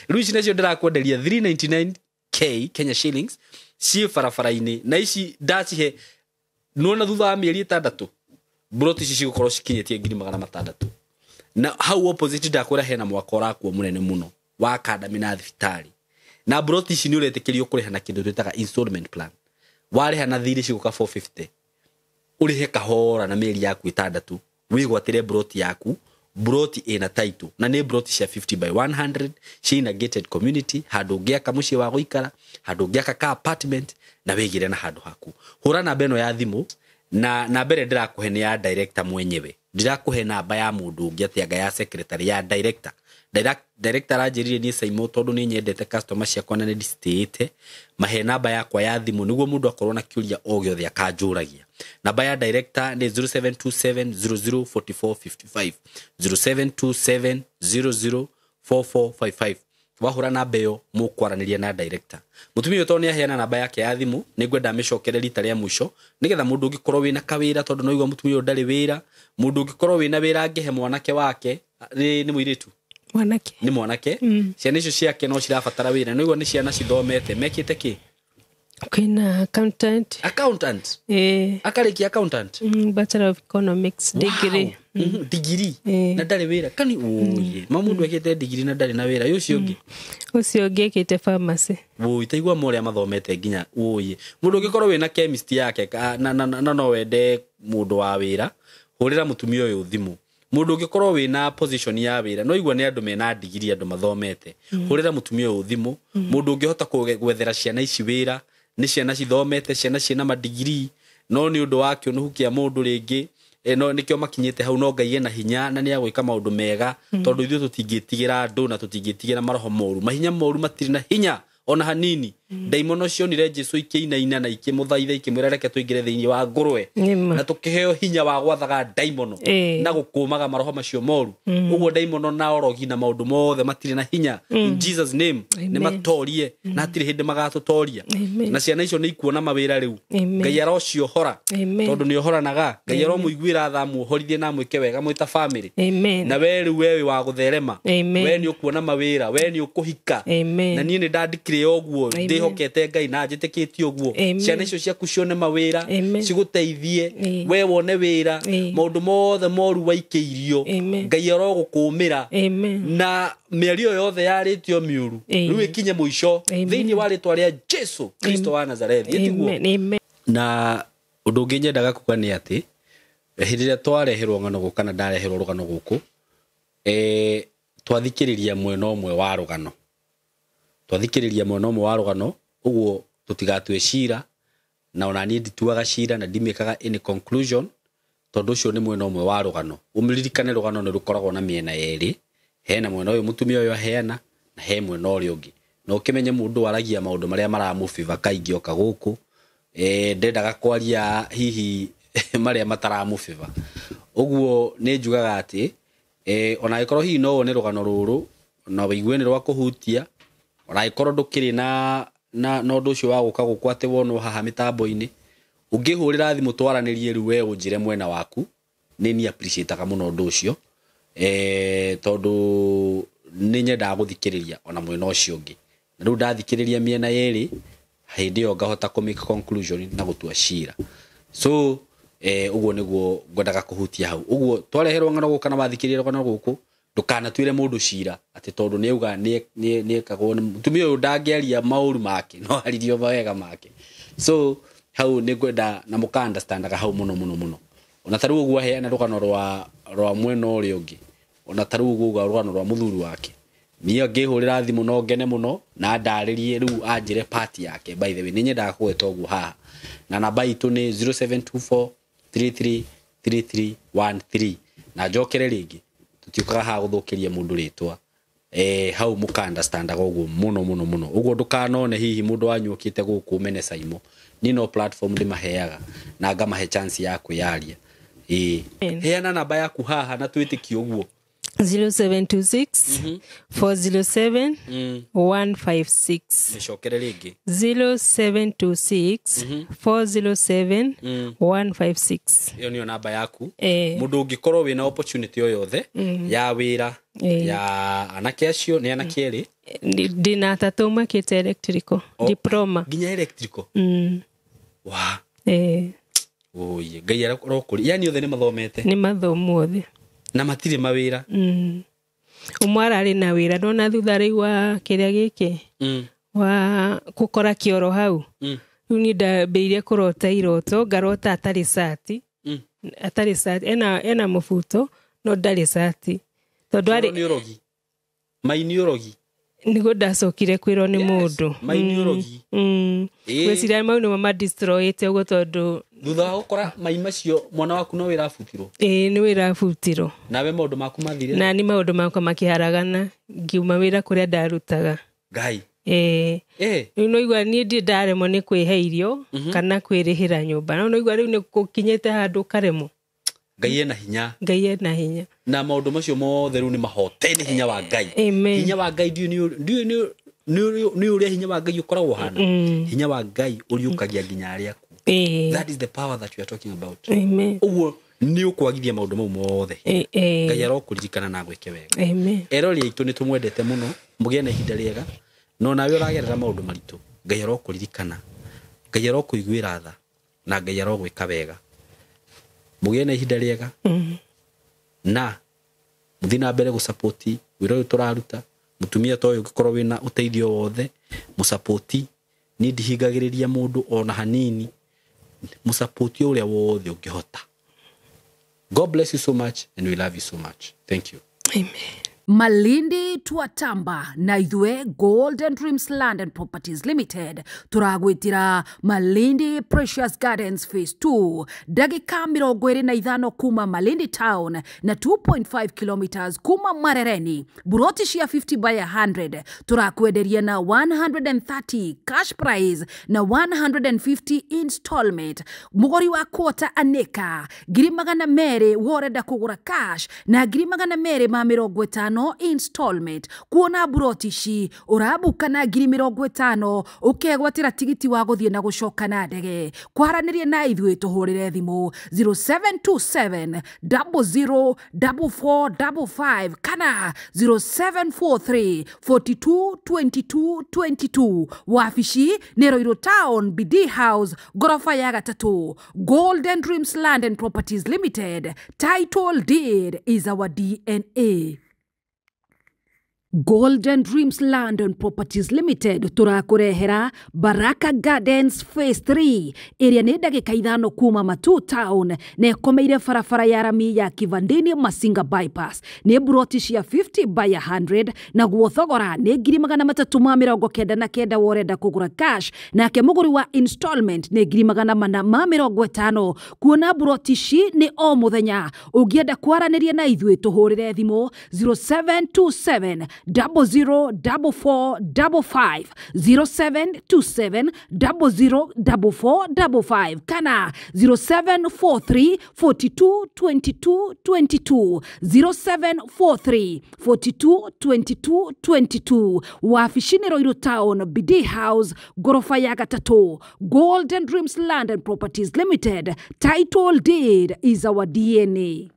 Rĩu ici nacio ndĩrakwenderia 399K Kenya shillings ciĩ barabara-inĩ, na ici ndacihe nona thutha wa mĩeri 6 broti ici cigũkorwo cikinyĩtie 600,000. Na hau opposite ndakwĩra hena mwako ũrakwo mũnene mũno wa academy na thibitarĩ. Na broti ici nĩ ũretĩkĩrio kũrĩha na kĩndũ twĩtaga installment plan. Warĩha na thirĩ cigũka 450, ũrĩhe kahora na mĩeri yaku 6, wĩgwatĩre broti yaku. Broti ĩna title na nĩ broti cia 50 by 100, ciĩna gated community, handũ ũngĩaka mũciĩ wa gũikara, handũ ũngĩaka ka apartment na wĩgĩre na handũ haku. Hũra namba ĩno ya thimũ, na namba ĩrĩa ndĩrakũhe nĩ ya director mwenyewe. Ndirakũhe namba ya mũndũ ũngĩ atĩ anga ya secretary, ya director. Director aranjĩrire niĩ Saimo tondũ nĩ nyendete customer ciakwa na nĩ ndicitĩĩte, mahe namba yakwa ya thimũ nĩguo mũndũ akorwo na kĩũria o gĩothe akanjũragia. Namba ya director nĩ 0727 00 44 55, 0727 00 44 55. Wahũra namba ĩyo mũkwaranĩria na director. Mũtumia ũyũ tondũ nĩ aheana namba yake ya thimũ, nĩ ngwenda amĩcokere rita rĩa mũico nĩgetha mũndũ ũngĩkorwo wĩna kawĩra, tondũ no igua mũtumia ũyũ ndarĩ wĩra, mũndũ ũngĩkorwo wĩna wĩra angĩhe mwanake wake, nĩ mũirĩtu? Mwanake. Nĩ mwanake. Ciana icio ciake no cirabatara wĩra, no igua nĩ ciana cithomete, mekĩte kĩ? Kwĩna accountant. Accountant? Akarĩkia accountant? Bachelor of Economics degree. Wow. Degree. Na ndarĩ wĩra. Kani ũĩ, ma mũndũ ekĩte degree na ndarĩ na wĩra, ũcio ũngĩ? Ũcio ũngĩ ekĩte pharmacy. Ũĩ, taigua ma ũrĩa mathomete nginya ũĩ. Mũndũ ũngĩkorwo wĩna chemist yake na no wende mũndũ wa wĩra, hũrĩra mũtumia ũyũ thimũ. Mũndũ ũngĩkorwo wĩna position ya wĩra, no igua nĩ andũ mena degree, andũ mathomete, hũrĩra mũtumia ũyũ thimũ. Mũndũ ũngĩhota gwethera ciana ici wĩra, nĩ ciana cithomete, ciana ciĩna madigiri, no nĩ ũndũ wa kĩũnũhu kĩa mũndũ rĩngĩ, no nĩkĩo makinyĩte hau, no Ngai ena hinya na nĩ agwĩka maũndũ mega, tondũ ithuĩ tũtingĩtigĩra andũ na tũtingĩtigĩra maroho moru. Mahinya moru matirĩ na hinya ona hanini. Ndaimono cionire Jesu ikĩinaina na ikĩmũthaitha, ikĩmwĩra reke tũingĩre thĩinĩ wa ngũrwe, na tũkĩheo hinya wa gwathaga ndaimono na gũkũmaga maroho macio moru. Ũguo ndaimono na orogi na maũndũ mothe matirĩ na hinya. In Jesus name, nĩ matorie na hatirĩ hĩndĩ magatũtoria. Na ciana icio nĩ ikuona mawĩra rĩu. Ngai arociohora, tondũ nĩ ohoranaga. Ngai aromũiguĩra tha, amuohorithie na amwĩke wega mwĩ ta family. Na we rĩu we wĩ wa gũtherema, we nĩ ũkuona mawĩra, we nĩ ũkũhika. Na niĩ nĩ ndandĩkire ũguo, ndĩhokete Ngai na njĩtĩkĩtie ũguo. Ciana icio ciaku cione mawĩra, cigũteithie, we wone wĩra, maũndũ mothe moru waikĩirio, Ngai arogũkũmĩra. Na mĩario yothe yarĩtio mĩũru rĩu ĩkinye mũico thĩinĩ wa rĩtwa rĩa Jesu Kristo wa Nazarethi. Ĩtiguo. Na ũndũ ũngĩ nyendaga kuga nĩ atĩ hĩndĩ ĩrĩa twareherwo ng'ano gũkũ kana ndareherwo rũgano gũkũ, twathikĩrĩria mwena ũmwe wa rũgano, twathikĩrĩria mwena ũmwe wa rũgano, ũguo tũtigatue cira, na ona niĩ ndituaga cira na ndimĩkaga any conclusion, tondũ ũcio nĩ mwena ũmwe wa rũgano. Ũmũririkane rũgano nĩ rũkoragwo na mĩena yerĩ, hena mwena ũyũ mũtumia ũyũ aheana na he mwena ũrĩa ũngĩ. Na ũkĩmenye mũndũ waragia maũndũ marĩa maramũbiba kaingĩ oka gũkũ, ndendaga kwaria hihi marĩa mataramũbiba. Ũguo nĩ njugaga atĩ ona angĩkorwo hihi no wone rũgano rũrũ na wĩigue nĩ rwa kũhutia, ona angĩkorwo ndũkĩrĩ na ũndũ ũcio wa gũka gũkũ atĩ wonwo haha mĩtambo-inĩ, ũngĩhũrĩra thimũ twaranĩrie rĩu we ũnjĩre mwena waku, nĩ niĩ appreciate-aga mũno ũndũ ũcio, tondũ nĩ nyendaga gũthikĩrĩria ona mwena ũcio ũngĩ. Na rĩu ndathikĩrĩria mĩena yerĩ, hĩndĩ ĩyo ngahota kũ make conclusion na gũtua cira. So Ũguo nĩguo ngwendaga kũhutia hau. Ũguo twareherwo ng'ano gũkũ kana wathikĩrĩria rũgano gũkũ, ndũkanatuĩre mũndũ cira atĩ tondũ nĩ auga nĩ ekagwo. Mũtumia ũyũ ndangĩaria maũru make, no aririe mawega make. So hau nĩ ngwenda na mũka understandaga hau mũno mũno mũno. Ona ta rĩu ũguo aheana rũgano rwa mwena ũrĩa ũngĩ, ona ta rĩu ũguo auga rũgano rwa mũthuri wake, niĩ ngĩhũrĩra thimũ no ngene mũno na ndarĩrie rĩu anjĩre part yake. By the way, nĩ nyendaga kũgweta ũguo haha, na namba itũ nĩ 0724 333313. Na njokere rĩngĩ, tũtiũkaga haha gũthũkĩria mũndũ rĩtwa. Hau mũka understandaga ũguo mũno mũno mũno. Ũguo ndũkanone hihi mũndũ wanyu ũkĩte gũkũ mene Saimo, niĩ no platform ndĩmaheaga na ngamahe chance ya kwĩyaria. Ĩĩ, heana namba yaku haha na twĩtĩkie ũguo. 0726 407 156. Nĩcokere rĩngĩ. 0726 407 156. Ĩyo nĩyo namba yaku. Eh. Mũndũ ũngĩkorwo wĩna opportunity o yothe ya wĩra ya anake acio, nĩ anake erĩ? Ndĩna atatũ makĩte electrical diploma. Nginya electrical? Wa. Eh. Oye, Ngai arokũri, yani othe nĩ mathomete? Nĩ mathomu othe. Na matirĩ mawĩra? Ũmwe ararĩ na wĩra, ndona thutha rĩu wa kĩrĩa gĩkĩ wa gũkora kĩoro hau. Rĩu niĩ ndambĩrĩirie kũrota iroto, ngarota atarĩ cati. Atarĩ cati, ena mũbuto no ndarĩ cati tondũ Kĩoro arĩ nĩ ũrogi, mai nĩ ũrogi. Nĩguo ndacokire kwĩrwo nĩ mũndũ. Mai nĩ ũrogi. Ĩĩ. Gwĩciria mau nĩmo madestroyĩte ũguo tondũ Thutha wa gũkora mai macio, mwana waku no wĩra abutirwo? Ĩĩ, nĩ wĩra abutirwo. Nawe maũndũ maku mathire? Na nĩ maũndũ makwa makĩharagana, ngiuma wĩra kũrĩa ndarutaga. Ngai. Ĩĩ. Rĩu noigua niĩ ndirĩ ndaremwo nĩ kwĩhe irio kana kwĩrĩhĩra nyũmba, no noigua rĩu nĩ gũkinyĩte handũ ũkaremwo. Ngai ena hinya. Ngai ena hinya. Na maũndũ macio mothe rĩu nĩ mahote nĩ hinya wa Ngai. Amen. Hinya wa Ngai, ndiũĩ nĩ ũrĩa hinya wa Ngai ũkoragwo ũhana. Hinya wa Ngai ũriũkagia nginya arĩa akuũ. That is the power that we are talking about. Amen. Ũguo nĩ ũkwagithia maũndũ mau mothe. Ĩĩ. Ngai arokũririkana na gwĩke wega. Amen. Erori aitũ, nĩ tũmwendete mũno, mũgĩe na ihinda rĩega. No nawe ũragerera maũndũ maritũ, Ngai arokũririkana, Ngai arokũiguĩra tha, na Ngai arogwĩka wega. Mũgĩe na ihinda rĩega. Na mũthiĩ na mbere gũsapoti wĩra ũyũ tũraruta. Mũtumia ta ũyũ, ũngĩkorwo wĩna ũteithio wothe, mũsapoti. Niĩ ndihingagĩrĩria mũndũ ona hanini, mũsapoti ũrĩa wothe ũngĩhota. God bless you so much and we love you so much. Thank you. Amen. Malindi twatamba na ithuĩ Golden Dreams Land and Properties Limited tũragwĩtĩra Malindi Precious Gardens Phase 2, ndagĩka 25 kuma Malindi Town na 2.5 kilometers kuma Marereni. Buroti cia 50 by 100 tũrakwenderia na 130 cash price na 150 installment. Mũgũri wa quarter aneka 200,000 worenda kũgũra cash na 250,000 installment. Kuona buroti ici ũrabuka na 50,000, ũkegwatĩra tigiti wa gũthiĩ na gũcoka na ndege. Kwaranĩria na ithuĩ, tũhũrĩre thimũ 0727 004455 kana 0743 42 22 22. Wabici nĩ Ruiru Town, BD House, ngoroba ya gatatũ. Golden Dreams Land and Properties Limited, title deed is our DNA. Golden Dreams Land and Properties Limited tũrakũrehera Baraka Gardens Phase 3, ĩrĩa nĩ ndagĩka 5 kuma Matu Town na ĩkomeire barabara ya rami ya Kivandini Masinga Bypass. Nĩ buroti cia 50 by 100, naguo thogora nĩ 399,000 worenda kũgũra cash, nake mũgũri wa installment nĩ 450,000. Kuona buroti ici nĩ o mũthenya. Ũngĩenda kwaranĩria na ithuĩ, tũhũrĩre thimũ 0727 004455, 0727 004455 kana 0743 42 22 22, 0743 42 22 22. Wabici nĩ Ruiru Town, BD House, ngoroba ya gatatũ. Golden Dreams Land and Properties Limited, title deed is our DNA.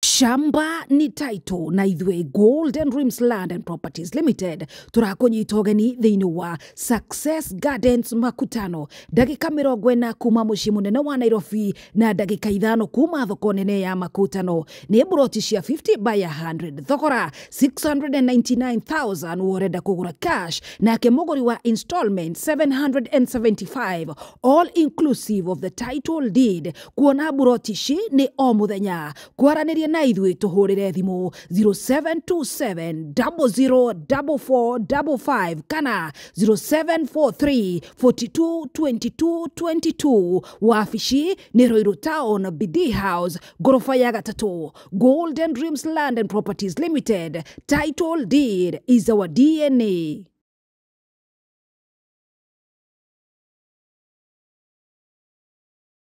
Shamba ni title na ithuĩ Golden Dreams Land and Properties Limited tũrakũnyita ũgeni thĩinĩ wa Success Gardens Makutano, ndagĩka 40 kuma mũciĩ mũnene wa Nairobi na ndagĩka 5 kuma thoko nene ya Makutano. Nĩ mburoti cia 50 by 100, thogora 699,000 worenda kũgũra cash, nake mũgũri wa installment 775, all inclusive of the title deed. Kuona mburoti ici nĩ o mũthenya. Kwaranĩria na ithuĩ tũhũrĩre thimũ 0727 004455 kana 0743 42 22 22. Wabici nĩ Ruiru Town, BD House, ngoroba ya gatatũ. Golden Dreams Land and Properties Limited, title deed is our DNA.